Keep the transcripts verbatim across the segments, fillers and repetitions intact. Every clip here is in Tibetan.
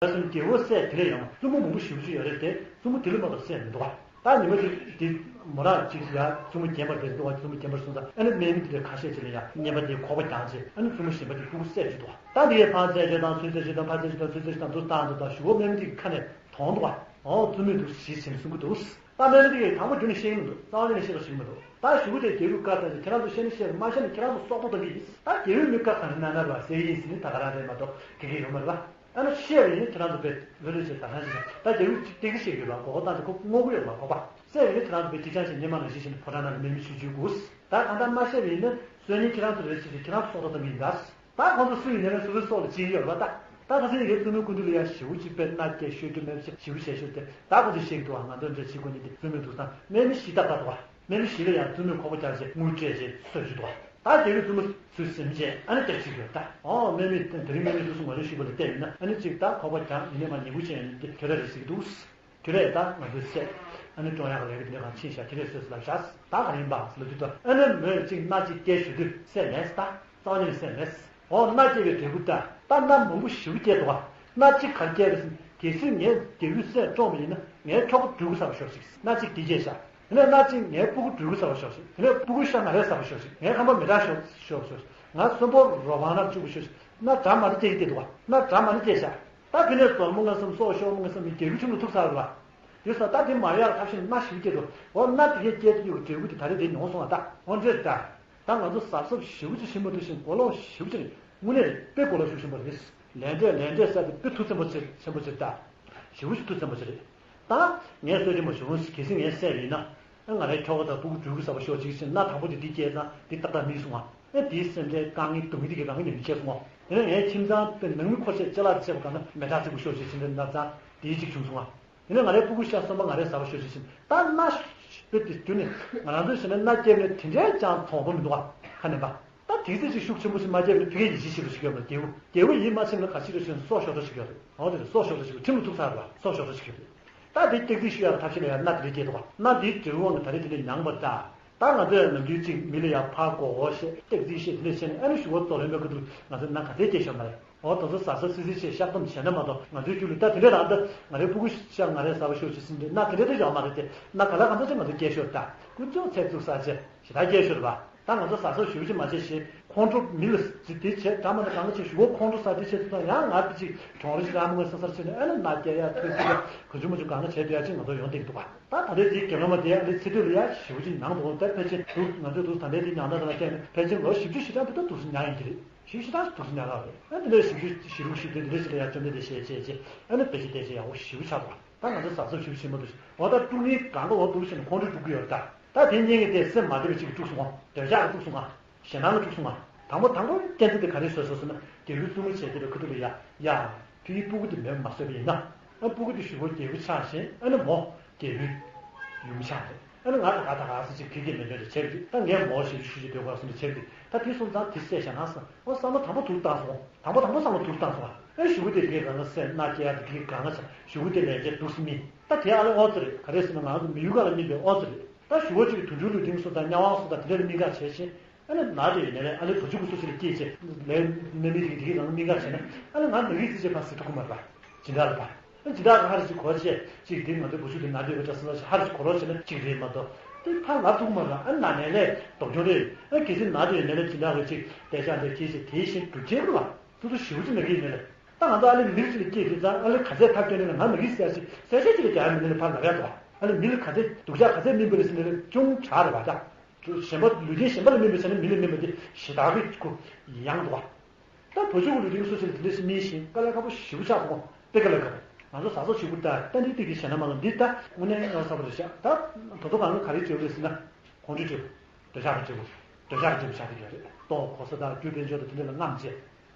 ད་སོང་རྒྱལ་པོ་སྲས་དེ་ལས་ཡང་བཙུན་མོ་མང་པོ་ཞེ་པོ་ཅིག་ཡོད་རེད་དེ། བཙུན་མོ་དེ་ལས་མ་གཏོགས་སྲས་མི་འདུག་བ། ད་ཉི་མ་དེ་དེ་མོ་རང་ཅིག་ཡ་བཙུན་མོ་རྒན་པ་དེ་འདུག་བ། བཙུན་མོ་རྒན་པར་སོང་ཙང་ཨ་ནི་སྨན་མི་དེ་ལས་ཁ་ཤས་ཅིག་ལ་ཡ་རྔན་པ་དེ་ཁོག་པ་རྒྱག་བྱས། ཨ་ནི་བཙུན་མོ་གཞན་པ་དེ་སྤུ་གུ་བསད་བཅུག་འདུག་བ། ད་དེ་ཡས་ཕར་བསད་བཅུག་དང་ཚུར་བསད་བཅུག་དང་ཕར་བསད་བཅུག་དང་ཚུར་བསད་བཅུག་དང་འདུག་བཏང་འདུག་དང་ཞུ་བོ་སྨན་མི་དེ་གི་ཁ་ནས་གྲོངས་འདུག་བ། ཨོ་བཙུན་མོས་འདུག་ཞེས་བྱས་ནས་གསུང་གི་འདུག། ད་སྨན་མི་དེ་གིས་དང་པོ་རྒྱུན་ནས་བཤད་ཀྱི་མི་འདུག། རྩ་བ་ཉིད་ནས་བཤད་པ་ཞིག་མི་འདུག། ད་ཞུ་བོ་དེ་རྒྱལ་པོའི་བཀའ་ལྟར་ཁྱེད་རང་ཚོ་བཤད་ན་བཤད་རེད། མ་བཤད་ན་ཁྱེད་རང་ཚོ་སྲོག་ཐོག་གཏོང་གི་ཡིན། ད་རྒྱལ་པོའི་མི་བཀའ་ག་རེ་གནང་གནང་རེད་བ་ཟེར་གྱི་ཡིན་ཟེར་ནས་ད་ག་རང་རེད་མ་གཏོགས་དེ་གས་ཡོད་མ་རེད་བ། ཨ་ནི་བཤད་པ་ཡིན་ན་ཁྱེད་རང་ཚོ་དཔེ་ལྷོད་ལྷོད་བྱས་ད་ག་རང་བྱས། ད་རྒྱལ་པོས་ཅིག་སྟེགས་གཞི་བཤད་ཀྱི་ཡོད་པ་མགོ་སྐོར་བཏང་ཚེ་ཁོ་བསྔོག་གི་ཡོད་པ་མགོ་པ། བཤད་པ་ཡིན་ན་ཁྱེད་རང་ཚོ་དཔེ་ཅིག་ཅང་བྱས་སྔོན་མ་ནང་བཞིན་བྱས་ནས་ཕོ་བྲང་ནང་ལ་སྨན་མི་བཞུགས་བཅུག་དགོས། ད་གང་ལྟར་མ་བཤད་པ་ཡིན་ན་སང་ཉིན་ཁྱེད་རང་ཚོ་རེ་བྱས་ཏེ་ཁྱེད་རང་ཚོ་སྲོག་ཐོག་གཏོང་གི་ཡིན་ད། ད་ཁོང་ཚོ་སུ་ཡིན་ནའི་སོ་སོའི་སྲོག་ལ་གཅེས་ཡོད་རེད་པ། ད་ད་ཁ་སང་ཡི་གེ་བཙུན་མོའི་སྐུ་མདུན་ལ་ཡ་ཞེ་པོ་ཅིག་དཔེ་མནའ་སྐྱེལ་ཤོད་རྒྱུ་མེད་པ་ཞེ་པོ་བྱས་ཤོད་དེ། ད་ཁོང་ཚོས་བཤད་ཀྱི་འདུག་བ། ང་ཚོ་འདྲ་བྱེད་དགོས་ནི་དེ་བཙུན་མོའི་འདུག་སྟངས། སྨན་མི་བཞི་ཏག་ཏག་འདུག་བ། སྨན་མི་བཞི་ལ་ཡང་བཙུན་མོས་ཁོག་པ་རྒྱག་བྱས་དངུལ་སྤྲད་བྱས་གསོད་བཅུག་འདུག་བ། ད་རྒྱལ་པོས་བཙུན་མོ་ཚུར་ཟིན་བྱས་ཨ་ནི་སྟེགས་བྱེད་ཀྱི་ཡོད་ད། ཨོ་སྨན་མི་དེ་རིང་སྨན་མི་དེ་ཚོ་ངོ་སྤྲོད་ཞུས་པ་ལ་བལྟས་ཡིན་ན་ཨ་ནི་གཅིག་ད་ཁོག་པ་རྒྱག་ཡིན་ནའི་མ་ཉེས་པོ་ཅན་ཡིན་ནའི་དེ་ཁྱོད་རང་རེད་ཟེར་གྱི་འདུག། དེ་རེད། ད་ང་ཚོའི་སྲས་ཨ་ནི་ཀྲུང་དབྱང་གི་ལས་ཀ་དེ་འདྲ་གང་ཕྱིན་ཤག། དེ་རེད་སོས་སུ་ལབ་ཤག། ད་ག་རེ་ཡིན་པ་ཟེར་ལབ་དུས་ད་ཨ་ནི་མོས་གཅིག་མནའ་གཅིག་སྐྱེལ་ཞུ་དུས་སྲས་མེད་ད། རྩ་བ་ཉིད་ནས་སྲས་མེད། འོ་མནའ་སྐྱེལ་བའི་འབྲས་བུ་ད་ད་མནའ་མང་པོ་ཞེ་པོ་སྐྱེལ་འདུག་བ། མནའ་གཅིག་ག་རེ་སྐྱེལ་རེད་ཟེར་ན། གལ་སྲིད་ངས་རྒྱལ་པོའི་སྲས་བཀྲོངས་པ་ཡིན་ན་ངའི་ཁྱོ་ག་སྦྲུལ་གུ་ཟ་བ་ཤོག་ཅིག། མནའ་གཅིག་དེ་སྐྱེལ་ཤག། དེ་ནས་མནའ་གཅིག་ངའི་སྤུ་གུ་སྦྲུལ་གུ་ཟ་བ་ཤོག་ཅིག། དེ་ནས་སྤུ་གུ་ཤ་ང་རས་ཟ་བ་ཤོག་ཅིག། ངའི་ཁང་པ་མེ་སྲེག་ཤོག་ཤོག་ཤོག། ང་གསོན་པོ་རོ་བང་ནང་བཅུག་པ་ཤོག་ཅིག། མནའ་འདྲ་མ་འདྲ་སྐྱེལ་གྱི་བསྡད་འདུག་བ། མནའ་འདྲ་མ་འདྲ་སྐྱེལ་ཤག། ད་དེ་ནས་ཟོར་མོ་ངན་སོང་སྲོག་ཤོར་མོ་ངན་སོང་མི་རྒྱལ་པོའི་ཁྱིམ་དུ་ཐུག་ཚར་བ། དེ་སོང་ད་དེ་མ་ཡར་ཐབས་ཤེས་མནའ་ཞིག་སྐྱེལ་དུ་འོ་མནའ་དེ་གས་སྐྱེལ་དུ་ཡོད་འབྲས་བུ་དེ་ད་རེས་དེ་མྱོང་སོང་བ། ད་འོ་འདྲས་ད། ད་ང་ཚོ་གཟབ་གཟབ་ཞེ་པོ་ཅིག་བྱེད་མ་ཐུབ་ཤིང་གོ་ལོག་ཞེ་པོ་ཅིག་རེད། དངོས་གནས་རེད། དཔེ་གོ་ལོག་ཞེ་པོ་ཞིག་རེད། ལས་འབྲས་ལས་འབྲས་ཟེར་དེ་དཔེ་ཐུགས་ཚེན་པོ་ཆེ་ཆེན་པོ་ཅིག་རེད་ད། ཞེ་པོ་ཅིག་ཐུགས་ཚེན་པོ་ཅིག་རེད། ད་ངས་གསོད་ཀྱི་མ་བྱུང་། གལ་སྲིད་ངའི་སྲས་ཡིན་ན། ཨ་ང་རའི་ཁྱོ་ག་དང་སྤུ་གུ་སྦྲུལ་གུ་ཟ་བ་ཤོག་ཅིག་ཟེར་མནའ་དང་པོ་དེ་འདི་སྐྱེལ་ཙང་འདི་ཏག་ཏག་མིན་སོང་ང་། ཨ་དེའི་སེམས་ཁྲལ་དཀའ་ངལ་སྡུག་བསྔལ་དེ་གས་རང་གི་ནང་མི་ཆེ་སོང་ང་། དེ་ནས་ངའི་ཁྱིམ་ཚང་དཔེ་ནང་མི་འཁོར་བཅས་ཅ་ལག་དེ་བྱས་པ་གང་ན་མེ་སྲེག་བྱེད་དགོས་ཤོག་ཅིག་ཟེར་འདྲ་མནའ་ཚང་དེའི་གཅིག་བྱུང་སོང་ང་། དེ་ནས་ང་རའི་སྤུ་གུ་ཤ་གསོན་པོ་ང་རས་ཟ་བ་ཤོག་ཅིག་ཟེར། ད་མནའ་དཔེ་དེ་བརྒྱུད་ནས་ང་རང་ཚོའི་ཞེ་ན་མནའ་སྐྱེལ་ནས་དེ་འདྲའི་ཅང་མཐོང་པོ་མི་འདུག་ཨ། ཁ་ནས་པ། ད་དེ་ཚེ་ཅིག་ཤུགས་ཆེན་པོ་ཞིག་མ་སྐྱེལ་བའི་ཕ་གིའི་ཡིད་ཆེས་ཤེས་པ་ཞིག་ཡོད་མ་རེད། རྒྱལ་པོ་རྒྱལ་པོ་ཡིད་མ་ཆེས་ན་ག་ཞིག་རེད་ཞེ་ན་སྲོག་ཤོར་འགྲོ་ཞིག་ཡོད་རེད། འོ་དེ་རེད། སྲོག་ཤོར་འགྲོ་ཞིག་ཡོད། ཁྲིམས་ལ་ཐུག་ཚར་བ་སྲོག་ཤོར་འགྲོ་ཞིག་ཡོད་རེད། ད་དེ་སྟེགས་གཟིགས་ཞུ་ཡག་ཐབས་ཤེས་ལ་ཡང་མནའ་དེ་འདྲའི་སྐྱེལ་འདུག་བ། མནའ་དེའི་འབྲས་བུ་དབང་གིས་ད་རེས་དེ་འདྲའི་མྱངས་པ་འདྲ། ད་ང་ཚོས་ནམ་རྒྱུན་གཅིག་མི་ལ་ཡང་ཕར་མགོ་སྐོར་བྱས་སྟེགས་གཟིགས་བྱས་དེ་འདྲ་བྱས་ནས་ཨ་ནི་ཞུ་བ་རྩོག་ལེན་པའི་ཁ་ཐུག་ང་ཚོས་མནའ་ག་ཚད་སྐྱེལ་ཤོར་མ་རེད། འོ་དེ་ཚོ་གཟབ་གཟབ་སིལ་སིལ་བྱས་བཤགས་སྡོམ་བྱས་ན་མ་གཏོགས་ང་ཚོའི་རྒྱུད་ལ་ད་དེ་འདྲ་རང་ད་ང་རའི་སྤུ་གུ་ཤ་ང་རས་ཟ་བ་ཤོག་ཅིག་ཟེར་འདྲ་མནའ་དེ་འདྲ་ད་ཡོད་མ་རེད་དེ། མནའ་ག་ལ་གང་འཚམ་ཅིག་ང་ཚོས་སྐྱེལ་ཤོར། ད་དཀོན་མཆོག་ཚེ་བཙུགས་ས་ཆེ་ཞེ་དྲག་སྐྱེལ་ཤོར་བ། ད་ང་ཚོ་གཟབ་གཟབ་ཞེ་པོ་ཅིག་མ་བྱས་ཤིང་ཁོང་ཁྲོ་མི་ལ་ཟི་དེ་བྱས་འདྲ་མ་འདྲ་གང་ག་བྱས་ཞུ་བ་ཁོང་ཁྲོ་ཟ་དེ་བྱས་ཚུལ་དང་ཡང་ང་དེ་ཅིག་གྲོང་རེ་ཞིག་རང་མི་ངོ་ས་སར་བྱས་ནས་ཨ་ནི་མནའ་སྐྱེལ་ཡག་ཐོས་ཚུལ་ཡག་གང་བྱུང་མ་བྱུང་གང་ག་བྱས་སྡོད་ཡག་ཅིག་ང་ཚོ་ཡོང་བསྡད་ཀྱི་འདུག་བ། ད་ད་ལྟའི་དེའི་རྒྱབ་ལོགས་མ་དེ་ཨ་ནི་ཚེ་སྟོད་ལ་ཡ་ཞེ་པོ་ཅིག་མྱངས་འདུག་ད་ཕལ་ཆེར་འདུག་ང་ཚོས་འདུག་ད་ལྟའི་དེ་མྱངས་སྟངས་དང་བལྟས་ན་ཕལ་ཆེར་ལོ་བཞི་བཅུ་ཞེ་གྲངས་དེ་ད་འདུག་སེ་མྱངས་ཡིན་གྱི་རེད། བཞི་བཅུ་ཞེ་གྲངས་འདུག་སེ་མྱངས་ཡོད་རེད། ཨ་དེ་འདྲའི་བཞི་བཅུ་ཞེ་དྲུག་བཞི་བདུན་དེ་འདྲ་ཞིག་ལ་ཡ་བཅོམ་ལྡན་འདས་ཞལ་མཇལ་བྱས་ཨ་ནི་ཕལ་ཆེར་བསྟན་བྱས་ཡག་པོ་ཞེ་པོ་ཆགས་འདུག་ད་ང་ཚོ་གཟབ་གཟབ་ཞེ་པོ་བྱེད་མ་ཐུབ་ཤིང་འོ་ད་དཀྲུག་ནི་གང་ག་འོ་འདུག་ཟེར་ནས་ཁོང་ཁྲོས་དཀྲུག་གི་ཡོད་རེད་ད། ད་དེ་གཉིས་ཀྱི་དེ་སེམས་མ་བདེ་བ་ཅིག་གིས་དཀྲུགས་སོང་ངོ་། འདོད་ཆགས་ཀྱིས་དཀྲུགས་སོང་ངོ་། ཞེད་སྣང་གིས་དཀྲུགས་སོང་ངོ་། དང་པོ་དང་པོ་རྐྱེན་ཆ་དེ་ག་རེ་བཟོས་སོང་ཟེར་ན་རྒྱལ་པོའི་བཙུན་མོ་བྱས་དེ་ལ་ཁུ་ཐུག་ལ་ཡ་ཡ། ཁྱོད་ཀྱི་སྤུ་གུ་དེ་མེད་པ་མ་བཟོས་པ་ཡིན་ན། ཨ་སྤུ་གུ་དེ་ཞུ་བོ་རྒྱལ་པོ་ཆགས་ཤིང་ཨ་ནི་མོ་རྒྱལ་པོའི་ཡུམ་ཆགས་རེད། ཨ་ནི་ང་ད་ག་ད་ག་ཟེར་ཅིག་ཁེ་ཁེ་མེད་མེད་རེ་བྱས་རེད། ད་ངས་མོ་ཞེ་པོ་ཞུ་ཞུ་འདོད་ག་ཟེར་ནས་བྱས་རེད། ད་དེ་སོང་ཙང་དེ་བསད་བཞག་ན་བསམ་འོ་བསམ་བློ་དང་པོ་དུར་བཏང་སོང་། དང་པོ་དང་པོ་བསམ་བློ་དུར་བཏང་སོང་ཨ། ཨེ་ཞུ་བོ་དེ་དེ་གས་རང་ལ་སེམས་མནའ་སྐྱེལ་ཡག་དེ་དེ་གས་གང་ང་ཆ་ཞུ་བོ་དེ་ལས་བྱེད་འདུག་སེ་མིན། ད་དེ་ཨ་ལེ་ཨོ་ཙི་རེད། ག་རེ་ཟེར་ན་ང་ཚོ་མི་ཡུལ་ག་ལ་སྨིན་པའི་ཨོ་ཙི་རེད། ད་ཞུ་བོ་གཅིག་གིས་དུད་འགྲོའི་ལུས་རྟེན་གསོ་དང་དམྱལ་བ་གསོ་དང་དེ་འདྲ་ལ་སྨིན་ག་བྱས་ཤིང་། ཨ་ནི་ནག་དེ་ཡོད་ནའི་ཨ་ལེ་བུ་ཆུང་ཀུ་སུ་ཅིག་ལ་སྐྱེས་བྱས་ལས་སྨན་མི་དེ་གིས་དེ་གས་རང་ལ་སྨིན་ག་བྱས་ན་ཨ་ལེ་ང་ནག་གི་རྩིས་བྱས་ཕར་ཟེར་ཐུབ་ཀྱི་མ་རེད་པ། ཇི་འདྲ་ལ་པ། ཨ་ཇི་འདྲ་ག་ཧ་རི་ཅིག་གོ་བྱས་ཅིག་དེ་ང་ཚོའི་བུ་ཆུང་དེ་ནག་དེ་ཡོད་པ་འདྲ་སོང་ན་ཧ་རི་ཅིག་གོ་རོགས་བྱས་ན་གཅིག་རེད་མ་གཏོགས་དེ་ཕར་ལབ་ཐུབ་ཀྱི་མ་རེད། ཨ་ནག་ནས་ལས་ལྡོག་སྐྱོན་རེད། ཨ་གལ་སྲིད་ནག་དེ་ཡོད་ནའི་ལས་ཇི་འདྲ་གི་ཅིག་དེ་ཤ་འདྲ་ཁྱེར་བྱས་དེ་བཞིན་སྒྲུབ་བྱེད་རེད་པ། སོ་སོ་ཞེ་པོ་ཅིག་ནག་གི་ཡོད་ནའི་ལས། ད་ང་ཚོ་ཨ་ལེ་མི་རིགས་ཅིག་ལ་སྐྱེས་དུས་ཙང་ཨ་ལེ་ག་ཚད་ཐབས་སྐྱོ་ནི་ལ་ང་མ་གི་ཟེར་ཞིག་ཟེར་ཤེས་ཅིག་ལ་རྒྱ་མི་ནི་ལ་ཕར་ལབ་ཡག་འདུག་ཨ་ལེ་མི་ལ་ག་ཚད་སྡུག་ཅག་ག་ཚད་སྨིན་པ་རེད་ཟེར་ནི་ལ་ཅུང་དྲག་རེད་བ་ད། གཞན་པ་ལུས་རྟེན་གཞན་པ་ལ་སྨིན་པ་ཟེར་ནི་མི་ལ་སྨིན་པ་དེ་ཞེ་དྲག་གི་ཁུ་ཡང་འདུག་བ། ད་བུ་ཆུང་གི་ལུས་རྟེན་སོ་སོ་ལ་དེ་འདྲ་ཞིག་སྨིན་ཞིང་དཀའ་ལས་ཁག་པོ་ཞེ་པོ་ཆགས་སོང་དཔེ་དཀའ་ལས་ཁག་པོ། ང་ཚོ་གཟབ་གཟབ་བྱེད་དགོས་ད་ཏན་ཏིག་ཏིག་གི་ཞེད་སྣང་མ་ལ་འདི་ད་དངོས་གནས་ཡང་གཟབ་པོ་རེད་ཤག་ད་ད་དུང་གང་ག་ག་རེ་བྱེད་དགོས་ཟེར་ན་ཁོང་ཁྲོའི་བྱེད་དགོས། འདོད་ཆགས་ཀྱི་འབྲས་བུ། འདོད་ཆགས་ཀྱི་འབྲས་བུ་ཆགས་ཀྱི་ཡོད་རེད། ལྟོ་གོ་ས་དང་རྒྱུ་དཔལ་འབྱོར་དང་དེ་འདྲ་ལ་རྔམ་བྱས།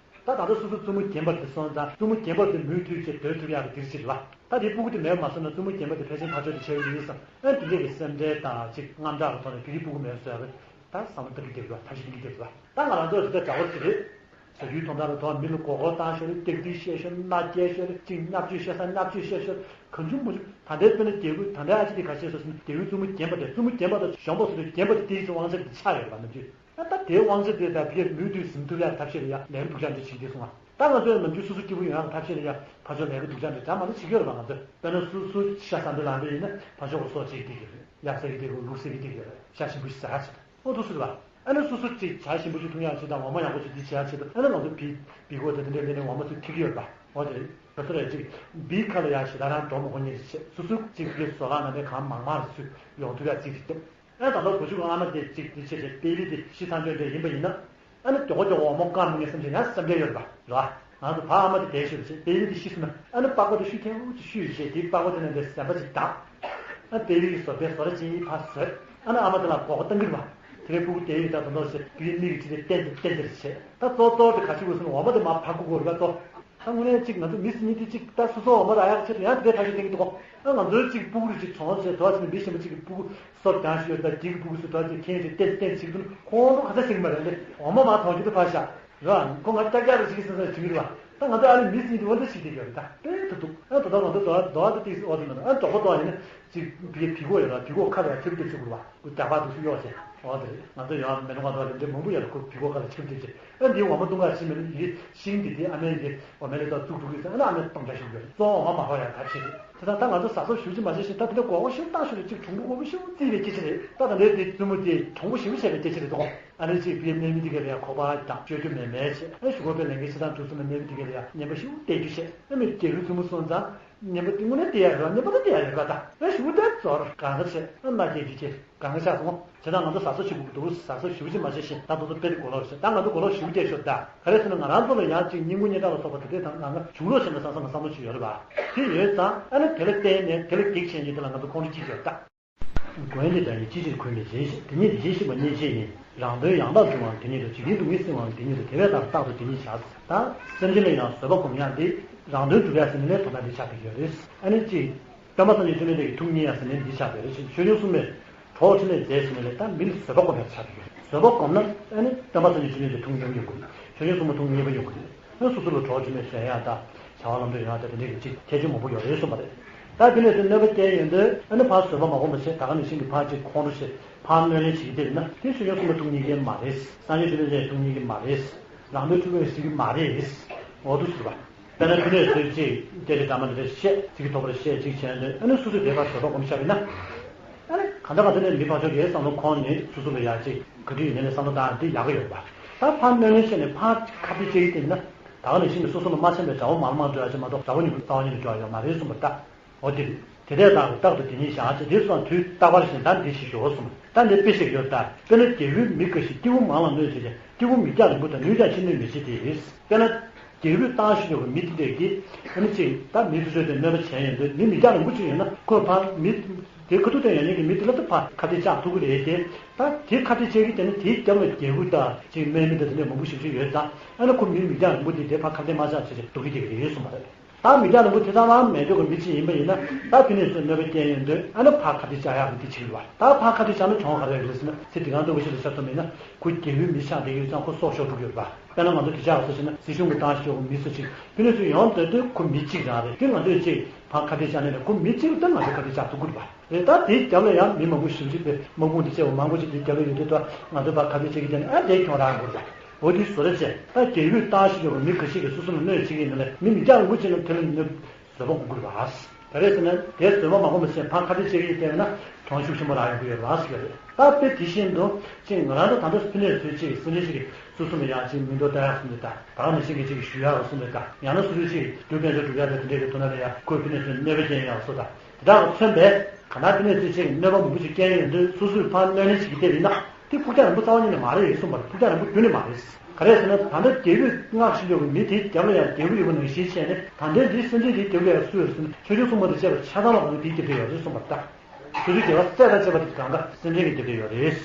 ད་ད་ལྟ་སོ་སོ་བཙུན་མོ་རྒན་པ་དེ་སོང་ཙང་བཙུན་མོ་རྒན་པ་དེ་མུ་མཐུད་ཅིག་སྡོད་ཐུབ་ཡག་གི་དེ་རེད་ཟེར་གྱི་རེད་བ། ད་དེ་སྤུ་གུ་དེ་མེད་པ་མ་བཟོས་ན་བཙུན་མོ་རྒན་པ་དེ་ཕལ་ཆེར་ཕར་ཕྱོགས་དེ་ཆེ་བ་ཡིན་བསམ་ཨ་དེ་འདྲ་གི་སེམས་ཁྲལ་དང་ཅིག་དངངས་སྐྲག་གི་ཐོག་ནས་བུ་གི་སྤུ་གུ་མེད་བཟོ་ཡག་གི་ད་བསམ་བློ་བཏང་གི་བསྡད་ཀྱི་རེད་བ། ཐབས་ཤེས་བཏང་གི་བསྡད་ཀྱི་རེད་བ། ད་ང་རང་ཚོ་དེ་ལྟར་དྲ་བ་དེ་རེད། ཟ་རྒྱུའི་དོན་དག་ལ་དོ་མི་ལ་མགོ་སྐོར་བཏང་ཤོར་རེད། སྟེགས་དེ་བཤད་ཤོར་མནའ་སྐྱེལ་ཤོར་རེད། ཅིག་བརྙས་བཅོས་བཤད་ས་བརྙས་བཅོས་བཤད་ཤོར་གང་བྱུང་མང་བྱུང་། ད་ལྟའི་དཔེར་ན་རྒྱལ་པོ་ད་ལྟའི་ཨ་ཅེ་དེ་ག་བཤད་སོང་ཟེར་ན་རྒྱལ་པོའི་བཙུན་མོ་རྒན་པ་དེ་བཙུན་མོ་རྒན་པ་དང་གཞོན་པ་སོ་སོའི་རྒན་པ་དེ་དེའི་ཚེ་དབང་ཆ་དེ་ཆགས་ཡོད་རེད་བ་ནམ་རྒྱུན། ད་ལྟ་དེའི་དབང་ཆ་དེ་ད་ཕར་མུ་མཐུད་ཟིན་ཐུབ་ཡག་ཐབས་ཤེས་ལ་ཡ་ལན་སྡུག་ཅག་འདི་བྱེད་ཀྱི་སོང་ང་། ད་ང་ཚོས་ནམ་རྒྱུན་སོ་སོ་སྐྱིད་པོ་ཡོང་ཡག་ཐབས་ཤེས་ལ་ཡ་ཕར་ཕྱོགས་ལས་ཀ་སྡུག་ཅག་འདྲ་འདྲ་མ་འདྲ་བྱེད་ཀྱི་ཡོད་རེད་པ། ང་ཚོས་དཔེར་ན་སོ་སོ་ཤ་ཟ་འདོད་ལངས་པ་ཡིན་ན་ཕར་ཕྱོགས་ཀྱི་སོ་གཅིག་སྟེར་གྱི་རེད། གཡག་ཟ་གི་སྟེར་གྱི་རེད། ལུག་ཟ་གི་སྟེར་གྱི་རེད། ཤ་ཞིམ་པོ་ཞིག་ཟ་ཡག་བྱེད། ཨོ་འདུག་སེ་རེད་པ། ཨ་ནི་སོ་སོ་གཅིག་ཇ་ཞིམ་པོ་ཞིག་འཐུང་ཡག་ཆེད་དང་འོ་མ་ཡག་པོ་ཞིག་འདི་བྱེད་ཡག་ཆེད་དུ་ཨ་ནི་ང་ཚོ་བི་བི་ཁོ་དེ་འདྲ་ལས་ནས་འོ་མ་ཚོ་འཐེན་གྱི་ཡོད་རེད་པ། འོ་དེ་རེད། ག་ཚོད་རེད། གཅིག་བིའི་ཁ་ལ་ཡ་ཞེ་དྲག་རང་འགྲོ་མི་དགོས་མཁན་ཞིག་བྱེད། སོ་སོ་གཅིག་གི་བཟོ་ལག་ནང་ནས་གང་མང་མང་རེ་ཚུད་ཡོང་ཐུབ་ཡག་རྩིས་རེད་བསྟན། ཨ་ད་ལྟ་གོ་ཆུ་གི་ཨ་མ་དེ་གཅིག་དེ་བྱས་བྱས་པེ་ལི་དེ་ཤི་ཚར་འཇོག་འདྲ་ཡིན་པ་ཡིན་ན། ཨ་ནི་མགྱོགས་པོ་མགྱོགས་པོ་འོ་མ་བཀག་མི་ངན་བསམ་བྱས་ཡང་བསམ་འཆར་ཡོད་རེད་པ། རེད་པ། ང་ཚོ་ཕ་ཨ་མ་དེ་བསྡད་ཤོད་བྱས་པེ་ལི་དེ་ཤི་སོང་ན་ཨ་ནི་པགས་པ་དེ་བཤུས་ཐལ་འུ་ཅིག་བཤུས་བྱས་དེའི་པགས་པ་དེ་ནང་དེ་ཟམ་པ་ཅིག་བཏགས། ཨ་པེ་ལི་གི་བཟོ་པས་བཟོ་གྲྭ་ཅན་ཡིན་ཕར་བཟོས། ཨ་ནི་ཨ་མ་དེ་ལ་མགོ་སྐོར་བཏང་གི་རེད་པ། དེ་ནས་སྤུ་གུ་བསྡད་ཡོད་ད་དོན་དག་ཟེར་བུའི་མིག་གི་ཁྲི་དེ་བསྟན་ཏེ་བསྟན་ཏེ་རེད་བྱས། ད་གཙོ་གཙོ་དེ་ག་ཅི་དགོས་ཟེར་ན་འོ་མ་དེ་མར་ཕར་བསྐུར་དགོས་རེད་པ་གཙོ། ད་དངོས་གནས་གཅིག་ང་ཚོ་མི་སེར་གཉིས་དེ་གཅིག་ད་སོ་སོ་འོ་མ་རག་ཡག་ཆེད་དུ་ཡང་དེ་འདྲའི་ཐབས་ཤེས་གཏོང་གི་འདུག་གོ། ཨ་ང་ཚོའི་གཅིག་སྤུ་གུ་རེ་གཅིག་གྲོངས་བྱས་དོ་བ་ཟེར་ན་མི་གཞན་པ་གཅིག་གི་སྤུ་གུ་སོ་རྒྱང་ཞིག་ཡོད་ད་དེ་གི་སྤུ་གུ་སུ་དོ་བ་ཅིག་ཁྱེད་ཀྱིས་བསྟན་བསྟན་བྱེད་ཀྱི་འདུག་ཁོང་ཁྲོ་ག་ཚ་ཞིག་མ་རེད་ལེ། འོ་མ་མར་གཏོང་རྒྱུ་དེ་ཕར་བཞག་ར། ཁོ་ང་ལྕགས་ལྕགས་རེ་ཞིག་གི་སེམས་སེམས་བྱེད་ཀྱི་རེད་པ། ད་ང་ཚོ་ཨ་ནི་མི་སེར་གཉིས་དེ་འོ་འདྲ་ཞིག་བསྡད་ཡོད་རེད་ད་དཔེ་ཐུབ་ཐུབ། ཨ་དོ་ད་ང་ཚོ་དོ་བ་དོ་བ་དེ་ཏིག་སེ་འོ་དེ་མ་རེད། ཨ་མགྱོགས་པོ་དོ་བ་ཡིན་ན་གཅིག་བི་བི་གོ་ཡོད་ར་བི་གོ་ཁ་ལ་ཡ་ཐེབས་ཏེ་བཅུག་དགོས་རེད་པ། རྒྱག་པ་འདུག་སེ་གཡོག་བྱས། འོ་དེ་རེད། ང་ཚོ་ཡང་མེ་ནོ་ང་ཚོ་ལ་འདི་མང་པོ་ཡོད་ལ་ཁོ་བི་གོ་ཁ་ལ་ཆིབས་བསྡད་བྱས། ཨ་འདིའི་འོ་མ་བཏུང་ག་ཕྱིན་མེད་ན་ཡི་གེ་ཤིང་འདི་དེ་ཨ་མའི་ཡི་གེ་འོ་མའི་ལས་ཐོག་བཙུགས་འགྲོ་གི་ཟེར། ཨ་ནི་ཨ་མས་གཏོང་རྒྱག་ཞིག་ཡོད་རེད། གཙོ་བོ་འོ་མ་མ་ཕོག་ཡ་ཐབས་ཤེས་རེད། དེ་དང་ད་ང་ཚོ་ཟ་སོགས་ཞེ་པོ་ཅིག་མ་བྱས་ཤིང་ད་དེ་འདྲ་མགོ་སྐོར་ཞེ་པོ་བཏང་ཤོར་རེད། གཅིག་གྲུང་པོ་མགོ་པོ་ཞེ་པོ་བརྩིས་པའི་སྐད་ཆ་རེད། ད་ད་འདྲའི་དེ་བཙུན་མོ་དེ་གྲུང་པོ་ཞེ་པོ་བྱས་པའི་སྐད་ཆ་རེད་དོ། ཨ་ནི་གཅིག་བི་ཡ་སྨན་མི་དེ་ག་ལ་ཡ་ཁོ་པ་དང་བཅོས་རྒྱུ་མེད་མེད་བྱས། ཨ་ནི་ཞུ་གོ་པའི་ལས་འགན་ཆེ་ཐག་གྲུབ་སོང་ན་སྨན་མི་དེ་ག་ལ་ཡ་ངན་པ་ཞེ་པོ་བསྟན་རྒྱུ་བྱས། ཨ་མི་རྒྱལ་པོའི་བཙུན་མོ་སོང་ཙང་ངན་པ་དེ་དངོས་གནས་བསྟན་ཡ་རེད་པ། ངན་པ་ད་བསྟན་ཡ་ཡོད་པ། ད་ཨ་ཞུ་གོ་དེ་ཚོར་གང་ག་བྱས། ཨ་མནའ་སྐྱེལ་རྒྱུ་བྱས། གང་ག་ཆགས་སོང་། བྱས་ཙང་ང་ཚོ་ཟ་སོགས་ཞིག་དགོས་ཀྱི་འདུག་ཟ་སོགས་ཞིབ་ཅིག་མ་བྱས་ཤིང་ད་དུང་དཔེ་དེ་གོ་ལོག་བྱས། ད་ང་ཚོ་གོ་ལོག་ཞིབ་བལྟས་ཤོག་ད་ག་རེ་ཟེར་ན་ང་རང་ཚོ་ལ་ཡང་གཅིག་སྙིང་པོ་སྙིང་གྲགས་ལ་སོགས་པ་དེ་འདྲས་དང་ང་གཞུང་ལུགས་ཆེན་པོ་བསམ་བསམ་ང་བསམ་བློ་ཅིག་ཡོད་རེད་པ། དེ་ཡོད་ཙང་ཨ་ནི་དེ་ལ་བརྟེན་ནས་དེ་ལ་གེགས་བྱས་ནས་དེ་ལ་ང་ཚོ་ཁོང་ཁྲོ་སྐྱེ་གི་ཡོད་ད། མགོན་དེ་འདྲ་ཡིན་ཅི་ཕྱིར་གུས་མི་བྱེད། དེ་ཉིད་དེ་བཞིན་གཤེགས་པ་མཉེས་བྱེད་ཡིན། རང་དོན་ཡང་དག་སྒྲུབ་པའང་དེ་ཉིད་དོ། འཇིག་རྟེན་སྡུག་བསྔལ་སེལ་བའང་དེ་ཉིད་དོ། དེ་བས་ན་རྟག་ཏུ་དེ་ཉིད་བྱ། ད་སེམས་ཅན་ལ་ཡང་བཟོད་པ་སྒོམ་ཡག་འདི་རང་དོན་སྒྲུབ་ཡག་ཟེར་ནས་ལས་དོན་དག་འདི་ཆགས་བསྡད་ཡོད་རེད། ཨ་ནི་གཅིག་སྟོན་པ་སངས་རྒྱས་བཅོམ་ལྡན་འདས་ཀྱི་ཐུགས་མཉེས་ཡ་ཟེར་ནས་འདི་ཆགས་པ་རེད། ཆོས་སྐྱོང་སྲུང་མས་གྲོགས་འཕྲིན་ལས་མཛད་ཟེར་ནས་ལས་ད་མི་ལ་བཟོད་པ་སྒོམ་ཡ་ཆགས་ཀྱི་ཡོད་རེད། བཟོད་པ་སྒོམ་ན་ཨ་ནི་སྟོན་པ་སངས་རྒྱས་བཅོམ་ལྡན་འདས་ཐུགས་མཉེས་ཡོང་གི་རེད། ཆོས་སྐྱོང་སྲུང་མ་ཐུགས་མཉེས་པ་ཡོང་གི་རེད། ཨ་སོ་སོ་ལ་གྲོགས་འཕྲིན་ལས་མཛད་ཡ་ད་བྱ་བ་ལམ་འགྲོ་ཡོང་ཡ་ད་དེ་འདྲས་ཀྱི་གཅིག་ཁྱད་ཆོས་མང་པོ་ཡོད་རེད་གསུངས་པ་རེད། ད་དེ་ནས་དེ་གནོད་པ་བསྐྱལ་ཡོང་དུས་ཨ་ནི་ཕར་བཟོད་པ་མ་སྒོམ་པ་བྱས། ད་ག་ནང་བཞིན་གྱི་ཕར་གཅིག་ཁོང་ཁྲོ་བྱས་ཕར་གནོད་ལན་བྱེད་ཀྱི་བསྡད་ན་དེ་ཆོས་སྐྱོང་སྲུང་མ་ཐུགས་མཉེས་མཁན་མ་རེད། སངས་རྒྱས་བཅོམ་ལྡན་འདས་ཐུགས་མཉེས་ཀྱི་མ་རེད། རང་དོན་སྒྲུབ་པའི་སྲིད་ཀྱི་མ་རེད། འོ་འདུག་ཟེར་བ། དཔེར་ན་ཕུ་ནུས་ཚོས་གཅིག་སྐད་ཆ་འདྲ་མ་འདྲ་བཤད་ཚིག་གི་ཐོག་པར་བཤད་ཅིག་བྱས་ནས་ཨ་ནི་སོ་སོས་དེ་ཕར་བཟོད་པ་སྒོམ་བཞག་པ་ཡིན་ན། ཨ་ནི་གང་ལྟར་གང་ལྟར་ནས་མི་ཕར་ཕྱོགས་ཀྱི་བསམ་བློ་ཁོང་ནས་སོ་སོ་ལ་ཡག་ཅིག་ག་དུས་ཡིན་ནའི་བསམ་བློ་བཏང་འདི་ཡག་གི་ཡོད་པ། ད་ཕར་གནོད་ལན་བཤད་ནས་ཕར་ཁ་གཏད་བཅག་གི་བསྡད་ན། ད་ག་ནང་བཞིན་གྱི་སོ་སོ་ལ་མ་འཆམ་པའི་དགྲ་བོ་མང་ལ་མང་འགྲོ་ཡག་ཅིག་མ་གཏོགས་དགྲ་བོ་ཉུང་རྩ་བ་ཉིད་ནས་འགྲོ་ཡག་ཡོད་མ་རེད་གསུངས་པ་རེད་ད། འོ་དེ་རེད། དེ་འདྲས་ལ་རྟག་ཏུ་དེ་ཉིད་བཞག་ཅེས་དེ་སོང་དུས་རྟག་པར་བཞིན་ད་འདི་ཞིག་ཞོག་གསུངས། ད་འདི་དཔེ་ཞིག་ཡོད་ད། དཔེར་ན་རྒྱལ་པོའི་མི་འགའ་ཞིག་སྐྱེ་བོ་མང་ལ་གནོད་བྱེད་ཅིང་སྐྱེ་བོ་མི་རྒྱགས་རིང་པོ་དང་ནུས་རྒྱགས་ཆེ་གནོད་མི་བྱེད་དེ། དཔེར་ན་རྒྱལ་པོས་བཏང་ཤོར་ཡོད་པའི་མི་དེ་འདྲས་ཀྱིས་ཨ་ནི་གཅིག་ད་མི་སོ་སོས་དེ་གནོད་པ་བྱས་ཡོང་དུས་མི་མི་རྒྱགས་རིང་པོ་ཅིག་ཡོད་ན་ཁོས་ཕར་མི་དེ་ཁ་ཐུག་སྟོན་ཡོང་མཁན་གྱི་མི་དེ་ལ་ད་ཕར་ཁ་གཏད་བཅག་ཐུབ་ཀྱི་རེད་དེ། ད་དེ་ཁ་གཏད་བཅག་གི་དེ་ནི་དེའི་རྒྱབ་ལ་རྒྱལ་པོ་དང་གཅིག་དམག་མི་དང་དེ་འདྲས་མང་པོ་ཞེ་པོ་ཅིག་ཡོད་ཙང་ཨ་ནི་ཁོ་མི་མི་རྒྱགས་རིང་པོ་དེ་དེ་ཕར་ཁ་གཏད་མ་བཅག་བྱས་ཏེ་སྡུག་གི་སྐྱེ་གི་རེད་གསུངས་པ་རེད། ད་མི་རྒྱགས་རིང་པོ་དེ་ཚང་མ་མེད་འགྲོ་གི་མི་གཅིག་ཡིན་པ་ཡིན་ན་ད་ཕུ་ནུས་ཚོས་གནོད་པ་བསྐྱལ་ཡོང་དུས་ཨ་ནི་ཕར་ཁ་གཏད་བཅག་ཡག་གི་འདི་བྱེད་ཀྱི་ཡོད་པ། ད་ཕར་ཁ་གཏད་བཅག་ན་གྱོང་ག་རེ་རེད་ཟེར་ན་ཚེ་འདི་གང་ལྟ་བུ་ཞིག་ལ་ཆ་མཚོན་པ་ཡིན་ན་ཁོ་རྒྱལ་པོའི་མི་ཆགས་བསྡད་ཀྱི་ཡོད་ཙང་ཁོ་སྲོག་ཤོར་འགྲོ་གི་ཡོད་པ། དཔེར་ན་ང་ཚོ་དེ་ཆགས་སོང་ཟེར་ན་སྲིད་གཞུང་གི་ཏང་ཞིག་ཡོད་པ་མི་སུ་གཅིག་ཕུ་ནུས་ཚོས་ཡོང་བསྡད་དུས་ཁོ་མི་གཅིག་རང་རེད། དེ་ང་ཚོས་གཅིག་ཕར་ཁ་གཏད་བཅག་ནས་ལས་ཁོ་མི་གཅིག་ལ་ད་ང་ཚོས་ཁ་གཏད་བཅག་ཐུབ་ཀྱི་རེད་པ། རེད། ད་དེའི་རྒྱབ་ལ་ཡང་མི་མང་པོ་ཞེ་པོ་ཅིག་དེ་དམག་དཔུང་དེ་བཅས་པ་མང་པོ་ཅིག་དེའི་རྒྱབ་ལ་ཡོད་དུས་ད་ང་ཚོས་ཕར་ཁ་གཏད་བཅག་གི་དེ་ནི་ཨ་དེའི་གྱོང་རག་དགོས་རེད། འོ་དེ་བཟོ་འདྲ་བྱས་ད་རྒྱལ་པོས་བཏང་ཤོར་ཡོད་པའི་མི་འགའ་ཞིག་གིས་སོ་སོ་ལ་གནོད་བྱེད་ཀྱི་ཡིན་ན་ལས་མི་མི་རྒྱགས་རིང་པོ་ཅིག་ལ་དེ་ལ་གནོད་བཟོད་པ་དགོས་ཀྱི་རེད་པ། ག་རེ་ཟེར་ན་དེ་བཟོད་པ་མ་སྒོམ་པ་བྱས་ཕར་ཁ་གཏད་བཅག་གི་བལྟས་ན་གྱོང་ཤུགས་ཆེན་པོ་རག་ཡོང་གི་ཡོད་རེད་པ་ཟེར་གྱི་རེད། ད་དཔེ་དེ་བཞིན་དུ་ཅིག་ང་རང་ཚོ་ད་ལྟ་ཕུ་ནུས་ཚོས་ཅིག་སེམས་ཅན་ཞིག་གིས་སོ་སོ་ལ་ཡག་ཅིག་མིང་འདོགས་བཏང་ཡག་གསུངས་ཏེ་ད་ད་ག་ནང་བཞིན་གྱི་ཅིག་ཞུ་ཡག་གསུངས་ཏེ་ད་ཡང་ན་སོ་སོའི་ཅིག་རྒྱུ་དཔལ་འབྱོར་སྒྲུབ་ཡག་དང་དེ་འདྲའི་གི་དོན་ལ་ཡ་ཁོས་ཕུ་ནུས་ཚོས་གནོད་པ་བསྐྱལ་ཡག་སོགས་ད། དེ་དག་གིས་མཚོན་པས་གང་ལྟར་དེ་ནས་ཚེ་ཕྱི་གནོད་པ་མང་པོ་ཞིག་བསྐྱལ་ཡོང་དུས་སོ་སོས་ཕར་གནོད་ལན་ཞིག་བསྐྱལ་བ་ཡིན་ན་དེ་ཕུགས་རྒྱང་རིང་པོ་རྩ་བ་ཉིད་ནས་མ་རེད་ཡིན་གསུངས་པ་རེད། ཕུགས་རྒྱང་རིང་པོ་རྒྱུན་ནས་མ་རེད། ག་རེ་ཟེར་ན་ད་ལྟ་རྒྱལ་པོས་མངགས་བཞིན་ཡོད་པའི་མི་དེའི་རྒྱབ་ལ་ཡང་རྒྱལ་པོ་ཡོད་པ་ནང་བཞིན་བྱས་ནས་ད་ལྟའི་འདིའི་སེམས་ཅན་དེའི་རྒྱབ་ལ་ཡང་སུ་ཡོད་ཟེར་ན་ཆོས་སྐྱོང་སྲུང་མ་དང་བཅས་པ་ཆ་ཚང་ལ་ང་ཚོ་དེའི་རྒྱབ་ལ་ཡོད་རེད་གསུངས་པ་རེད། ད་སོ་སོའི་རྒྱལ་བ་སྲས་དང་བཅས་པ་དེ་གང་ག་སེམས་ཅན་གྱི་རྒྱབ་ལ་ཡོད་རེད།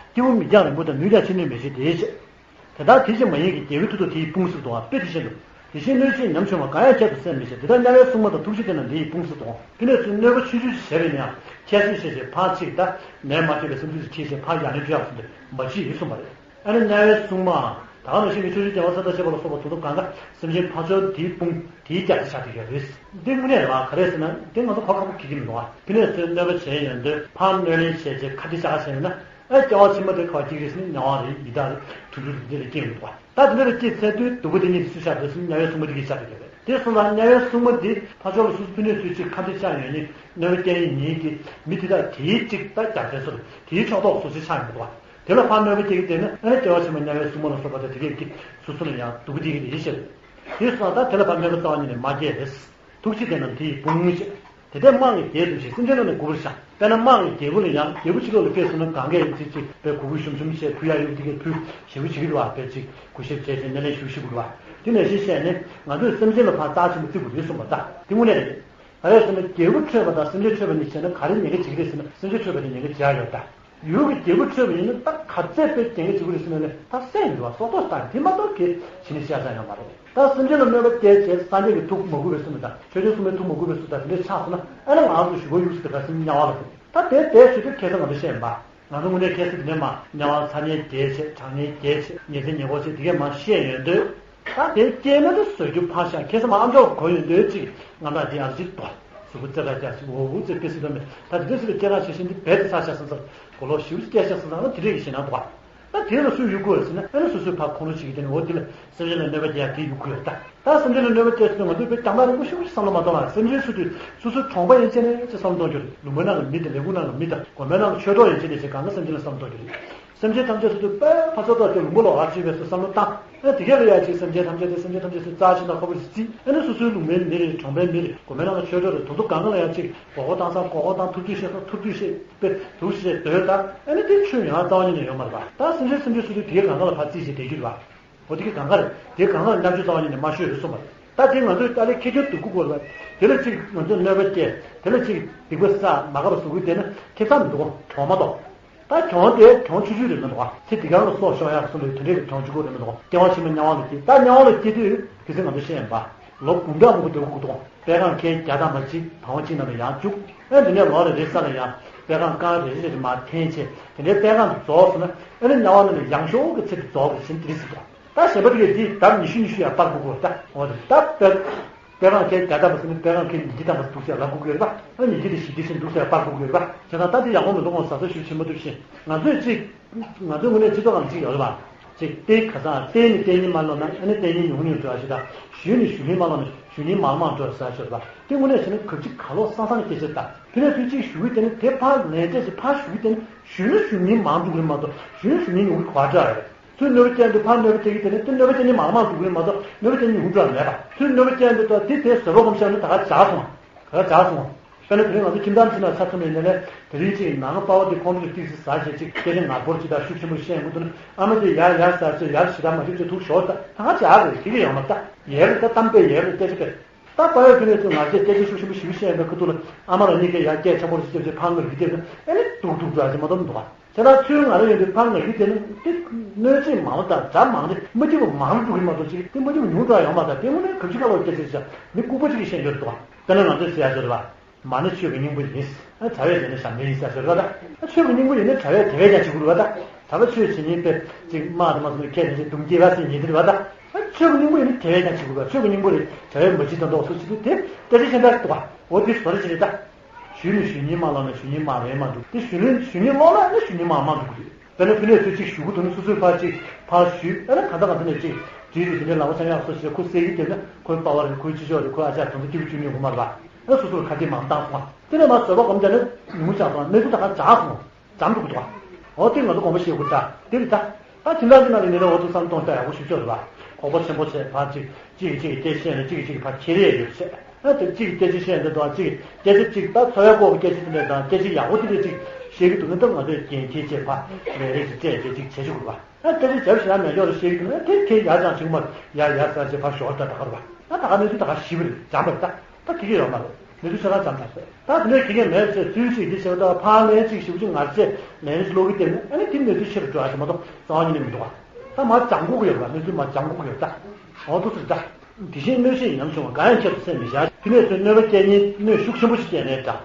སྐྱེ་བོ་མི་རྒྱགས་རིང་པོ་དང་ནུས་རྒྱགས་ཆེ་གནོད་མི་བྱེད་དེ་བྱས། དེ་ལྟར་དེ་བཞིན་མ་ཡིན་གྱི་རྒྱལ་པོའི་མཐུ་སྟོབས་དེས་དཔུང་གསུམ་དང་དཔེ་དེ་བཞིན་དུ། དེ་བཞིན་གནོད་བྱེད་ཉམ་ཆུང་བ་གང་ཡང་ཁྱད་དུ་གསད་མི་བྱེད། དེ་ལྟར་དམྱལ་བའི་སྲུང་མ་དང་ཐུགས་རྗེ་དེ་རྣམས་འདི་ཡི་དཔུང་གསུམ་དང་། ཕུ་ནུས་ཚོས་གནོད་པ་ཆུང་ཆུང་ཞིག་བྱས་པ་ཡིན་ན་ཡང་ཁྱད་གསོད་བྱས་ཏེ་ཕར་ཅིག་ད་ནད་མ་ཐེབས་པའི་བསམ་ཚུལ་ཞིག་འཁྱེར་བྱས་ཕར་ཡར་ལེན་འགྲོ་ཡག་བཟོ་འདོད་མ་བྱེད་ཡིན་གསུངས་པ་རེད། ཨ་ནི་དམྱལ་བའི་སྲུང་མ་ད་ག་ནང་བཞིན་གྱི་ཕྱོགས་བཅུའི་རྒྱལ་བ་སྲས་དང་བཅས་པ་ལ་སོགས་པ་དོན་དུ་གང་ག་སེམས་ཅན་ཕར་ཕྱོགས་འདིའི་དཔུང་དེའི་རྒྱབ་ཏུ་ཆགས་བསྡད་ཡོད་རེད། འདི་དངོས་གནས་རེད་བ། ག་རེ་ཟེར་ན་འདི་ང་ཚོ་གོ་ཁག་པོ་གི་གི་མི་འདུག་བ། ཕུ་ནུས་ཚོས་གནོད་པ་བྱས་ཡོང་དུས་ཕར་གནོད་ལན་བྱས་རྗེས་ཁ་གཏད་བཅག་བྱས་ཡོད་ན། ཨ་སྐྱེ་བ་ཕྱི་མ་དེ་ཁ་བ་གཅིག་རེད་ཟེར་ན་དམྱལ་བ་རེད། ཡི་དྭགས་རེད། དུད་འགྲོ་རེད། འདི་ལ་སྐྱེ་ཡོང་གི་འདུག་བ། ད་དེ་འདྲ་ལ་སྐྱེས་ཚར་དུས་སྡུག་པོ་དེ་གཉིས་དེ་སུས་བཞག་པ་རེད་ཟེར་ན་དམྱལ་བའི་སྲུང་མ་དེ་གིས་བཞག་པ་རེད། དེ་སོང་ཙང་དམྱལ་བའི་སྲུང་མ་དེ་ཕར་ཕྱོགས་ལ་སོ་སོ་ཕུ་ནུའི་ཚུལ་གཅིག་ཁ་འདོན་ཆགས་ཡོང་ནས་གནོད་པ་སྐྱེལ་ཡིན་ཉིན་གྱི་མི་དེ་དག་དེའི་གཅིག་ད་རྒྱལ་ཚན་སོ་དེའི་ཕྱོགས་གཏོགས་སོ་སོའི་ཆགས་ཡོང་གི་འདུག་བ། དེ་ལ་ཕར་གནོད་པ་སྐྱེལ་གྱི་བསྡད་ན་ཨ་ནི་སྐྱེ་བ་ཕྱི་མ་དམྱལ་བའི་སྲུང་མ་ལ་སོགས་པ་དང་དེ་གས་ཀྱིས་སོ་སོ་ལ་ཡང་སྡུག་པོ་སྐྱེལ་གྱི་རེད་ཤག་དེ་སོང་ཙང་ད་དེ་ལ་ཕར་གནོད་པ་རྩ་བ་ཉིད་ནས་མ་སྐྱེལ་རེད། ཐུགས་རྗེ་དེ་རྣམས་དེ་ཡི་དཔུང་ཞེས། དེ་ལྟས་དམངས་ཀྱི་རྒྱལ་དུ་ཞེས། སེམས་ཅན་རྣམས་ནི་མགུ་པར་བཞག་དཔེར་ན་དམངས་ཀྱི་རྒྱལ་པོ་ལ་ཡང་རྒྱལ་པོ་ཕྱི་ལོགས་ལ་ཕེབས་སོང་ན་གང་གས་ཅིག་ཅིག་དཔེ་གུ་གུ་ཞུམ་ཞུམ་བྱས་ཕུལ་ཡག་ཡོད་དེ་གས་ཕུལ་ཞེ་པོ་བྱེད་ཀྱི་འདུག་བ། དཔེ་ཅིག་གུས་ཞབས་བྱས་བྱས་སྣེ་ལེན་ཞུ་ཞུ་དགོས་བ། དེ་ནང་བཞིན་བཤད་ནས་ང་ཚོས་སེམས་ཅན་ལ་ཕར་རྩ་ཆེན་པོ་བརྩི་དགོས་རེད་གསུངས་པ། ད་དེ་དངོས་གནས་རེད། ག་རེ་ཟེར་ན་རྒྱལ་པོ་འཕྲོད་པ་དང་སེམས་ཅན་འཕྲོད་པ་གཉིས་བྱས་ན་ག་རེ་ཉེན་ཁ་ཅིག་རེད་ཟེར་ན་སེམས་ཅན་འཕྲོད་པ་དེ་ཉེན་ཁ་ཅིག་ཡོད་ད། ཡུལ་གྱི་རྒྱལ་པོ་འཕྲོད་པ་ཡིན་ན་ད་ག་ཚད་དཔེ་རྒྱན་གྱི་འཇུག་རེད་ཟེར་ན་ནི་ད་སེམས་ཡོད་པ་སྲོག་ཐོག་ལྟ་དེ་མ་གཏོགས་གལ་ཇི་སྙེད་ཤ་ཚ་ཡང་མ་རེད། ད་སེམས་ཅན་ལ་གནོད་པ་སྐྱེལ་བྱས་སངས་རྒྱས་ཀྱི་ཐུགས་མ་མགུ་བའི་སེམས་དང་ཆོས་སྐྱོང་སྲུང་མའི་ཐུགས་མ་མགུ་བའི་སེམས་དང་དེ་འདྲ་ཆགས་སོང་ན་ཨ་ནི་ང་རང་ཚོ་ཞུ་གོ་ཡུག་སུ་དེ་ག་སེམས་དམྱལ་བ་ལ་ད་དེ་དེ་ཞུ་དུས་ཁ་སང་ང་ཚོ་བཤད་ཡིན་པ། ང་ཚོ་དངོས་གནས་ཁ་སང་དེ་ནས་མ་དམྱལ་བ་ཚ་དམྱལ་བརྒྱད་བྱས་གྲང་དམྱལ་བརྒྱད་བྱས་ཉེ་ཚན་ཉེ་འཁོར་བྱས་དེ་གས་མ་བཤད་ཡོང་དུས། ད་དེ་སྐྱེས་ན་དེ་བཟོ་རྒྱུ་ཕར་བཞག་ཁ་སང་མ་ཨ་མཆོག་གོ་ཡོང་དུས་ཅིག་ང་འདྲ་དེ་ཡར་ཅིག་ཏོ། གཟུགས་པོ་རྩེ་ཁ་རྒྱག་ཅིག་འོ་འུ་ཚེ་དཔེ་སྲིད་དོ་མེད་ད་དེ་འདྲ་སྲིད་པའི་སྐྱེ་རང་ཆེ་ཤིང་འདི་རྦད་དེ་ཚར་ཤག་སང་སང་གོ་ལོག་ཞིབ་སྐྱེ་ཤག་སང་སང་ཨ་དེ་འདྲས་ཀྱི་ཞེད་སྣང་འདུག་བ། ད་དེ་ལ་སུས་ཡུལ་བསྐོར་ཟེར་ན་ཨ་ནི་སོ་སོའི་ཕར་ཁོང་ཁྲོ་བྱེད་ཀྱི་དེ་ནི་འོ་དེ་ལ་སེམས་ཅན་ལ་གནོད་པ་སྐྱེལ་ཡག་དེ་ཡུལ་བསྐོར་ཡོད་ད། ད་སེམས་ཅན་ལ་གནོད་པ་སྐྱེལ་ཟེར་ན་ང་ཚོས་དཔེ་རྐྱང་པ་རིང་པོ་ཞིག་བསམ་བློ་མ་གཏོང་བར་སེམས་ཅན་སུ་དུས་སོ་སོའི་གྲོང་པ་ཡན་ཆད་ནས་ཅི་བསམ་བློ་གཏོང་རྒྱུ་རེད། ལུང་པའི་ནང་གི་མི་དང་ལས་ཁུངས་ནང་གི་མི་དང་དགོན་པའི་ནང་གི་ཆོས་གྲོགས་ཡན་ཆད་ནས་ཅི་གང་ག་སེམས་ཅན་ལ་བསམ་བློ་གཏོང་རྒྱུ་རེད། སེམས་ཅན་ཐམས་ཅད་སུ་དུ་དཔེ་ཕར་ཚུར་ཐོག་ཏུ་ལུང་པ་ལོགས་ཀར་ཅིག་བས་སུ་བསམ་བློ་བཏང་། ཨ་དེ་གས་ལ་ཡ་ཅིག་སེམས་ཅན་ཐམས་ཅད་དེ་སེམས་ཅན་ཐམས་ཅད་སུ་རྩ་ཆེན་དང་ཁོ་བོ་རྩིས། ཨ་ནི་སོ་སོའི་ལུང་པའི་མི་རེད། གྲོང་པའི་མི་རེད། དགོན་པའི་ནང་ལ་ཆོས་གྲོགས་རེད། དོན་དུ་གང་ག་ལ་ཡ་ཅིག་མགོ་སྐོར་བཏང་ས་མགོ་སྐོར་བཏང་། ཐུབ་ཚོད་བཤད་ས་ཐུབ་ཚོད་བཤད། དཔེ་དུ་ཞིག་རེད་འདོད་ད། ཨ་ནི་དེ་ཆོས་ཡང་རྩ་བ་ཉིད་ནས་ཡོད་མ་རེད་པ། ད་སེམས་ཅན་སེམས་ཅན་སུ་དུ་དེ་གས་གང་ག་ལ་ཕར་རྩིས་བྱས་བསྡད་རྒྱུ་རེད་པ། འོ་དེ་གས་གང་ག་རེད། དེ་གང་ག་ལ་བསླབ་བྱ་རྩ་བ་ཉིད་ནས་མ་ཤོད་རེད་གསུངས་པ་རེད། ད་དེ་ང་ཚོས་ཏཱ་ལའི་ཁེ་ཆོ་སྡུག་གུ་སྐོར་བ། དེ་ལ་གཅིག་ང་ཚོས་གནོད་པ་སྐྱེལ། དེ་ལ་གཅིག་སྡིག་པ་བསགས། མ་དགའ་བ་བཟོ་གི་བསྡད་ན་ཁེ་བཟང་མི་འདུག་གོ་གྲོང་མ་གཏོགས། ད་གྱོང་དེ་གྱོང་ཆུང་ཆུང་རེད་མི་འདུག་ག་ཚེ་འདི་གང་ལ་སྲོག་ཤོར་ཡག་གསུངས་པའི་དེ་འདྲའི་གྱོང་ཆུང་ཀུ་རེད་མི་འདུག་ག་སྐྱེ་བ་ཕྱི་མ་དམྱལ་བ་ལ་སྐྱེ། ད་དམྱལ་བ་ལ་སྐྱེ་དུས་དེ་ཚེ་ང་ཚོས་ཤེས་ཡིན་པ། ལོ་འབུམ་ཕྲག་མང་པོ་སྡོད་དགོས་ཀྱི་འདུག་དཔེ་ཁང་ཁལ་བརྒྱ་ཐམ་པ་གཅིག་དང་པོ་གཅིག་ནང་ལ་ཡང་བཅུག་ཨ་དེ་ནས་ལོ་རེ་རེ་ས་ལ་ཡང་དཔེ་ཁང་རྐང་རེ་རེ་རེ་མར་འཐེན་བྱས། དེ་ནས་དཔེ་ཁང་དུ་རྫོགས་སོང་ན་ཨ་ནི་དམྱལ་བ་ནང་ནས་ཡང་ཤོག་གི་ཚེ་དུ་རྫོགས་པ་ཟིན་དེ་རེད་ཟེར་གྱི་འདུག་ད་གཞན་པ་དེ་གས་དེ་ལྡབ་ཉི་ཤུ་ཉི་ཤུ་ཡང་སྤར་དགོས་ཀྱི་རེད། ད་འོ་རེད། ད་དཔེ་དཔེ་ཁང་ཁལ་བརྒྱ་ཐམ་པ་ཟེར་ན་དཔེ་ཁང་ཁལ་ཉིས་བརྒྱ་ཐམ་པ་འདུག་ཟེར་ལབ་དགོས་ཀྱི་རེད་པ། ཨ་ཉིས་བརྒྱ་དེ་བཞི་བརྒྱ་ཕྱིན་འདུག་ཟེར་སྤར་དགོས་ཀྱི་རེད་པ། བྱས་ཙང་ད་དེ་ཡག་པོ་མི་འདུག་ངོ་ཟ་ས་ཞུ་ཆེན་པོ་འདུག་ཤེས། ང་ཚོས་གཅིག་ང་ཚོའི་དངོས་གནས་སྤྱི་ཚོགས་ནང་གཅིག་ཡོད་རེད་པ། གཅིག་སྟེང་ཁ་སང་སྟེང་ནས་སྟེང་ཉིན་མ་ལོན་ན་ཨ་ནི་སྟེང་ཉིན་ཉུང་ཉུང་འགྲོ་ཡ་ཞིག་དང་། གཞུག་ནས་གཞུག་ཉིན་མ་ལོན་ན་གཞུག་ཉིན་མང་མང་འགྲོ་ཡ་ཟེར་ཡ་ཞིག་རེད་པ། དེ་དངོས་གནས་བྱས་ན་གབ་ཅིག་ག་ལོག་སང་སང་སྐད་ཆ་དང་། ཕི་ནས་ཚུར་གཅིག་ཞུ་གི་དེ་ནི་དེ་ཕར་ལན་འདེབས་ཀྱི་ཕར་ཞུ་གི་དེ་ནི་གཞུག་ནས་གཞུག་ཉིན་མང་འགྲོ་གི་རེད་མ་གཏོགས་གཞུག་ནས་གཞུག་ཉིན་ཉུང་གི་ག་འདྲ་རེད། ཚུར་གནོད་པ་སྐྱེལ་དུས་ཕར་གནོད་པ་སྐྱེལ་གྱི་དེ་ནི་དེ་གནོད་པ་སྐྱེལ་ནི་མང་མང་འགྲོ་གི་རེད་མ་གཏོགས་གནོད་པ་སྐྱེལ་ནི་ཉུང་འགྲོ་ཡ་མེད་པ། ཚུར་གནོད་པ་སྐྱེལ་དུས་ད་དེ་དེ་བཟོད་པ་སྒོམ་བཞག་ན་ད་ག་འཇགས་སོང་། ད་ག་འཇགས་སོང་། དཔེར་ན་དེ་རིང་ང་ཚོ་ཁྱིམ་ཚང་ཕྱི་ནང་ཆ་མཚོན་པའི་ནང་ནས་དེ་རིང་གཅིག་ནང་ལོ་པ་ཕ་དེ་ཁོང་ཁྲོ་ཏོག་ཙམ་ཟ་བྱས་ཅིག་སྐད་ཆ་ངར་པོར་ཅིག་དང་ཤུགས་ཆེན་པོ་བཤད་ཡོང་གི་འདུག་ན་ཨ་མ་དེ་ཡར་ཡར་ཟ་བྱས་ཡར་ཞེ་དྲག་མ་འགྲིག་ཅིག་ཐུག་ཞོག་ད་ད་ག་འཇགས་རེད། དེ་གི་ཡོང་མ་ད་ཡལ་རེད། ད་གཏམ་དཔེ་ཡལ་རེད། སྐད་ཆ་དཔེ་ད་པ་ཕ་ཕི་ནས་ཚུར་ངར་ཅིག་སྐད་ཆ་ཤུགས་ཆེན་པོ་ཞིག་བཤད་ཡོང་པའི་ཁ་ཐུག་ལ་ཨ་མ་རང་གཉིས་ཀས་ཡར་སྐད་ཆེན་པོ་ཞིག་བརྒྱབ་བྱས་ཕར་ངར་གི་བལྟས་ན་ཨ་ནི་སྡུག་སྡུག་འགྲོ་ཡ་ཅིག་མ་གཏོགས་མི་འདུག་ག་དེ་ལྟར་ཚུར་ང་རང་ཡོང་དུས་ཕར་ང་རྒྱུད་དེ་ནི་དེ་གནོད་བྱེད་མང་བ་དང་དགྲ་མང་རེད། མ་སྐྱིད་པ་མང་རུ་འགྲོ་གི་མ་གཏོགས་ཅིག་དེ་མ་སྐྱིད་པ་ཉུང་འགྲོ་ཡ་ཡོང་མ་ཐག་དེ་དངོས་གནས་གབ་ཅིག་ཁ་ལོག་སྐད་ཆ་ཞིག་མི་ལྐུགས་པ་ཅིག་གིས་བཤད་ཡོད་འདུག་བ། དཔེར་ན་ང་ཚོས་ཟེར་ཡ་ཅིག་ཡོད་རེད་བ། མ་ཎི་ཆོས་ཀྱི་སྙིང་པོ་ཡིན། ཨ་གྲྭ་པས་བྱས་ན་ཞབས་འདྲེན་ཡིན་ཟེར་ཡ་ཅིག་ཡོད་རེད་བ། ཨ་ཆོས་ཀྱི་སྙིང་པོ་ཡིན་ན་གྲྭ་པས་དེ་བས་ཀྱང་བྱེད་དགོས་རེད་བ་ད། གྲྭ་པ་ཆོས་བྱེད་ཉིན་དཔེ་ཅིག་དམག་དང་མ་སོང་ནས་ཁས་ལེན་བྱས་དུམ་སྐྱེས་པ་ཟེར་ཉིན་དེ་རེད་བ་ད། ཨ་ཆོས་ཀྱི་སྙིང་པོ་ཡིན་ན་དེ་བས་ཀྱང་བྱེད་དགོས་རེད་བ། ཆོས་ཀྱི་སྙིང་པོ་རེད། གྲྭ་པས་མ་བྱེད་དོན་དག་སོ་ཅིག་དེ་སྐད་ཆ་ཞིག་འདྲ་འདུག་བ། འོ་དེ་བཟོ་འདྲ་ཅིག་རེད་ད། གཞུག་ནས་གཞུག་ཉིན་མ་ལོན་ན་གཞུག་ཉིན་མང་རེད་མ་འདུག་དེ་གཞུག་ནས་གཞུག་ཉིན་ལོན་ན་ཨ་ནི་གཞུག་ཉིན་མང་མང་འགྲོ་གི་རེད། དཔེར་ན་ཕི་ནས་ཚུར་གཅིག་ཞུ་གི་འདུག་ན་སོ་སོས་ཕར་གཅིག་ཕར་ཞུས། ཨ་ནི་གང་ལྟར་གང་ལྟར་ནས་གཅིག་བྲིས་རེད། དེ་འདྲའི་ལག་པ་འཆང་ཡག་སོ་ཞེས་ཁོ་གསལ་གྱི་དེ་ན་ཁོའི་པ་ཕ་རེད། ཁོའི་ཅི་ཞོག་རེད། ཁོའི་ཨ་ཅག་དེ་ཚོ་སྐྱིད་པོ་བཅུག་ནས་ཡོང་གི་མ་རེད་པ། ཨ་ནི་སོ་སོར་ཁ་གཏད་མང་བཏང་སོང་བ། དེ་ནས་མར་བཟོད་པ་སྒོམ་བྱས་ན་ཉུང་ཆགས་སོང་བ། གནས་ཚུལ་ད་ག་འཇགས་སོང་བ། འཇམ་འགྲོ་གི་འདུག་བ། འོ་དེ་ང་ཚོ་དགོངས་པ་བཞེས་དགོས་ད། དེ་རེད་ད། ད་ཁྱིམ་ཚང་གི་ནང་ལ་ཉེ་རང་འོ་ཐུག་བསམ་གཏོང་ལྟ་ཡག་པོ་ཞིག་ཤོར་རེད་བ། ཁོག་པ་ཆེན་པོ་བྱས་ཕར་གཅིག་གཅིག་གིས་གཅིག་གི་སྐད་ཆ་བཤད་ནས་གཅིག་གིས་གཅིག་གིས་ཕར་ཁྱེར་ཡས་ཡོད་བྱས། ཨ་དེ་གཅིག་གིས་སྐད་ཆ་བཤད་འདི་དང་གཅིག་གིས་སྐད་ཆ་གཅིག་ད་འཚོ་བའི་སྐོར་གྱི་སྐད་ཆ་དེ་འདྲ་དང་སྐད་ཆ་ཡག་པོ་དེ་འདྲ་གཅིག་བཤད་ཀྱི་འདུག་ན་ད་ང་ཚོས་འགན་འཁྱེར་བྱས་ཕར་ལས་རེས་ཀྱི་སྤྲད་བྱས་གཅིག་བྱེད་ཆོག་གི་རེད་བ། ཨ་སྐད་ཆ་བརྒྱབ་ཤི་ན་མེད་ཀྱོག་རེ་བཤད་ཀྱི་འདུག་ན་དེ་ཁྱེད་ཡར་ཅང་བྱུང་མ་རེད། ཡར་ཡར་ཟེར་བྱས་ཕར་ཞོར་ད་ད་ག་རེད་བ། ད་ད་ག་གནས་ཚུལ་ད་ག་ཞི་བ་རེད། འཇམ་པ་རེད་ད། ད་དེ་གས་ཡོད་མ་རེད། མི་ཚོ་ཆ་ཚང་འཇམ་ཐག་ཆོད། ད་དེ་འདྲའི་དགེ་རྒན་མེད་ཚེ་ཚུལ་གཅིག་འདི་བྱས་པ་ད་ཕར་ལན་གཅིག་ཞེ་པོ་ཅིག་ངར་བྱས་ལན་གཅིག་སློག་གི་བསྡད་ན་ཨ་ནི་དེ་གནས་ཚུལ་ཆེ་རུ་འགྲོ་ཡ་ཞིག་མ་གཏོགས་རྩ་བ་ཉིད་ནས་མི་འདུག་བ། ད་མར་འཇམ་འགུག་གི་ཡོད་རེད་བ། གནས་ཚུལ་མར་འཇམ་འགུག་གི་ཡོད་ད། འོ་ཐུགས་སུ་ད། དེ་བཞིན་གནོད་བྱེད་ཡི་ནམ་བྱུང་བ། འགའ་ཡང་ཁྱད་དུ་སེམས་མི་བཞག་ཕི་ནས་ཚུར་གནོད་པ་སྐྱེལ་ཉིན་གནོད་ཤུགས་ཆེན་པོ་ཞིག་སྐྱེལ་ནའི་འདྲ།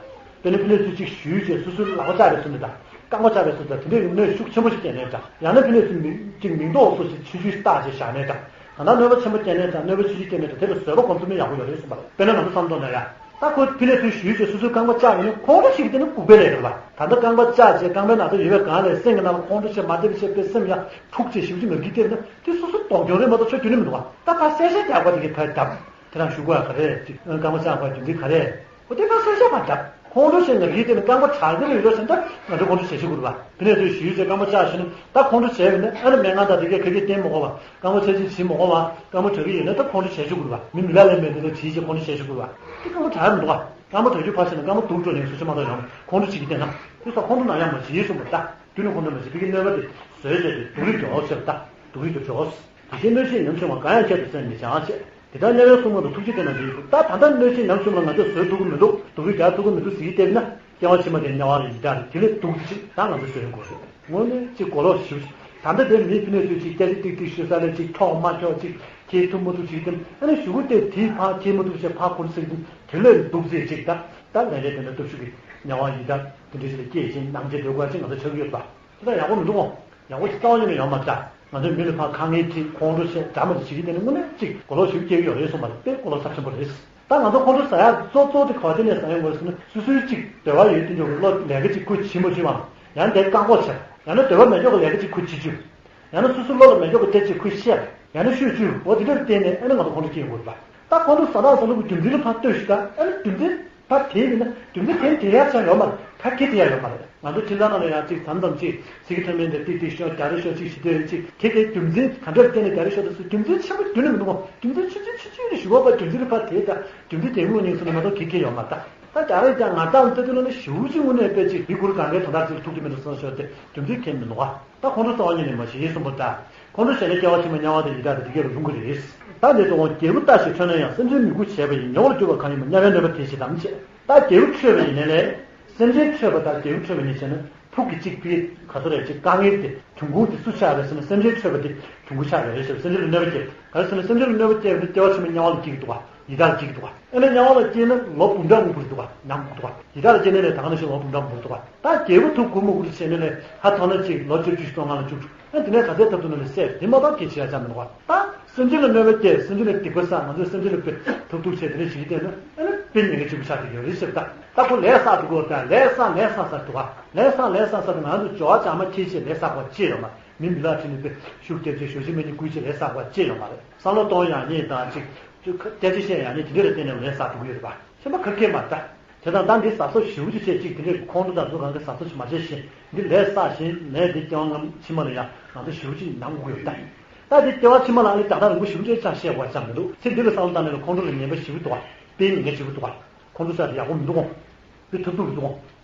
དཔེར་ན་ཕི་ནས་ཚུར་གཅིག་ཞུས་བྱས་སོ་སོའི་ལག་པ་བཅག་པའི་ཚུལ་འདི་དང་རྐང་པ་བཅག་པའི་ཚུལ་དང་དེ་འདྲའི་གནོད་ཤུགས་ཆེན་པོ་ཞིག་སྐྱེལ་ནའི་འདྲ། ཡང་ན་ཕི་ནས་ཚུར་མི་གཅིག་མིང་འདོགས་སོ་ཞིག་ཆུང་ཆུང་ཞིག་བཏགས་བྱས་བཞག་ནའི་འདྲ། གང་ལྟར་གནོད་པ་ཆེན་པོ་སྐྱེལ་ནའི་འདྲ། གནོད་པ་ཆུང་ཆུང་སྐྱེལ་ནའི་འདྲ། དེ་ལ་བཟོད་པ་སྒོམ་ཐུབ་ན་ཡག་པོ་ཡོད་རེད་གསུངས་པ་རེད། དཔེར་ན་ང་ཚོ་བསམ་བློ་གཏོང་ན་ཡ། ད་ཁོ་ཕི་ལས་ཚུར་ཞུས་བྱས་སོ་སོའི་རྐང་པ་བཅག་ཡིན་ན་ཁོང་ཁྲོ་ཞིག་དེ་ནི་ལྐུགས་པའི་ལས་རེད་པ། ད་ལྟ་རྐང་པ་བཅག་བྱས་རྐང་པའི་ནང་དུ་ཡོད་པའི་སྒང་ལས་སེམས་ཀྱི་ནང་ལ་ཁོང་ཁྲོ་བྱས་མ་བདེ་བ་བྱས་པའི་སེམས་ཡང་འཁྲུག་བྱས་ཞེ་པོ་ཅིག་ངར་སྐད་བཏེགས་ན་དེ་སོ་སོ་གདོང་གྱོང་རེད་མ་གཏོགས་ཆོ་རྒྱུ་ནི་མི་འདུག་པ། ད་ཕར་གསལ་བཤད་རྒྱག་པ་དེ་གི་ཕར་བརྡབ། དེ་རང་ཞུ་དགོས་ཡ་ག་རེ་ཅིག་རྐང་པ་བཅག་པ་རྒྱུ་མཚན་ག་རེ། འོ་དེ་ཕར་གསལ་བཤད་ཕར་བརྡབ། ཁོང་ཁྲོ་བྱས་ངར་སྐད་བཏེགས་ན་རྐང་པ་དྲག་གི་རེད་ལོ་ཟེར་ན་ད་ང་ཚོ་ཁོང་ཁྲོ་བྱས་ཞུ་དགོས་རེད་པ། ཕི་ལས་ཚུར་ཞུས་བྱས་རྐང་པ་བཅག་ཞུས་ན་ད་ཁོང་ཁྲོ་བྱས་ཡོད་ན་ཨ་ནི་སྨན་ཁང་དང་དེ་གས་ཁ་སྐད་བསྟན་མ་དགོས་པ། རྐང་པ་ཆ་ཅིག་བྱིན་མ་དགོས་པ། རྐང་པ་དྲག་གི་ཡོད་ན་ད་ཁོང་ཁྲོ་བྱས་ཞུ་དགོས་རེད་པ། མི་མི་ལ་ལས་མེད་དེ་ལ་བྲིས་བྱས་ཁོང་ཁྲོ་བྱས་ཞུ་དགོས་རེད་པ། དེ་རྐང་པ་དྲག་མི་འདུག་པ། རྐང་པ་དྲག་རྒྱུ་ཕར་བཞག་ན་རྐང་པ་སྡུག་འགྲོ་ནས་སུ་ཆ་མ་གཏོགས་ཡོང་ཁོང་ཁྲོ་བྱེད་ཀྱི་བསྟན་ན་དེ་ས་ཁོང་ཁྲོ་ན་ཡང་མ་བྱེད་གསུངས་པ། ད་དུས་ནས་ཁོང་ཁྲོ་མ་བྱེད་ཕ་གི་གནོད་པ་དེ་བཟོས་བྱས་ཏེ་སྡུག་རུས་འགྲོ་ཟེར། ད་སྡུག་རུས་འགྲོ་འགྲོ། དེ་བཞིན་གནོད་བྱེད་ཉམ་ཆུང་བ་གང་ཡང་ཁྱད་དུ་སེམས་མི་བྱང་བྱས། དེ་ལྟར་དམྱལ་བའི་སྲུང་མ་ལ་ཐུགས་རྗེ་བསྟན་ན་འདི་ཡིན། ད་ད་ལྟ་གནོད་བྱེད་ཉམ་ཆུང་ལ་ང་ཚོས་བཟོད་ཐུབ་ཀྱི་མི་འདུག་སྡུག་རུས་རྒྱག་ཐུབ་ཀྱི་མི་འདུག་ཟེར་གྱི་བསྡད་ན་སྐྱེ་བ་ཕྱི་མ་དེ་དམྱལ་བ་ལ་ཡི་དྭགས་རེད། དེ་ལས་སྡུག་ཅིག་ད་ང་ཚོ་བཟོད་ཡོང་དགོས་རེད། དངོས་གནས་ཅིག་གོ་ལོག་ཞིག་ད་ལྟ་དེ་མི་ཕི་ནས་ཚུལ་ཅིག་སྐད་ཆ་ཏིག་ཏིག་ཤོད་ས་ལ་ཅིག་འཁྱོག་མ་འཁྱོག་ཅིག་ཁྱེད་ཐུབ་མ་ཐུབ་ཅིག་དེ་ཨ་ནི་ཞུ་གུ་དེ་དེ་ཕར་ཁྱེད་མ་ཐུབ་བྱས་ཕར་ཁུར་ཟེར་གྱི་དེ་ལས་སྡུག་ཟེར་ཅིག་ད་ད་ལན་རེ་དེ་འདྲ་སྟོབས་ཤུགས་ཀྱི་དམྱལ་བ་ཡི་དྭགས་དེ་འདྲ་ཞིག་ལ་སྐྱེས་ཤིང་ནང་ཆེ་འདོད་དགོས་ཅིག་ང་ཚོ་ཆགས་ཀྱི་ཡོད་པ། དེ་ལ་ཡག་པོ་མི་འདུག་གོ། ཡག་པོ་ཞིག་རྩ་བ་ཉིད་ནས་ཡོང་མ་ད། ང་ཚོའི་མི་ལ་ཕར་དཀའ་ངལ་འཕྲད་ཁོང་ཁྲོ་བྱས་འདྲ་མ་འདྲ་བྱེད་ཀྱི་དེ་ནི་དངོས་གནས་གཅིག་གོ་ལོག་ཞིག་སྐྱེ་གི་ཡོད་རེད་གསུངས་པ་རེད། དཔེ་གོ་ལོག་ཚབས་ཆེན་པོ་རེད། ད་ང་ཚོ་ཁོང་ཁྲོ་ཟ་ཡག་གཙོ་གཙོ་དེ་ག་བ་དེ་ནས་ཟ་ཡོང་དགོས་ཟེར་ན་སོ་སོའི་གཅིག་འདོད་པ་ཡོད་དེ་འཇོག་གི་བློ་ལས་ཀ་གཅིག་ཁོས་བྱེད་མ་བྱེད་བའམ་ཡང་དེ་བཀག་འགོག་བྱས་ཡང་ན་འདོད་པ་མེད་འཇོག་གི་ལས་ཀ་གཅིག་ཁོས་བྱེད་བཅུག་ཡང་ན་སོ་སོ་བློ་ལ་མེད་འཇོག་གི་སྐད་ཆ་ཁོས་བཤད་ཡང་ན་ཤོད་བཅུག་འོ་དེ་འདྲར་བརྟེན་ནས་ཨ་ནི་ང་ཚོ་ཁོང་ཁྲོ་སྐྱེ་ཡོང་དགོས་རེད་པ། ད་ཁོང་ཁྲོ་ཟ་རག་ཟ་ལུགས་ཀྱི་རྒྱུ་མཚན་ལ་ཕར་ལྟོས་ཤིག་ད་ཨ་ནི་རྒྱུ་མཚན། ད་དེ་ཡིན་ན་རྒྱུ་མཚན་དེ་དེ་ཡག་ཆགས་ཡོད་མ་རེད། ཁ་སྐད་དེ་ཡག་ཡོད་མ་རེད། ང་ཚོ་ཁྱིམ་ཚང་ནང་ལ་ཡང་གཅིག་མཚམས་མཚམས་གཅིག་ཚིག་གི་མཐའ་མེད་འདི་ཏིག་ཏིག་ཤོག་རྒྱ་རེ་ཤོག་གཅིག་ཞིག་ལྟོས་རེ་གཅིག་ཁྱེད་ཀྱིས་རྒྱུ་མཚན་ག་འདྲར་བརྟེན་ནས་རྒྱ་རེ་ཤོག་ཏུ་སུ་རྒྱུ་མཚན་ཆེན་པོ་རྒྱུ་ནི་མི་འདུག་གོ། རྒྱུ་མཚན་ཆུང་ཆུང་ཆུང་ཆུང་རེ་ཞུ་བ་པ་རྒྱུ་མཚན་ལ་ཕར་དེ་ད་རྒྱུ་མཚན་དེ་དངོས་ཉིད་སུ་ནས་མ་གཏོགས་ཁྱེད་ཀྱིས་ཡོད་མ་རེད། ད་རྒྱ་རེ་ཀྱང་ང་ཏང་ལྟ་དུས་ལ་ནི་ཞུ་ཅིག་དངོས་གནས་དཔེ་གཅིག་མི་གུ་རུ་གང་གའི་དོན་དག་ཅིག་ལ་ཐུག་རྒྱུ་མི་འདུག་སོང་ཤོག་དེ་རྒྱུ་མཚན་ཁྱེད་མི་འདུག་ག། ད་ཁོང་ཁྲོ་རྩ་བ་ཉིད་ནས་མ་བྱེད་གསུངས་པ་ད། ཁོང་ཁྲོ་བྱས་ན་སྐྱེ་བ་ཕྱི་མ་དམྱལ་བ་དང་ཡི་དྭགས་དང་དེ་སྐད་ལ་ལྷུང་གི་རེད། ད་འདི་ལྟ་འོང་རྒྱལ་པོ་ལྟ་ཞིག་ཁྲོས་ན་ཡང་སེམས་ཅན་མི་མགུ་བྱས་པ་ཡིན། མྱོང་བར་གྱུར་པ་གང་ཡིན་པ་དམྱལ་བའི་གནོད་པ་དེ་བཞིན་དམ་བཅས། ད་རྒྱལ་པོ་ཁྲོས་པ་ཡིན་ནའི་ལས། སེམས་ཅན་ཁྲོས་པ་དང་རྒྱལ་པོ་ཁྲོས་པ་གཉིས་བྱས་ན་ཕུགས་ཀྱི་གཅིག་པའི་ག་ཚོད་རེད་ཅིག་དཀའ་ངལ་དེ་འབྱུང་ཁུངས་དེ་སུ་ཆགས་རེད་ཟེར་ན་སེམས་ཅན་ཁྲོས་པ་དེ་འབྱུང་ཁུངས་ཆགས་རེད་ཟེར། སེམས་ཅན་ལ་གནོད་པ་སྐྱེལ། ག་རེ་ཟེར་ན་སེམས་ཅན་ལ་གནོད་པ་སྐྱེལ་བ་དེ་སྐྱེ་བ་ཕྱི་མ་དམྱལ་བ་ལ་སྐྱེ་གི་འདུག་ག། ཡི་དྭགས་ལ་སྐྱེ་གི་འདུག་ག། ཨ་ནི་དམྱལ་བ་ལ་སྐྱེས་ན་ལོ་འབུམ་ཕྲག་མང་པོ་རེད་འདུག་ག། ཉམས་འདུག་ག། ཡི་དྭགས་ལ་སྐྱེས་ན་ལས་ད་ག་ནང་བཞིན་ལོ་འབུམ་ཕྲག་མང་པོ་འདུག་ག། ད་རྒྱལ་པོ་ཐུགས་མགུ་མ་མགུ་ཆེ་ན་ལས་ཧ་ཐོག་ན་ཅིག་ལོ་བཅུ་བཅུ་ཞིག་སོང་ང་ལ་བཅུག་འགྲོ། ཨ་དེ་ནས་ག་ཚད་ཐབས་ཐུབ་ན་ལས་སེལ་དེ་མ་གཏོགས་སྐད་ཆ་ཡ་ཆ་མི་འདུག་ག། ད་སེམས་ཅན་ལ་གནོད་པ་སྐྱེལ། སེམས་ཅན་ལ་སྡིག་པ་བསགས། ང་ཚོས་སེམས་ཅན་ལ་དཔེ་ཐབས་སྡུག་བྱས་དེ་འདྲ་བྱེད་ཀྱི་བསྡད་ན་ཨ་ནི་དཔེ་ཉེན་ཁ་ཆེན་པོ་ཆགས་བསྡད་ཡོད་རེད་ཟེར། ད་ད་ཁོ་ལས་བསགས་འདུག་གོ། ད་ལས་བསགས་ལས་བསགས་བསགས་འདུག་ག། ལས་བསགས་ལས་བསགས་བསགས་ད་ང་ཚོ་སྦྱོར་བ་བྱ་མ་ཁྱེད་ཅེས་ལས་བསགས་པ་ཅི་ཡོད་མ། མི་མི་ལ་ཁྲིད་ནས་དཔེ་ཤུགས་རྒྱབ་བྱས་ཞོ་ཤི་མ་ཉིད་བསྐུལ་བྱས་ལས་བསགས་པ་ཅི་ཡོད་མ་རེད། བསམ་བློ་གཏོང་ཡག་ཉིད་དང་ཅིག་སྐད་ཆ་བཤད་ཡག་ཉིད་དེ་འདྲ་ལ་བརྟེན་ནས་ལས་བསགས་འདུག་གི་ཡོད་རེད་པ། ཁྱད་པར་ག་གེ་མ་རེད་ད། དེ་དང་ད་འདི་གཟབ་གཟབ་ཞེ་པོ་ཅིག་བྱས་ཅིག་དེ་འདྲའི་ཁོང་ཁྲོ་དང་ཚོ་གང་གི་གཟབ་གཟབ་ཅིག་མ་བྱས་ཤིང་འདི་ལས་བསགས་ཤིང་ལས་འདི་སྐྱེ་བ་ཕྱི་མ་ལ་ཡང་ང་ཚོ་ཞེ་པོ་ཅིག་ནམ་དགོས་ཡོད་ད། ད་འདི་སྐྱེ་བ་ཕྱི་མ་ལ་ཨ་ནི་ད་ལྟ་རིང་པོ་ཞེ་པོ་ཅིག་ཅང་བཤད་དགོས་ཅང་མི་འདུག། ཚེ་འདི་ལ་བསམ་བློ་བཏང་ནས་ལ་ཁོང་ཁྲོ་ལ་ངན་པ་ཞེ་པོ་འདུག་ག། དཔེ་ངན་ཞེ་པོ་འདུག་ག། ཁོང་ཁྲོ་ཟ་དེ་ཡག་པོ་མི་འདུག་ག། དཔེ་ཐབས་སྡུག་རེད་འདུག་ག།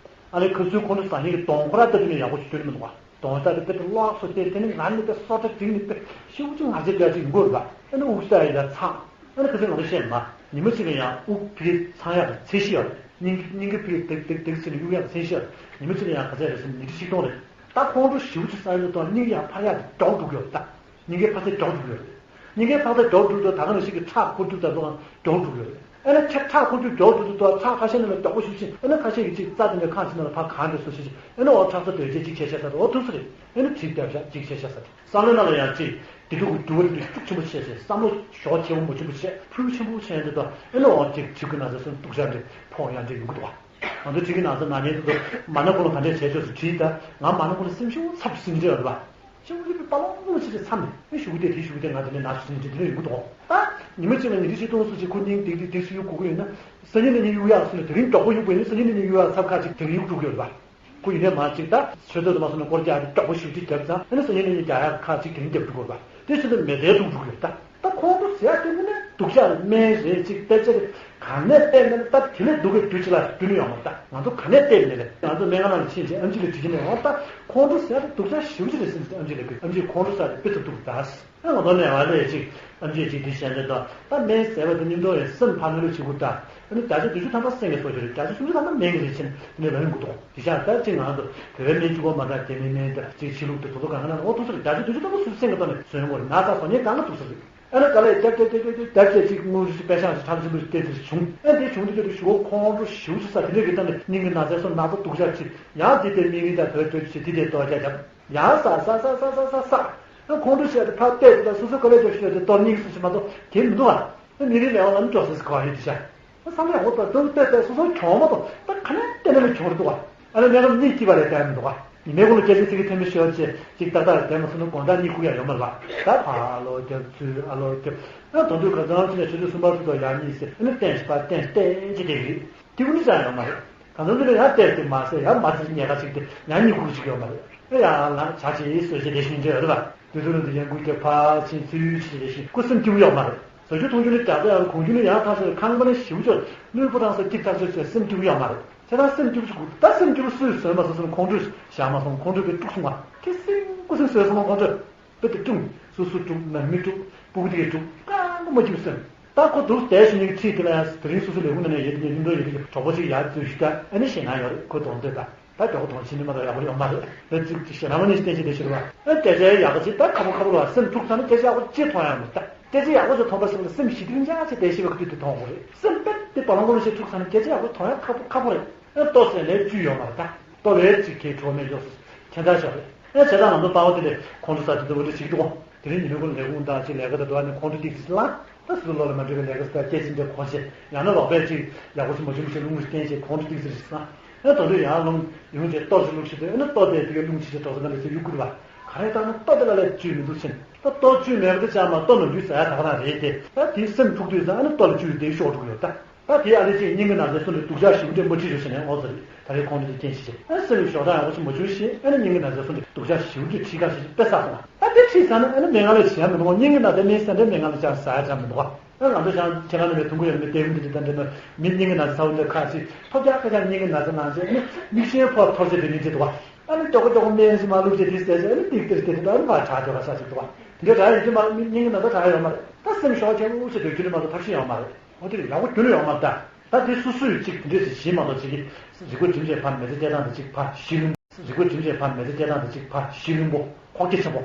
ཨ་ནི་ཁ་སུའི་ཁོང་ཁྲོ་ཟ་མཁན་གྱི་གདོང་ཁོ་ར་ལྟ་དུས་ནས་ཡག་པོ་ཞིག་སྟོན་གྱི་མི་འདུག་ག། གདོང་ལྟ་དེ་དཔེ་དེ་ལོག་སོ་དེ་དེ་ནི་ང་ནི་དཔེ་སོ་ཁྲ་བསྒྲིགས་ནས་དཔེ་ཤེའུ་ཅིག་ང་རྗེ་དགའ་ཅིག་མགོ་རུ་བ་ཨ་ནི་དབུགས་ས་ཡི་ལ་ཚང་། ཨ་ནི་ཁ་སང་ང་ཚོ་བཤད་མ། ཉི་མ་གཅིག་ལ་ཡང་དབུགས་ཕི་གེ་ཚང་ཡག་གི་ཚད་གཞི་ཡོད་རེད། སྙིང་སྙིང་གི་ཕི་གེ་དེག་དེག་དེག་ཟེར་ནས་གཡུག་ཡག་གི་ཚད་གཞི་ཡོད་རེད། ཉི་མ་གཅིག་ལ་ཡང་ག་ཚད་རེད་ཟེར་ན་ཉི་ཁྲི་ཆིག་སྟོང་རེད། ད་ཁོང་ཁྲོ་ཞེ་པོ་ཅིག་ཟ་ཡོད་དུས་སྙིང་ཡང་འཕར་ཡག་གི་མགྱོགས་འགྲོ་གི་ཡོད་རེད་ད། སྙིང་གའི་འཕར་ཚད་མགྱོགས་འགྲོ་གི་ཡོད་རེད། སྙིང་གའི་འཕར་ཚད་མགྱོགས་འགྲོ་དུས་ད་ག་ནང་བཞིན་གྱི་ཁྲག་འཁོར་རྒྱུག་ད་དུང་མགྱོགས་འགྲོ་གི་ཡོད་རེད། ཨ་ནི་ཁྲག་ཁྲག་འཁོར་རྒྱུག་མགྱོགས་འགྲོ་དུས་ད་ཁྲག་ཁ་ཤས་ནང་ལ་མགྱོགས་པོ་ཞུགས་ཤིང་ཨ་ནི་ཁ་ཤས་ཀྱི་ཅིག་རྩ་དེ་འདྲ་ཁ་ཅིག་ནང་ལ་ཕར་གང་འདྲ་སོ་ཞིག་ཅིག་ཨ་ནི་འོ་ཁྲག་རྩ་དོད་རྒྱས་ཅིག་ཆད་ཤ་ས་རེད། འོ་ཐུག་ས་རེད། ཨ་ནི་གྲིབ་རྒྱབ་ཤ་ཅིག་ཆད་ཤ་ས་རེད། བསམ་བློའི་ནང་ལ་ཡང་ཅིག་བདེ་སྡུག་གི་འགྱུར་བ་དེ་འདྲ་ཤུགས་ཆེན་པོ་བྱས་བྱས་བསམ་བློ་ཞོག་ཆེ་བོ་མོ་ཆེན་པོ་བྱས་ཕུལ་ཆེན་པོ་བྱས་འདི་དང་ཨ་ནི་འོ་ཅིག་གྲིབ་ཀྱི་ན་ཚ་སོང་སྡུག་ཅག་འདྲ་ཕོག་ཡག་འདྲ་ཡོང་གི་འདུག་བ། ང་ཚོ་གྲིབ་ཀྱི་ན་ཚ་ན་མཁན་དེ་ཚོ་མ་ན་ཁོ་ལ་ག་འདྲས་བྱས་ཆོག་ཟེར་དྲིས་ད། ང་མ་ན་ཁོ་ལ་སེམས་ཤུགས་ཚབ་ཟིན་འདྲ་ཡོད་རེད་པ། ཤུགས་ཀྱི་པ་ལོང་ལོང་བྱེད་ཀྱི་མཚམས་ནས་ཨེ་ཤུགས་དེ་དེ་ཤུགས་དེ་ང་དེ་ནས་ན་ཟིན་འདྲ་དེ་འདྲ་ཡོང་གི་འདུག་ད། ཉི་མ་གཅིག་ལ་ཉི་ཁྲི་ཆིག་སྟོང་སུ་ཅིག་ཁོ་སྙིང་ཏིག་ཏིག་ཏིག་སུ་གཡུག་དགོས་ཀྱི་ཡོད་ན། སང་ཉིན་ནས་ཉིན་གཡུག་ཡག་སུ་ནས་དེ་རིང་མགྱོགས་པོ་གཡུག་པ་ཡིན་ན་སང་ཉིན་ནས་ཉིན་གཡུག་ཡག་ཚབ་ཁ་ཅིག་དེ་རིང་གཡུག་འགྲོ་གི་ཡོད་རེད་པ། ཁོ་ཡིན་ནའི་མ་གཅིག་ད་མཆོད་རྟེན་དུ་མ་སོང་ན་སྐོར་རྒྱག་དེ་མགྱོགས་པོ་ཞེ་པོ་ཅིག་བརྒྱབ་ཙང་ཨ་ནི་སང་ཉིན་ནས་ཉིན་རྒྱག་ཡག་ཁ་ཅིག་དེ་རིང་བརྒྱབ་འགྲོ་གི་ཡོད་རེད་ད། ད་ཁོང་ཚོ་ཟེར་ཡ་དེ་ནི་སྡུག་ཅག་རེད། སྨན་རེད་ཅིག་སྟེར་ཅིག་རེད། ག་ནས་སྟེར་ནས་ད་དེ་ལས་སྡུག་གི་དུས་ཅི་ལ་སྐྱོན་ཡོང་མ་ད་ང་ཚོ་ག་ནས་སྟེར་ནས་རེད། ང་ཚོ་སྨན་ཁང་ནང་ལ་ཕྱིན་བྱས་ཨམ་ཆི་ལ་དྲི་གི་ནས་འོ་ད་ཁོང་ཚོ་ཟེར་ཡ་དེ་སྡུག་ཅག་ཞེ་པོ་ཅིག་རེད་ཟེར་ནས་ཨམ་ཆི་ལ་གི་ཨམ་ཆི་ཁོང་ཚོ་ཟེར་ཡ་དེ་དཔེ་ཐབས་སྡུག་ད། ཨ་ང་ཚོ་ནས་ང་ལས་ཅིག་ཨམ་ཆི་ཅིག་དེ་བཤད་འདི་ད་ད་སྨན་ཟེར་བ་དེ་སྙིང་དོན་ཡང་སེམས་ཕམ་ལོས་བྱེད་དགོས་ད། ཨ་ནི་བརྒྱ་ཆ་བདུན་ཅུ་ཐམ་པ་སེམས་ཀྱི་སྲོག་ཤོར་རེད། བརྒྱ་ཆ་སུམ་ཅུ་ཐམ་པ་སྨན་གྱི་རེད་ཟེར་ནས་དེ་ནས་རང་ཡོང་གི་འདུག་དེ་བཞག་ད་ཅིག་ང་ཚོ་བོད་པའི་སྨན་གཅིག་པོ་མ་ད་རྒྱ་མིའི་སྨན་ད་ཅིག་ཕྱི་ལུགས་དེ་དོ་དོ་གང་ག་ན་ཨོ་ཐུག་ས་རེད། བརྒྱ་ཆ་བདུན་ཅུ་ཐམ་པ་སུ་སེམས་ཀྱི་ཐོག་ནས་བཟོས་ཡོང་གི་རེད། ན་ཚ་བཟོ་མཁན་གང་ག་ཐུག་ས་རེད། ཨ་ནི་ག་ལས་རྒྱབ་རྒྱབ་རྒྱབ་རྒྱབ་རྒྱབ་རྒྱབ་ཅིག་དངུལ་རིགས་པད་ཤག་ཅིག་ཁྲམ་ཆེན་པོ་ཞིག་སྟེར་ཚུལ་བྱུང་། ཨ་དེ་བྱུང་དུས་དུས་ཞུ་བ་ཁོང་ཁྲོ་ཞེ་པོ་ཅིག་ཟ། དེ་འདྲའི་གི་སྟེང་ནས་སྙིང་གི་ན་ཚ་སོགས་ན་ཚ་སྡུག་ཅག་ཅིག་ཡང་དེ་ལྟའི་དམིགས་ཡུལ་དང་བོད་བོད་ཅིག་དེ་དེ་ལྟོ་རྒྱག་རྒྱབ་ཡང་ཟ་ཟ་ཟ་ཟ་ཟ་ཟ་ཟ། ཨ་ཁོང་ཁྲོ་བཤད་དེ་ཕར་བལྟས་དེ་ལ་སོ་སོ་ག་ལས་ཀྱང་ཤོད་དེ་གཏོར་སྙིང་སུ་ཞིག་མ་གཏོགས་དེ་མི་འདུག་ཨ། ཨ་མི་རིགས་ལས་དབང་ལ་ནི་འགྲོ་ས་ཟིག་ག་བ་ཡོད་དེ་ཤ། བསམ་བློ་ཡག་པོ་བཏང་། ཏོག་ཏོག་ཏོག་སོ་སོ་གྱོང་མ་གཏོགས་ད་ག་ནས་བལྟས་ན་མི་གྱོང་རེད་འདུག་བ། ཨ་ནི་སྨན་ཁབ་གཉིད་སྐྱིད་པ་རེད་བསྟན་མི་འདུག་བ། ཉི་མའི་གུང་ལ་སྐད་ཆ་ཚིག་གི་ཐོན་མི་ཤོར་བྱས་ཅིག་ཏག་ཏག་བསྟན་མ་སོང་ན་དགོང་དག་གཉིད་ཁུག་ཡག་ཡོད་མ་རེད་བ། ད་ཕར་ཨ་ལོ་རྒྱབ་ཚུར་ཨ་ལོ་རྒྱབ། ཨ་དོན་དུ་ག་ཚང་ཅི་ནས་ཆུ་ཚོད་གསུམ་པ་ཚོ་ཡག་གཉིད་སད། ཨ་ནི་བསྟན་བཞི་པ་བསྟན་བསྟན་ཅི་བསྟན་རེད། དེ་ཀུན་ནི་ཅང་ཡོད་མ་རེད། གང་ཚང་ཚོ་ལ་ཡང་བལྟས་ཏེ་མ་ཟད་ཡང་མ་ཚིག་ཉེ་ག་ཅིག་དེ་ཡང་གཉིད་ཁུག་ཅིག་ཡོད་མ་རེད། ཨེ་ཡང་ལ་བྱ་ཆེ་ཡིས་བཟོད་བྱེད་དེ་བཞིན་འདྲ་ཡོད་རེད་པ། དུས་ཚོད་ལ་འདི་ཡང་འགུལ་རྒྱབ་ཕར་ཕྱིན་ཚུར་ཕྱིན་དེ་བཞིན་ཁུ་སེམས་སྐྱིད་པོ་ཡོད་མ་རེད། བཟོད་གཞི་མཐོང་རྒྱུ་ནི་རྒྱ་མཚོ་ཡང་གོང་རྒྱུ་ནི་ཡང་ཐག་ཆོད། ཁང་པ་ནི་ཞིབ་ཆོད་གློད་པོ་རང་སོ་སྐྱིད་ཐག་ཆོད་ཚོད་སེམས་སྐྱིད་པོ་ཡོད་མ་རེད། ཁྱེད་རང་སེམས་སྐྱིད་པོ་ཞིག་དགོས། ད་སེམས་སྐྱིད་པོ་སུས་བཟོས་མ་སོང་སོང་ཁོང་ཁྲོས་བཞག་མ་སོང་ཁོང་ཁྲོས་པའི་དཀྲུག་སོང་བ། ཁྱེད་སེམས་ཁུ་སེམས་བཟོས་སོང་ཁོང་ཁྲོས། པེ་ཏི་ཀྲུང་སུ་སུ་ཀྲུང་ནང་མི་ཀྲུང་སྤུ་གུ་དེ་གའི་ཀྲུང་རྐང་པ་མ་སྐྱིད་སོང་། ད་ཁོ་འདུག་བསྡད་ཤི་ནི་ཁྲིད་དེ་ལ་ཡང་དེ་རིང་སུ་སུ་ལས་ཁུངས་ནང་ནས་ཡོད་དེ་ནས་ཡིན་འགྲོ་ཡོད་དེ་གྲོགས་པོ་ཅིག་ཡར་འཛུལ་ཞུ་ད་ཨ་ནི་ཞེད་སྣང་ཡོད་རེད། ཁོ་གདོང་ཐོས་ད་ད་མགྱོགས་གདོང་ཕྱིན་ནི་མ་གཏོགས་ཡག་པོ་ཡོད་མ་རེད། ད་ཅིག་ཅིག་ཞེད་སྣང་མ་ནི་ཞིག་བསྟན་ཅིག་བསྡད་ཤི་རེད་བ། ཨ་སྐད་ཆ་ཡག་པོ་ཅིག་ད་ཁ་པོ་ཁ་པོ་ལ་སེམས་འཁྲུག་ཚར་ན་སྐད་ཆ་ཡག་པོ་ཅིག་མཐོང་ཡག་མི་ད། སྐད་ཆ་ཡག་པོ་ཞིག་མཐོང་པ་ཞིག་ལ་སེམས་ཞི་དྲིམ་འཇགས་ཆེ་བསྡད་ཤེས་པའི་དུས་དེ་མཐོང་དགོས་རེད། སེམས་དཔེ་དེ་བ་ལང་གོ་ལ་ཞིག་འཁྲུག་ཚར་ན་སྐད་ཆ་ཡག་པོ་མཐོང་ཡག་ཁག་པོ་ཁག་པོ་རེད། ཨེ་ལྟོ་ཟས་ལས་བཅུད་ཡོད་མ་རེད་ད། ལྟོ་ལས་ཅིག་གས་གྲོགས་མེད་ཡོད་ཁྱད་མཚར་ཤོག་རེད། ཨེ་བྱས་ཙང་ང་ཚོ་དཔའ་བོ་དེ་ལས་ཁོང་ཚོ་ས་དེ་ཚོ་འོ་འདྲ་ཞིག་འདུག་གོ། དེ་རིང་ཉི་མའི་གུང་ལ་ལས་ཁུངས་དང་ཅིག་ལས་ཀ་དང་འགྲོ་བ་ནས་ཁོང་ཁྲོ་ཏིག་ཙི་ལངས། ད་སུ་ལོ་ལ་མ་འགྲོ་བའི་ལས་ཀ་ཟེར་སྐད་ཅིག་འདྲ་གོ་ཆེ་ཡང་ན་ལོག་པས་ཅིག་ཡག་པོ་ཞིག་མ་བྱུང་མི་ཞིག་རླུང་ཞིག་བསྟན་ཞེས་ཁོང་ཁྲོ་ཏིག་ཙི་རེད་ཟེར། ཨེ་དོ་འདྲ་ཡང་རླུང་ཡོང་རྗེས་ལྟོ་ཞིག་བླུགས་ཞིག་དེ་ཨེ་ན་ལྟོ་དེ་དེ་གའི་རླུང་ཆེ་ཆེ་འགྲོ་ས་ག་ལ་ཚེ་གཡུག་ཁུར་བ། ག་རེ་ལྟར་ན་ལྟོ་དེ་ལ་ལས་བཅུད་མི་འདུག་ཕྱིན་ད་ལྟོ་བཅུད་མེད་པ་དེ་ཅང་མ་ལྟོ་ནང་འདུས་ཟ་ཡ་ད་ག་རང་རེད་དེ། ད་དེའི་སེམས་འཁྲུག་དུས་ཙང་ཨ་ནི་ལྟོ་ལ་བཅུད་དེ་ཤོག་འགྲོ་གི་ཡོད་ད། ད་དེ་ཨ་ལེ་ཅིག་སྙིང་གི་ན་ཚ་སོ་ནས་སྡུག་ཅག་ཞིག་འདྲ་མ་ཁྲིད་རོགས་བྱས་ནས་ཨོ་ཙི་རེད། ད་རེས་ཁོང་ཚོས་རྐྱེན་ཞིག་བྱས་ཨ་སེམས་ཞོག་ཐང་ཡག་པོ་ཞིག་མ་བྱུང་ཞེས་ཨ་ནི་སྙིང་གི་ན་ཚ་སོ་ནས་སྡུག་ཅག་ཞིག་འདྲ་ཁྲིད་ཁ་ཞིག་དཔེ་བསགས་སོང་། ད་དེ་ཁྲིད་ཚར་ན་ཨ་ནི་སྨན་ཁང་ལ་བྱེད་ཡ་མི་འདུག་སྙིང་གི་ན་ཚ་མིན་ས་འདྲ་སྨན་ཁང་ལ་ཅང་ཟ་ཡ་ཅང་མི་འདུག་ཨ་ང་ཚོ་ཞང་ཁྱེད་རང་ནས་མི་ཐུང་གུ་ཡོད་མི་ལྟད་མོ་འདི་འདྲ་ད་འདྲ་ན་མི་སྙིང་གི་ན་ཚ་ཚ་བོ་འདྲ་ཁ་ཅིག་ཐོབ་རྒྱག་ཁ་ཅང་སྙིང་གི་ན་ཚ་ནང་བཞིན་ཨ་ནི་མིག་ཤེལ་ཕོག་ཐོར་ཅེས་དེ་མི་བྱེད་འདུག་ཨ། ཨ་ནི་ཅོག་ཅོག་སྨན་ཞིག་མ་བླུགས་ཅེས་དེ་ཟས་ཅེས་ཨ་ནི་ཏིག་ཏིག་ཏིག་ཏིག་ཨ་ནི་མ་དྲག་ཅོག་ག་ཤ་ཞིག་འདུག་ཨ། དེ་འདྲ་དྲག་ཡིན་གྱི་མ་རེད། མི་སྙིང་གི་ན་ཚ་དྲག་ཡོད་མ་རེད། ད་སེམས་ཞོག་ཁྱེད་འུ་ཚོ་སྡོད་རྒྱུ་ནི་མ་གཏོགས་ཐབས་ཤེས་ཡོད་མ་རེད། འོ་དེ་ཡག་པོ་རྒྱུ་ནི་ཡོད་མ་རེད་ད། ད་དེ་སུ་སུས་ཅིག་དེ་འདྲས་ཞིག་ཞིག་མ་གཏོགས་ཅིག་གིས་རི་མགོ་འགྲིམ་བྱས་ཕར་མེ་ཚ་སྐྱེལ་སྟངས་དེ་ཅིག་ཕར་ཤི་ལུང་། རི་མགོ་འགྲིམ་བྱས་ཕར་མེ་ཚ་སྐྱེལ་སྟངས་དེ་ཅིག་ཕར་ཤི་ལུང་པོ་ཁོག་རྒྱ་ཆེན་པོ།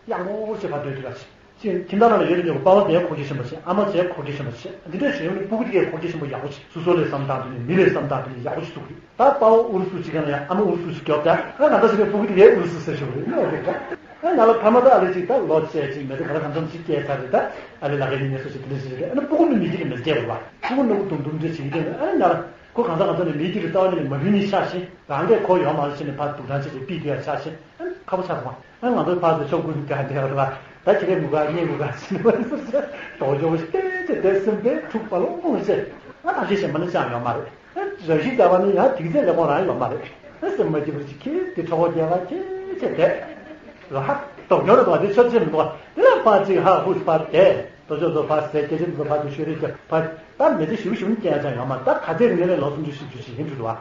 ཡག་མོ་ཞེས་ཕར་སྡོད་དུས་ལ་ཅིག་ཁྱིམ་བདག་ནང་ལ་ཡོད་དུས་ཀྱང་པ་ཕ་དེ་ཁོག་རྒྱ་ཆེན་པོ་བྱེད། ཨ་མ་དེ་ཁོག་རྒྱ་ཆེན་པོ་བྱེད། འདི་འདྲས་ཞིག་ཡོང་ནས་སྤུ་གུ་དེ་གས་ཁོག་རྒྱ་ཆེན་པོ་ཡག་པོ་བྱེད། སོ་སོ་ལས་བསམ་སྟངས་དེ་ནི་མི་ལས་བསམ་སྟངས་དེ་ནི་ཡག་པོ་ཞིག་འདུག་རེད། ད་དཔའ་བོ་ཨུ་རུ་སུ་གཅིག་ག་ན་ཡང་ཨ་མ་ཨུ་རུ་སུ་ཞིག་སྐྱོབ་ད་ཨ་ང་ད་ཞིག་ནས་སྤུ་གུ་དེ་གས་ཨུ་རུ་སུ་ཟེར་ཞིག་རེད་ནོ་རེད་ད། ཨ་ང་ལ་ཕ་མ་ད་ཨ་ལེ་ཅིག་ད་ལོ་བཅས་ཅིག་མེད་དུ་ག་ལ་གང་འཚམ་ཞིག་སྐྱེས་ཚར་རེད་ད། ཨ་ལེ་ལག་གི་ཉིན་ནས་སོ་ཞིག་དེ་འདྲ་ཞིག་རེད། ཨ་ནི་སྤུ་གུ་ནི་མི་གི་ནི་མི་སྐྱེ་བ་སྤུ་གུ་ནི་གུ་དུམ་དུམ་འདྲ་བྱེད་ཀྱི་དེ་ཨ་ནི་ང་ལ་ཁོ་གང་ས་གང་འཚམ་ནས་མི་གི་རི་རྩ་བ་ནས་མ་བུད་ནི་ཆགས་ཤིང་རང་གས་ཁོ་ཡོང་མ་ཤེས་ནས་ཕར་སྡུག་དྲང་བྱས་ཏེ་ཕིག་དེ་ཡ་ཆགས་ཤིང་ཨ་ནི་ཁ་པོ་ཆགས་སོང་། ཨ་ང་ཚོའི་ཕར་ཚུར་ཕྱོགས་ཀུན་ག་འདྲ་བ་ད་ཁྱེད་རའི་མུ་ག་ངའི་མུ་ག་ཟེར་ནས་བ་ཟེར་ཟེར་དོག་ཅོག་ཞིག་བལྟས་བྱས་བསྡད་སེམས་པས་འཁྲུག་པ་ལོང་ལོང་བྱས། ང་ཐམས་ཅད་གཞན་པ་ནི་ཅང་ཡོད་མ་རེད། ཨ་རང་བཞིན་རྒྱ་བ་ནི་ཡང་དེང་ཚད་ལས་ཁོང་རང་ཡོད་མ་རེད། ཨ་སེམས་མ་སྐྱིད་པར་ཅིག་ཁྱེར་དེ་ཁྲོ་བོ་རྒྱལ་བ་ཁྱེར་བྱས་བསྡད། ལ་ཧ་དོག་ཉོ་རེད་དོ་དེ་ཆོད་ཅེས་མི་འདུག་བ་དེ་ལ་ཕར་ཅིག་ཧ་ཧུ་ཕར་བསྡད་དོ་ཅོག་ཚོ་ཕར་ཟས་སྐད་ཅིག་ཚོ་ཕར་དུ་ཤོད་རེས་ཀྱི་ཕར་ད་མི་ཚེ་ཞུ་ཞུ་ནི་སྐྱེ་ཡ་ཅང་ཡོད་མ་རེད། ད་ག་ཚད་ངས་ལས་ལོ་སུམ་ཅུ་བཞི་བཅུ་ཞིག་ཡིན་འགྲོ་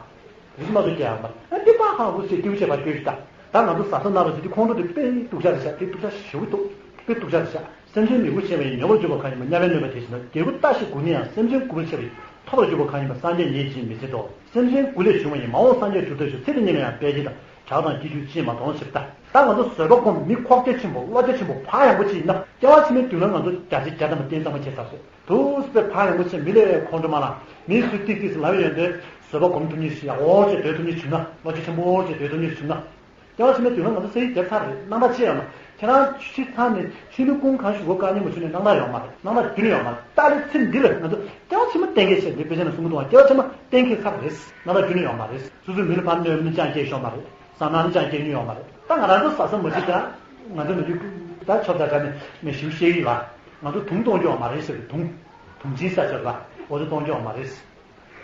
འདུག་བ། རིག་མ་གཏོགས་སྐྱེ་ཡག་མ་རེད། ཨ་འདི་པ་ཧང་ཧུ་ཟེར་ཏེའུ་བྱས་པ་སྐྱོ་ཞིག་ད། ད་ང་ཚོ་བཟའ་ཚང་ན་བ་ཟེར་དུས་ཁོང་ཁྲོ་དེ་དཔེ་སྡུག་ཅག་རེད་ཤག་དེ་སྡུག་ཅག་ཞེ་པོ་འདུག་དཔེ་སྡུག་ཅག་རེད་ཤག་སེམས་ཅན་མི་རྒོད་ཆེ་བ་ཡིས་ཉོབ་པར་གྱུར་པ་གང་ཡིན་པ་དམྱལ་བའི་གནོད་པ་དེ་བཞིན་ནོ། རྒྱལ་བུ་རྟ་ཞིག་རྒུད་ན་ཡང་སེམས་ཅན་རྒུད་པ་ཆེ་བ་ཡིས་ཐོབ་པར་གྱུར་པ་གང་ཡིན་པ་སངས་རྒྱས་ཉིད་ཀྱིས་མི་བྱེད་དོ། སེམས་ཅན་རྒུད་ལས་བྱུང་བ་ཡིས་མ་འོངས་སངས་རྒྱས་གྲུབ་མཐའ་ཞིག་ཚེ་འདི་ཉིད་ལ་ཡང་དཔལ་གྱིས་དང་གྲགས་དང་སྐྱེ་རྒྱུད་ཅིས་མ་མཐོང་ཞེས་ལྟ། ད་ང་ཚོ་བཟོད་པ་སྒོམ་མི་ཁོག་རྒྱ་ཆེན་པོ་བློ་རྒྱ་ཆེན་པོ་བག་ཡངས་པོ་ཅིག་ཡིན་ན་སྐྱེ་བ་ཕྱི་མའི་མདུན་ལ་ང་ཚོ་བརྒྱ་ཆ་བརྒྱ་ཐམ་པ་རྟེན་གཙང་མ་བྱས་ཚར་སོང་། དུས་ཚོད་བག་ཡངས་པོ་ཆེ་མི་ལས་ཁོང་ཁྲོ་མ་ལངས། མིས་ཚུར་ཏིག་ཏིག་ཟེར་ལབ་ཡོང་དུས་བཟོད་པ་སྒོམ་ཐུབ་མཁན་ཞིག་ཡག་པོ་ཅིག་སྡོད་ཐུབ་མཁན་བྱུང་ན། བློ་རྒྱ་ཆེན་པོ་ཅིག་སྡོད་ཐུབ་མཁན་བྱུང་ན། སྐྱེ་བ་ཕྱི་མའི་མདུན་ལ་ང་ཚོ་ས་ཡིག་བརྒྱབ་ཚར་རེད། རྣམ་པ་ཅི་ཡང་མ། ཁྱེད་རང་ཤི་ཚར་ནས་ཤི་ནས་ཀུན་གང་ཞིག་གོ་དཀའ་ཉེན་མ་བྱུང་ནས་སྣང་དག་ཡོད་མ་རེད། སྣང་དག་རྒྱུན་ཡོད་མ་རེད། ད་ལས་ཚེ་འདི་ལ་ང་ཚོ་སྐྱེ་བ་ཕྱི་མ་གཏན་འཁེལ་བྱས་འདི་དཔེ་ཆ་ནང་གསུང་གི་འདུག་བ། སྐྱེ་བ་ཕྱི་མ་གཏན་འཁེལ་ཚར་རེད། སྣང་དག་རྒྱུན་ཡོད་མ་རེད། སོ་སོའི་མི་ལ་ཕར་གནོད་པ་ནི་ཅང་སྐྱེས་ཤོར་མ་རེད། བཟང་སྣང་ནི་ཅང་སྐྱེ་མྱོང་ཡོད་མ་རེད། ད་ང་རང་ཚོ་བཟའ་ཚང་མ་གཅིག་ད་ང་ཚོ་མི་རྒྱུད་ད་ཆོབ་ད་ད་ནས་མི་ཞིའུ་བཤད་ཡིག་ལ་ང་ཚོ་དུང་གཏོང་རྒྱུ་ཡོད་མ་རེད་ཟེར་གི། དུང་དུང་ཆེན་ས་ཆ་ལ་འོ་ཚོ་གཏོང་རྒྱུ་ཡོད་མ་རེད།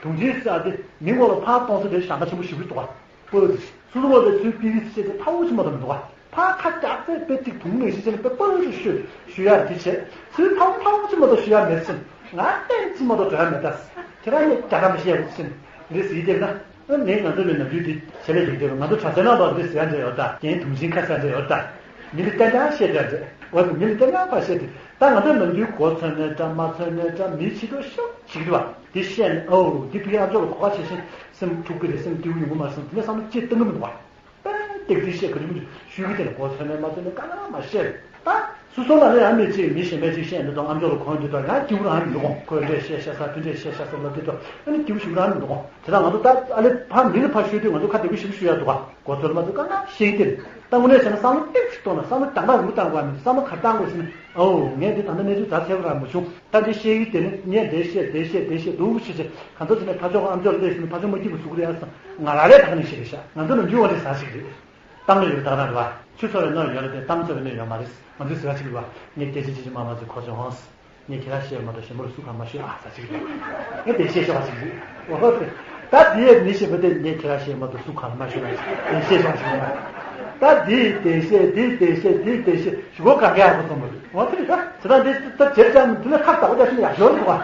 དུང་ཆེན་ས་དེ་མི་མགོ་ལ་ཕར་གཏོང་ས་དེ་ཞག་ཁ་ཆེན་པོ་ཞིག་འདུག་བ། སྤོས་སུ་སུ་ལུ་བ་དེ་ཚུལ་པི་བི་སི་བྱས་ཏེ་ཕ་བོ་ཆེན་པོ་དང་མི་འདུག་བ། ཕར་ཁ་རྒྱག་ཚད་དཔེ་ཏིག་དུང་ནས་ཤི་ཆེན་དཔེ་སྤོས་སུ་ཤོད་ཞུ་ཡ་དེ་བྱས་ཚུལ་ཕ་བོ་ཕ་བོ་ཆེན་པོ་དང་ཞུ་ཡ་མེད་ཟིན། ང་གཏན་ཅི་མ་གཏོགས་འགྲོ་ཡ་མེད་ད། ཁྱེད་རང་ནས་རྒྱ་གར་མི་ཤེས་ཡ་ཟིན་རེད་ཟེར་དེ་ན། ཨ་ནི་ང་ཚོ་ནས་ནམ་རྒྱུན་དེ་བྱེད་ལས་ཡིན་དེ་ང་ཚོ་གྲྭ་ཚང་ནང་ལོགས་དེ་ཟེར་ཡ་འདྲ་ཡོད་ད། རྒན་དུང་ཆེན་ཁ་ཟེར་འདྲ་ཡོད་ད། མི་ལ་བསྟན་ཀྱང་བཤད་འདྲ་འདྲ་བ། མི་ལ་བསྟན་ཀྱང་ཕར་བཤད་དེ་ད་ང་ཚོ་ནམ་རྒྱུན་མགོ་ཚོས་ནས་འདྲ་མ་ཚོས་ནས་འདྲ་མི་ཕྱི་དོ་ཤོག་བྱེད་ཀྱི་འདུག་བ། དེ་བཤད་ནས་ཨོ་དེ་ཕི་ཨ་ཅོ་ལ་གོ་བ་བྱེད་བཞིན་སེམས་འཁྲུག་གི་རེད། སེམས་སྐྱིད་པོ་ཡོང་གི་མ་སོང་། དེ་ནས་བསམ་བློ་ཅི་བཏང་གི་མི་འདུག་བ། ཏག་ཏག་བཤད་ག་དུས་མི་འདུག་ཤུལ་གི་དེ་ལ་གོ་ཚོད་ནས་མ་ཚོད་ནས་ག་ལ་མ་བཤད། ད་སུ་སོང་ལ་ནི་ཡང་མི་གཅིག་མི་གཞན་པ་གཅིག་བཤད་འདི་དང་ཨམ་ཅོག་ལ་གོ་འདི་དང་ཡང་སྐྱིད་པོ་རང་མི་འདུག་ཁོས་འདྲས་བཤད་ཤ་ས་དེ་འདྲས་བཤད་ཤ་ས་ལབ་འདི་དང་ཨ་ནི་སྐྱིད་པོ་ཞིག་རང་མི་འདུག་དེ་དང་ང་ཚོ་ད་ཨ་ལེ་ཕ་མི་ལ་ཕ་ཤོད་དུས་ང་ཚོ་ཁ་བདེ་པོ་ཞིག་ཤོད་ཡ་འདུག་ག་གོ་ཚོད་ལ་མ་ཚོད་ག་ལ་བཤད་ཀྱི་དེ་རེད། ད་དངོས་གནས་བྱས་ན་བསམ་བློ་ཏོག་ཙམ་གཏོང་ན། བསམ་བློ་དང་པ་རིང་པོ་བཏང་དགོས་མིན། བསམ་བློ་ག་བཏང་དགོས་ཟེར་ན། ཨོ་ངས་འདི་ད་ལྟ་གནས་ཚུལ་ཛ་ཟེར་བ་རང་མ་བྱུང་། ད་འདི་བཤད་ཡུལ་དེ་ནི་ངས་འདི་བཤད་འདི་བཤད་འདི་བཤད་འདུག་ཞེས་བྱས། གང་ཚོད་ཅིག་ནས་ཕར་ཕྱོགས་ཨམ་ཅོག་སླེབས་ཟིན་ན་ཕར་ཕྱོགས་མ་སྐྱིད་པ་བཟོ་གི་རེད་ཨ་ཟེར། ང་རང་རེད་ད་ག་ནས་བཤད་རེད་ཤག་ང་ཚོ་ནམ་རྒྱུན་འོ་འདྲ་ཟ་ཞིག་རེད། གཏམ་ལ་ཡོད་ད་ག་རང་རེད་བ། ཆུ་ཚོ་བའི་ནང་ཡོད་ལ་དེ་གཏམ་ཚོ་བའི་ནང་ཡོད་མ་རེད། ང་ཚོས་ཟེར་བ་ཅིག་རེད་བ། ངས་སྐད་ཆ་ཅི་ཅི་མ་མ་ཟེར་གོ་བྱུང་ཧང་ཟེར། ངས་ཁྱེད་རང་བཤད་མ་གཏོགས་གཞན་པ་ལ་སུ་གང་མ་ཤོད་ཨ་ཟེར་ཅིག་རེད། ངས་དེ་བཤད་ཤོག་ཅིག་རེད། འོ་ཧོ་དེ། ད་དེ་ཡས་མི་ཤེས་པ་དེ་ངས་ཁྱེད་རང་བཤད་མ་གཏོགས་སུ་གང་མ་ཤོད་ཨ་ཟེར་དེ་བཤད་ཤོག་ཅིག་རེད། ད་དེ་དེ་བཤད་དེ་དེ་བཤད་དེ་དེ་བཤད་ཞུ་གོ་གང་ག་ཡག་པོ་ཚོམ་པ་རེད། འོ་དེ་རེད་ད། ཇི་ལྟར་འདི་ད་བྱེད་ཙམ་དེ་ལས་ཁ་བདག་པོ་རྒྱག་ཤེས་ན་ཡག་ཤོས་རེད་བ།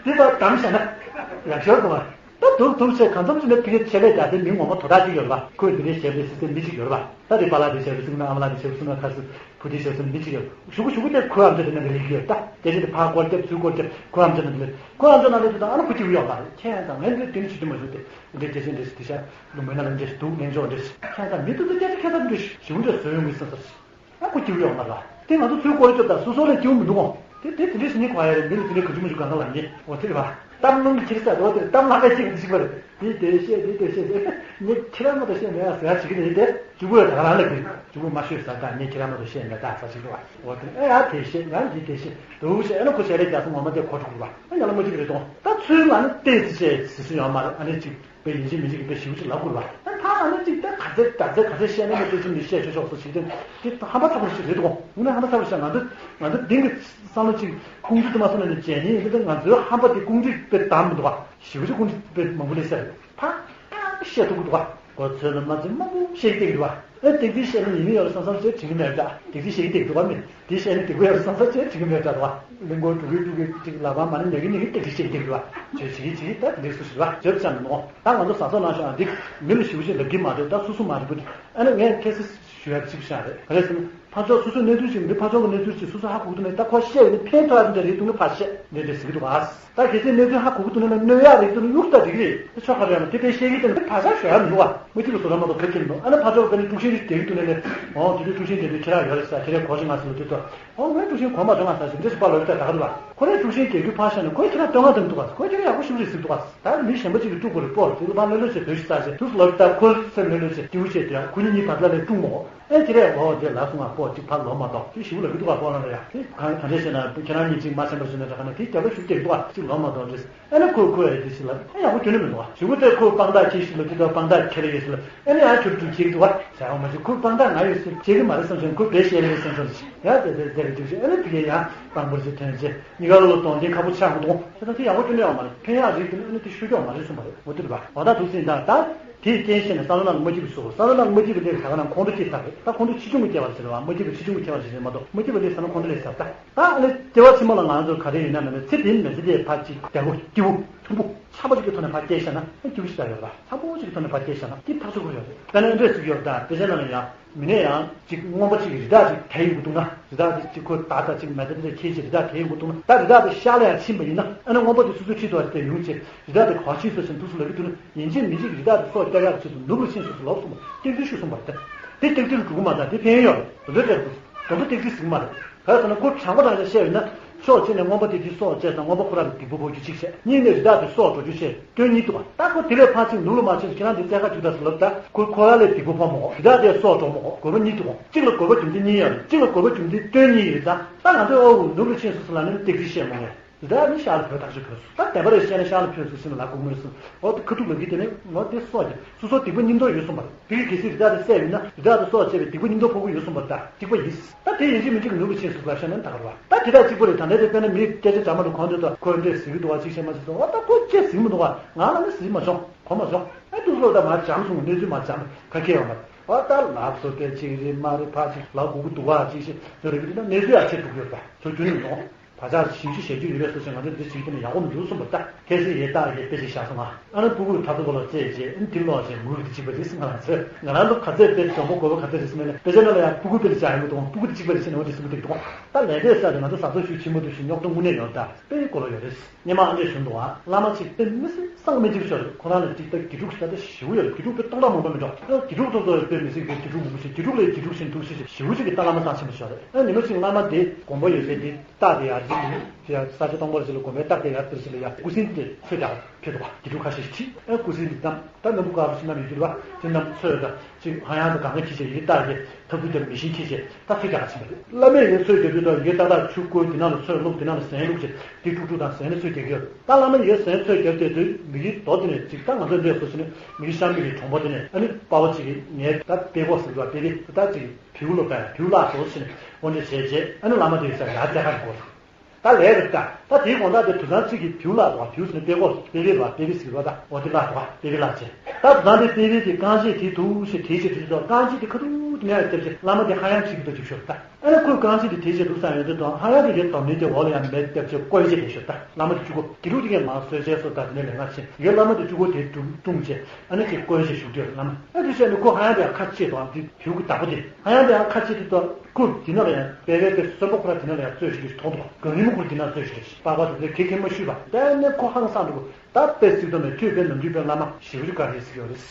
དེ་ད་དམ་བཞག་ན་ཡག་ཤོས་རེད་བ། ད་དུང་དུང་བྱས་གང་འཚམ་ཅིག་ནས་ཕ་གིར་ཆེད་ལས་རྒྱག་དེ་མི་ངོ་མ་དོ་བདག་ཅིག་ཡོད་རེད་བ། ཁོས་འདི་འདྲའི་ཞེ་པོའི་སྲིད་ཚན་མི་གཅིག་ཡོད་རེད་བ། ད་རེས་པཱ་ལགས་འདི་ཞེ་པོ་སྲིད་ན་ཨ་མ་ལགས་འདི་ཞེ་པོ་སྲིད་ན་ཁ་སྲིད་བུ་འདི་ཞེ་པོ་སྲིད་ན་མི་གཅིག་ཡོད། གཞུག་གུ་གཞུག་གུ་དེ་ཁོའི་ཨམ་ཅོག་དེ་ནང་གི་རིགས་ཡོད་ད། སྐད་ཆ་དེ་ཕར་སྐོར་རྒྱབ་ཚུར་སྐོར་རྒྱབ་ཁོའི་ཨམ་ཅོག་ནང་དུ་སླེབས། ཁོའི་ཨམ་ཅོག་ནང་སླེབས་དུས་ད་ཨ་ནི་ཁོ་སྐྱིད་པོ་ཡོད་མ་རེད། ཁྱེད་ཡང་ད་ངས་འདི་འདི་ནི་བྱེད་རྒྱུ་མ་བྱུང་སྟེ་འདི་སྐད་ཆ་འདི་ཞིག་འདི་ཤ་ལུང་པའི་ནང་ལ་འདི་ཞིག་འདུག་ལན་འཇོག་འདི་ཞིག་ཁྱེད་ད་མི་ཐུབ་ཐུབ་སྐད་ཆ་ཁྱད་མཚར་འདི་ཞིག་ཞིབ་འདྲ་བཟོས་ཡོང་གི་ས་ས་ཞིག་ཨ་ཁོ་སྐྱིད་པོ་ཡོད་མ་རེད་བ། དེ་ང་ཚོ་ཚུར་སྐོར་སྐྱོབ་དང་སོ་སོ་ལས་སྐྱིད་པོ་མི་འདུག་གོ། དེ་དེ་དེ་འདྲའི་ཞིག་ནི་གོ་ཡ་རེད། མི་ལ་དེ་འདྲའི་ག་ཅུ་མ་ཅུ་གང་ག་ལ་ཉེ་འོ་དེ་རེད་བ། གཏམ་རླུང་གི་ཁྱེར་ས་འགྲོ་དེ་གཏམ་ལྷག་ག་ཅིག་གཅིག་པ་རེད། དེ་དེ་བཤད་དེ་དེ་བཤད་དེ་ངས་ཁྱེད་རང་མ་གཏོགས་བཤད་མེད་ཡ་ཟེར་ཡ་བྱེད་ཀྱི་རེད་དེ། གཅིག་པོ་ཡ་ད་ག་རང་ལ་གི་གཅིག་པོ་མ་ཤོད་ཟེར་ད་ངས་ཁྱེད་རང་མ་གཏོགས་བཤད་མེད་ད་ཟེར་ཅིག་རེད་བ། འོ་དེ་ཨེ་ཡ་དེ་བཤད་ཡང་འདི་དེ་བཤད་འདུག་བཤད་ཨེ་ན་ཁོ་བཤད་རེད་རྒྱ་སོང་ངོ་མ་དེ་གོ་ཐུབ་རེད་བ། ཨེ་ཡ་ལ་མ་གཅིག་རེད་དོ། ད་ཚུལ་ལ་ནི་ཏོག་ཙམ་བཤད་ཟེར་སྲོལ་ཡོད་མ་རེད། ཨ་ནི་གཅིག་དཔེ་ཡིན་གཅིག་མིན་གཅིག་གི་དཔེ་ཞིབ་ཅིག་ལབ་དགོས་རེད་བ། ད་ད་ཨ་ནི་གཅིག་ད་ག་ཚད་ག་ཚད་ག་ཚད་བཤད་ན་མི་དེ་ཅིག་མི་བཤད་ཆོག་ཆོག་སོ་ཞིག་དེ་དེ་ཧམ་པ་ཚ་པོ་ཞིག་རེད་དོ། དངོས་གནས་ཧམ་པ་ཚ་པོ་ཞིག་ང་ཚོ་ང་ཚོ་འདི་གི་བསམ་བློ་གཅིག་ཁུངས་འདུས་དུ་མ་སོང་ན་ནི་བྱས་ནི་འདི་ད་ང་ཚོའི་ཧམ་པ་དེ་ཁུངས་འདུས་དཔེ་དམ་མི་འདུག་བ། ཞིབ་ཅིག་ཁུངས་འདུས་དཔེ་མང་པོ་སླེབས་ས་རེད། ཕ་ཨ་བཤད་ཐུབ་ཀྱི་འདུག་བ། གོ་ཚོད་ལ་མ་ཚིམ་མང་པོ་བཤད་ཀྱི་བསྡད་ཀྱི་འདུག་བ། ཨེ་ཏིག་ཏིག་བཤད་ན་ཡིན་ནི་ཡོད་རེད་བསམ་བསམ་བྱས་དྲན་གྱི་མེད་འདྲ། ཏིག་ཏིག་བཤད་ཀྱི་འདུག་བ་མིན་དེ་བཤད་ན་སྡུག་པོ་ཡོད་རེད་བསམ་བསམ་བྱས་དྲན་གྱི་མེད་འདྲ་འདུག་བ། གླིང་སྐོར་འགྲོ་གི་འགྲོ་གི་ཅིག་ལབ་པ་མ་ནི་ཉོ་གི་ཉོ་གི་ཏིག་ཏིག་བཤད་ཀྱི་འདུག་བ། བྱོས་བྱེད་ཀྱི་བྱེད་ཀྱི་ད་དེ་འདྲའི་སུ་ཞིག་རེད་བ། བྱོས་བྱ་མི་ནོ། ད་ང་ཚོ་ཟ་སོགས་ནང་ཤོག་ཨ་འདི་མི་ལ་ཞིབ་ཅིག་ལབ་ཀྱི་མ་རེད། ད་སོ་སོ་མ་རེད་པོ་དེ་ཨ་ནི་ངས་ཁ་སང་ཞུ་ཡ་གཅིག་བཞག་རེད། ག་རེ་ཟེར་ན་ཕར་ཕྱོགས་སོ་སོའི་གནས་ཚུལ་ཅིག་འདི་ཕར་ཕྱོགས་ཀྱི་གནས་ཚུལ་ཅིག་སོ་སོ་ཧ་གོ་གི་འདུག་ནས་ད་ཁོ་བཤད་ཡོད་ནི་ཕན་ཐོགས་ཡ་དེ་འདྲ་རེད་འདུག་ན་ཕར་བཤད་འདི་འདྲ་ཟེར་གི་འདུག་ཨ། ད་གལ་སྲིད་གནས་ཚུལ་ཧ་གོ་གི་འདུག་ན་གནོད་ཡག་རེད་འདུག་ན་གཡུག་ད་འགྲིག་གི་རེད། དེ་ཕྱོགས་ཁ་རེད་ཡང་དེ་དཔེ་བཤད་ཀྱི་དེ་ནི་ཕར་ཆག་ཞོ་ཡ་མི་འདུག་ཨ། མི་གཅིག་ལ་བཟོ་ར་མ་གཏོགས་ག་གི་མི་འདུག་ཨ་ནི་ཕར་ཕྱོགས་དཔེ་ནི་དཀྲུག་ཤིང་ཞིག་རྒྱག་གི་འདུག་ནས་ནས་ཨོ་དེ་དུས་དཀྲུག་ཤིང་རྒྱག་དུས་ཁྱེད་རང་ཡོད་རེད་ཟེར། ཁྱེད་རས་གོ་ཞིག་ང་ཟེར་ལ་དུས་ཐོག་ཨོ་ངས་དཀྲུག་ཤིང་གོ་མ་འགྲོ་ང་ཟེར་ཞིག་འདྲ་ཞིག་པ་ལོ་ཡོད་ད་ག་འདུག་ཨ། ཁོ་རས་དཀྲུག་ཤིང་རྒྱག་རྒྱུ་ཕར་བཞག་ནས་ཁོས་ཁྱེད་རང་སྟོན་ག་དང་འདུག་ཨ། ཁོས་ཁྱེད་རང་ཡག་པོ་ཞིག་རེད་ཟེར་འདུག་ཨ། ད་མི་གཞན་པ་གཅིག་གིས་དཀྲུག་དགོས་རེད་པོ་རེད། དེ་ལ་ཕར་ལྷོད་ལྷོད་བྱས་བོད་ཞིག་ས་བྱས་དུས་སུ་ལབ་ད་ཁོ་སེམས་ལྷོད་ལྷོད་བྱས་སྐྱིད་པོ་བྱས་དེ་ཡང་ཁོ་གཉིས་གཉིས་བར་ཐག་ལས་དཀྲུག་མོ། ཨེ་དེ་རེད་འོ་དེ་ལ་སོང་ང་ཁོ་གཅིག་ཕར་ལོག་མ་གཏོགས་དེ་ཞིབ་ལ་གི་འདུག་ག་ཁོ་རང་ལ་ཡ་དེ་གང་གང་འདྲ་བྱས་ན་ཁྱེད་རང་གཉིས་གཅིག་མ་ཆེན་པོ་བྱས་ན་འདྲ་ག་ན་དེ་རྒྱབ་ལ་ཞུགས་བསྡད་འདུག་ག་གཅིག་ལོག་མ་གཏོགས་རེད། ཨེ་ན་ཁོས་ཁོས་ཨེ་དེ་ཞིག་ལ་ཨེ་ཡག་པོ་ཁྱོན་ནས་མི་འདུག་ག་ཞུ་གི་དེ་ཁོས་དཔང་རྟགས་ཁྱེར་ཞིག་ལ་དེ་དང་དཔང་རྟགས་ཁྱེར་ལ་ཡོད་ཞིག་ལ་ཨེ་ན་ཡང་ཁྱོད་དཀྲུག་ཁྱེར་གི་འདུག་ག་ཟེར་བ་མ་ཞིག་ཁོས་དཔང་རྟགས་ང་ཡོད་ཟེར་ཁྱེར་གི་མ་རེད་བསམ་བྱུང་། ཁོས་བེད་ཤེས་ལ་ཡོད་བསམ་བྱུང་ཞིག་ཡ་དེ་དེ་དེ་རེད་དེ་ཞིག་ཨེ་ན་དེ་གས་ཡང་དཔང་པོ་ཞིག་ཐོན་རྗེས་གཉིས་ཀ་ལོ་ལོ་གདོང་ལྡན་ཁ་པོ་ཆགས་མི་འདུག་ག་ད་དེ་ཡག་པོ་ཁྱོན་ནས་ཡོད་མ་རེད། ཕན་ཡག་རེད་དེ་ཨེ་ན་དེ་ཤོད་ཀྱོག་མ་རེད་གསུངས་པ་རེད། འོ་དེ་རེད་པ། འོ་ད་འདུག་སེ་ཡིན་ད་ད། དེའི་རྐྱེན་བྱས་ནས་བསམ་བློ་ནང་ལ་མ་སྐྱིད་པ་བཟོ། བསམ་བློ་ནང་ལ་མ་སྐྱིད་པ་སླེབས་ད་ག་ན་ཁོང་ཁྲོ་སྐྱེས་ཚར་རེད། ད་ཁོང་ཁྲོ་ཆེ་ཆུང་གི་སྐྱེ་བ་ཟེར་བ་མ་སྐྱིད་པ་ཆེ་ཆུང་གི་སྐྱེ་བ་ཟེར་མ་གཏོགས་མ་སྐྱིད་པ་སླེབས་ཚར་ན་ཁོང་ཁྲོ་སླེབས་ཚར། ད་ད་ཨ་ནི་སྐྱེ་བ་ཕྱི་མ་ལ་ང་ཚོ་ག་རེ་ཡིན་ན་མེད་ན་ཚེ་འདིའི་མི་ཚེ་དེ་ཕར་ཅིག་རྒྱལ་པོ་སྐྱིད་པོ་མཐོན་པོ་ཆགས་པ་ཅིག་གི་ཐོག་ནས་ཕར་སྐྱེས་ཤག་ན་ཨ་སྐྱིད་པོ་ཞིག་ད་ཡོད་རེད་པ། ཆགས་པོ་ཅིག་གི་ཐོག་ནས་ཕར་སྐྱེས་ཤག་ན་སྐྱིད་ཐག་ཆོད་པོ་ཡོད་རེད། དཔེར་ན་ཨ་འདྲས་ཟེར་གྱི་ཡོད་རེད། ད་དཔེ་ཆ་ནང་ལ་ཡང་མི་ནས་ཡང་ཅིག་རྔོན་པ་ཅིག་རི་དྭགས་ཅིག་དེད་ཡོང་གི་འདུག་ན་རི་དྭགས་དེ་ཅིག་ཁོ་དར་དང་ཅིག་མེ་མདའ་དེ་འདྲ་འཁྱེར་ཅིག་རི་དྭགས་དེད་ཡོང་གི་འདུག་ན་ད་རི་དྭགས་དེ་ཤག་ལ་ཡང་ཕྱིན་པ་ཡིན་ན་ཨ་ནི་རྔོན་པ་དེ་སོ་སོའི་ཁྲིད་དུ་དེད་ཡོང་ཅིག་རི་དྭགས་དེ་ག་ཕྱིན་སོང་ཟེར་འདུག་སེ་ལབ་ཀྱི་འདུག་ན། ཡིན་གཅིག་མིན་གཅིག་རི་དྭགས་དེ་སྲོག་བསྐྱབ་ཡག་ཆེད་དུ་ནུབ་ལ་ཕྱིན་སོང་ཟེར་ལབ་སོང་བ། ཏིག་ཏིག་ཞུ་སོང་བ་རེད། དེ་ཏིག་ཏིག་ལ་འགྲོ་གི་མ་རེད། དེ་ཕན་ཡོན་ཡོད་རེད། དེ་འདྲ་རེད། དེ་ཚོ་ཏིག་ཏིག་ཟིག་མ་རེད། ག་རེ་ཟེར་ན་ཁོ་དྲང་པོ་དྲང་བཞག་བཤད་ཡོད་ན་ཕྱོགས་གཅིག་ནས་རྔོན་པ་དེ་དེ་སྲོག་བཅད་དང་རྔོན་པ་ཁོ་རང་ལ་སྡིག་པ་ཕོག་རྒྱུ་གཅིག་བྱས། གཉིས་ནས་རི་དྭགས་དེ་སྲོག་འགྲོ་རྒྱུ་བྱས་སྐྱོན་གཉིས་འདུག་བ། ད་ཁོ་དེ་ལས་ཕར་ཕྱིན་ནུབ་ལ་མ་ཕྱིན་ཁྱེད་རང་དེ་རྩེ་ཁ་རྒྱུག་ད་ཟེར་ལབ་ད་ཁོ་ཁོ་རང་ལ་སྡིག་པ་ཕོག་མ་གོ། རི་དྭགས་དེ་སྲོག་འགྲོ་མ་གོ། དགོས་པ་གཉིས་འདུག་ག་གཅིག་ལ་དགོས་པ་རྒྱུ་མཚན་གཉིས་ཡོད་རེད། གཅིག་ལ་དགོས་པ་རྒྱུ་མཚན་སྐྱོན་གཉིས་ཡོད་ད། ད་ང་ཚོས་ཨོ་ནུབ་ལ་ཕྱིན་སོང་ཟེར་ལབ་ནས་ཏིག་ཏིག་བཤད་མ་ངེས། རི་དྭགས་ནི་ཤག་ལ་བོས་ཐག་ཆོད་བོས་སོང་། ད་བདེན་པ་རེད་བཤད་ན་ཤག་ལ་བོས་སོང་ཟེར་ནས་ལབ་དགོས་མི་རེད་གསུངས། འོ་དེ་ཁ་ཐུག་ལབ་ཀྱི་དེ་ནི་ངོ་དེ་སྲོག་གི་སོ་སོ་སྡིག་པ་གཉིས་འདོགས་ཡོད་གསུངས་པ་རེད། དེ་གི་གལ་སྲིད་རི་དྭགས་དེ་བསད་ཡོད་ན་རི་དྭགས་དེ་སྲོག་བཅད་པའི་སྡིག་པ་གཉིས་འདོགས་ཕོག་གི་ཡོད་གསུངས་པ་རེད། ད་སྡིག་པ་ཡིན། ད་དེ་ཡིན་གཅིག་མིན་གཅིག་གི་ནུབ་ལ་ཕྱིན་སོང་ལབ་བཤད་ན་ད་ག་རེད་བ། ད་དེ་དག་གཅིག་པ་རེད། ད་ལྟའི་དེ་དཔེར་ན་མིའི་སྐད་ཆ་འདྲ་མ་འདྲ་གོ་འདོད་དང་ཁོས་འདྲས་ཟེར་གི་འདུག་བ་ཅིག་བཤད་མ་ཟེར་སོང་། འོ་ད་ཁོས་ཅི་ཟེར་གི་མི་འདུག་བ། ང་ལ་ནི་ཟེར་མ་བྱུང་། གོ་མ་སོང་། ཨ་འདུག་སོ་ད་མ་འཇམ་སོང་། གནས་ཚུལ་མ་འཇམ་ག་གེ་ཡོད་མ་རེད། འོ་ད་ལབ་སོ་དེ་གཅིག་རེད་མ་རེད་ཕ་ཅིག་ལབ་དགོས་ཀྱི་འདུག་བ་ཅིག་བཤད་ཚོད་རེད་གི་འདུག་ན་གནས་ཚུལ་ཡག་ཆེ་འགྲོ་གི་ཡོད་པ་ཚོ་རྒྱུན་ནས་ཡོང་། བ་ཅག་ཞིབ་ཞིབ་བྱེད་རྒྱུ་ཡོད་རེད་སོ་ཅིག་ང་ཚོ་འདི་བྱེད་ཀྱི་ན་ཡག་པོ་མི་འདུག་གསུངས་པ་ད་ཁ་སང་ཡས་སྟག་ཡས་དཔེ་ཅིག་བཞག་སོང་ང་། ཨ་ནི་སྤུ་གུ་ཐབ་ཚོ་གོ་ལ་རྩེད་བྱེད་ཨ་ནི་དེ་ལོག་བྱེད་ངུ་གི་འདི་གཅིག་པ་རེད་ཟེར་ང་རང་ཚོ་ང་རང་ཚོ་ག་ཚད་དཔེ་འཇོན་པོ་དགོས་པ་ག་ཚད་རེད་ཟེར་ན་ལས་དཔེ་ཆ་ནང་ལ་ཡང་སྤུ་གུ་དཔེ་ལ་བྱ་ཡོང་གི་འདུག་སྤུ་གུ་འདི་གཅིག་པ་རེད་ཟེར་ནས་འོ་དེ་སུ་གུ་དེ་འདུག་ད་ལས་འབྲས་ས་དེ་ང་ཚོ་ཟ་ཚོ་ཞུ་ཆེན་པོ་འདུག་ཞུ་རྙོག་དྲ་དངོས་གནས་ཡོད་ད་དཔེ་གོ་ལ་ཡོད་རེད། སྔོན་མ་ཨ་འདྲས་བྱུང་འདུག་ཨ། བླ་མ་གཅིག་དཔེ་མི་སྲིད་བསམ་མི་འཇིག་ཤོས་རེད། ཁོ་རང་ལ་གཅིག་ད་དགེ་ཕྲུག་ཞིག་ད་ལྟ་ཞེ་པོ་ཡོད་རེད། དགེ་ཕྲུག་དཔེ་སྟོང་ཕྲག་མང་པོ་མི་འགྲོ། ཨ་དགེ་ཕྲུག་ཚོ་ཚོ་དཔེ་མི་སྲིད་པའི་དགེ་ཕྲུག་མང་པོ་ཞིག་དགེ་ཕྲུག་ལས་དགེ་ཕྲུག་ཞིག་འདུག་ཞེས་ཞེ་པོ་ཅིག་གི་ཏཱ་བླ་མ་བཟང་ཆེན་པོ་ཞིག་རེད། ཨ་ཉི་མ་གཅིག་བླ་མ་དེ་དགོན་པ་ཡོད་སའི་དེ་རྟ་དེ་ཡར་ དེ་ཡང་ས་ཆ་སྟོང་པར་ཞིག་ལ་དགོན་པའི་རྟགས་དེ་ཡར་བཏེགས་ཞིག་ལ་ཡ་སྐུ་སྲིན་དེ་ཚོས་ཀྱང་ཕེབས་འདུག་པ། དེ་འདྲ་ཁ་ཤས་ཤིག་ཁྲིད། ཨ་སྐུ་སྲིན་དེ་བསྣམས། ད་སྣམ་བུ་དཀར་པོ་ཞིག་བསྣམས་ཡོད་དུས་པ། དེ་བསྣམས་ཚོས་དང་ཅིག་ཧ་ཡང་དང་གང་ག་ཁྱེར་བྱས། ཡི་གེ་རྟགས་དེ་ཐབ་ཏུ་བརྒྱབ། མེ་ཤིང་ཁྱེར་བྱས་ད་ཚོས་རྒྱག་ག་ཕྱིན་པ་རེད། བླ་མས་ཡི་གེ་ཚོས་རྒྱག་དུས་དང་ཡི་གེ་ཏག་ཏག་ཆུ་བསྐོལ། དེ་ནང་ལ་ཚོས་བླུགས། དེ་ནང་ལ་ཟན་བླུགས་བྱས་དེ་དཀྲུག་དཀྲུག་དང་ཟན་ལ་ཚོས་རྒྱག་གི་ཡོད། ད་བླ་མས་ཡི་གེ་ཟན་ཚོས་རྒྱབ་བསྡད་དུས་མི་གི་རྡོ་དེ་ནས་ཅིག་ད་ང་ཚོ་འདྲས་སོ་ཞིག་ནས་མི་གི་ཤམ་མི་གི་གྲོང་པ་དེ་ནས། ཨ་ནི་དཔའ་བོ་ཅིག་གིས་ངའི་ད་དཔེ་ཁོག་ཟེར་བ་དཔེ་དེ་ད་ཅིག་བེའུ་ལོ་པས་བེའུ་བརླག་སོ་ཞེས་ནས་འོ་འདྲ་བྱས་རྗེས། ཨ་ནི་བླ་མ་དེ་ཡོད་ས་ཡར་བཙལ་ག་འགྲོ། ད་ལས་རེད་ད། ད་དེའི་དགོང་དག་དེ་དུད་ཚང་གཅིག་གིས་བེའུ་བརླག་འདུག་པ། བེའུ་ཟེར་ནས་དཔེ་ཁོག་དཔེ་དཔེ་རེད་པ། དཔེ་དཔེ་ཟེར་བ་ད། འོ་དེ་བརླག་འདུག་པ། དཔེ་དཔེ་བརླག་བྱས། ད་དུད་ཚང་དེ་དཔེ་དཔེ་དེ་རྐང་རྗེས་དེ་འདུག་ཞེས་དེའི་ཕྱིར་དེ་ཚོ་རྐང་རྗེས་དེ་ཁ་ཐུག་དེ་ནས་བརྒྱབ་བྱས་བླ་མ་དེ་ཧ་ཡང་ཁྲིད་ཀྱི་འདུག་ཅིག་ཤོར་ད། ཨ་ནི་ཁོས་རྐང་རྗེས་དེ་དེའི་ཕྱིར་འདུག་བསམ་ཡོང་དུས་དང་ཧ་ཡང་དེ་གའི་དོམ་ནི་དེ་འོག་ལ་ཡང་མེ་བརྒྱབ་བྱས་བཀོལ་བྱས་དེ་ཤོར་ད། བླ་མ་དེ་གཅིག་པོ། དགེ་ཕྲུག་དེ་གས་མར་གསོལ་ཇ་གསོལ་ད། དེ་ནས་ལས་ཀ་བྱས། ཡོད། བླ་མ་དེ་གཅིག་པོ་དེ་དཀྲུག་དཀྲུགས་བྱས། ཨ་ནི་ཅིག་བཀོལ་བྱས་བཞུགས་དུས་བླ་མ། ཨ་དེ་བྱས་ནས་ཁོ་ཧ་ཡང་དེ་ཡང་ཁ་ཕྱེ་དང་དེ་བེའུ་གི་བདག་པོ་དེ་ཧ་ཡང་དེ་ཡང་ཁ་ཕྱེ་དུས་དང་ཁོ་དེ་ནང་ལ་ཡང་དཔེ་དཔེ་དེ་གསོན་པོ་ཁོ་ར་དེ་ནང་ལ་ཡང་ཚོས་ཤིག་གིས་མཐོང་འདུག་གངས་རི་མོ་ཁོ་ར་དེ་ནང་ཚོས་ཤིག་རེད། པགས་པ་དེ་ཚོ་ཁེ་ཁེ་མ་ཤུས་པ། དེ་ནས་ཁོ་ཧང་སངས་འདུག་ད་དཔེ་སྲིད་དོ་མེད། ཁྱོད་དཔེ་ནམ་རྒྱུན་དཔེ་བླ་མ་ཞེ་པོ་ཅིག་དགའ་རེད་ཟེར་གྱི་ཡོད་རེད།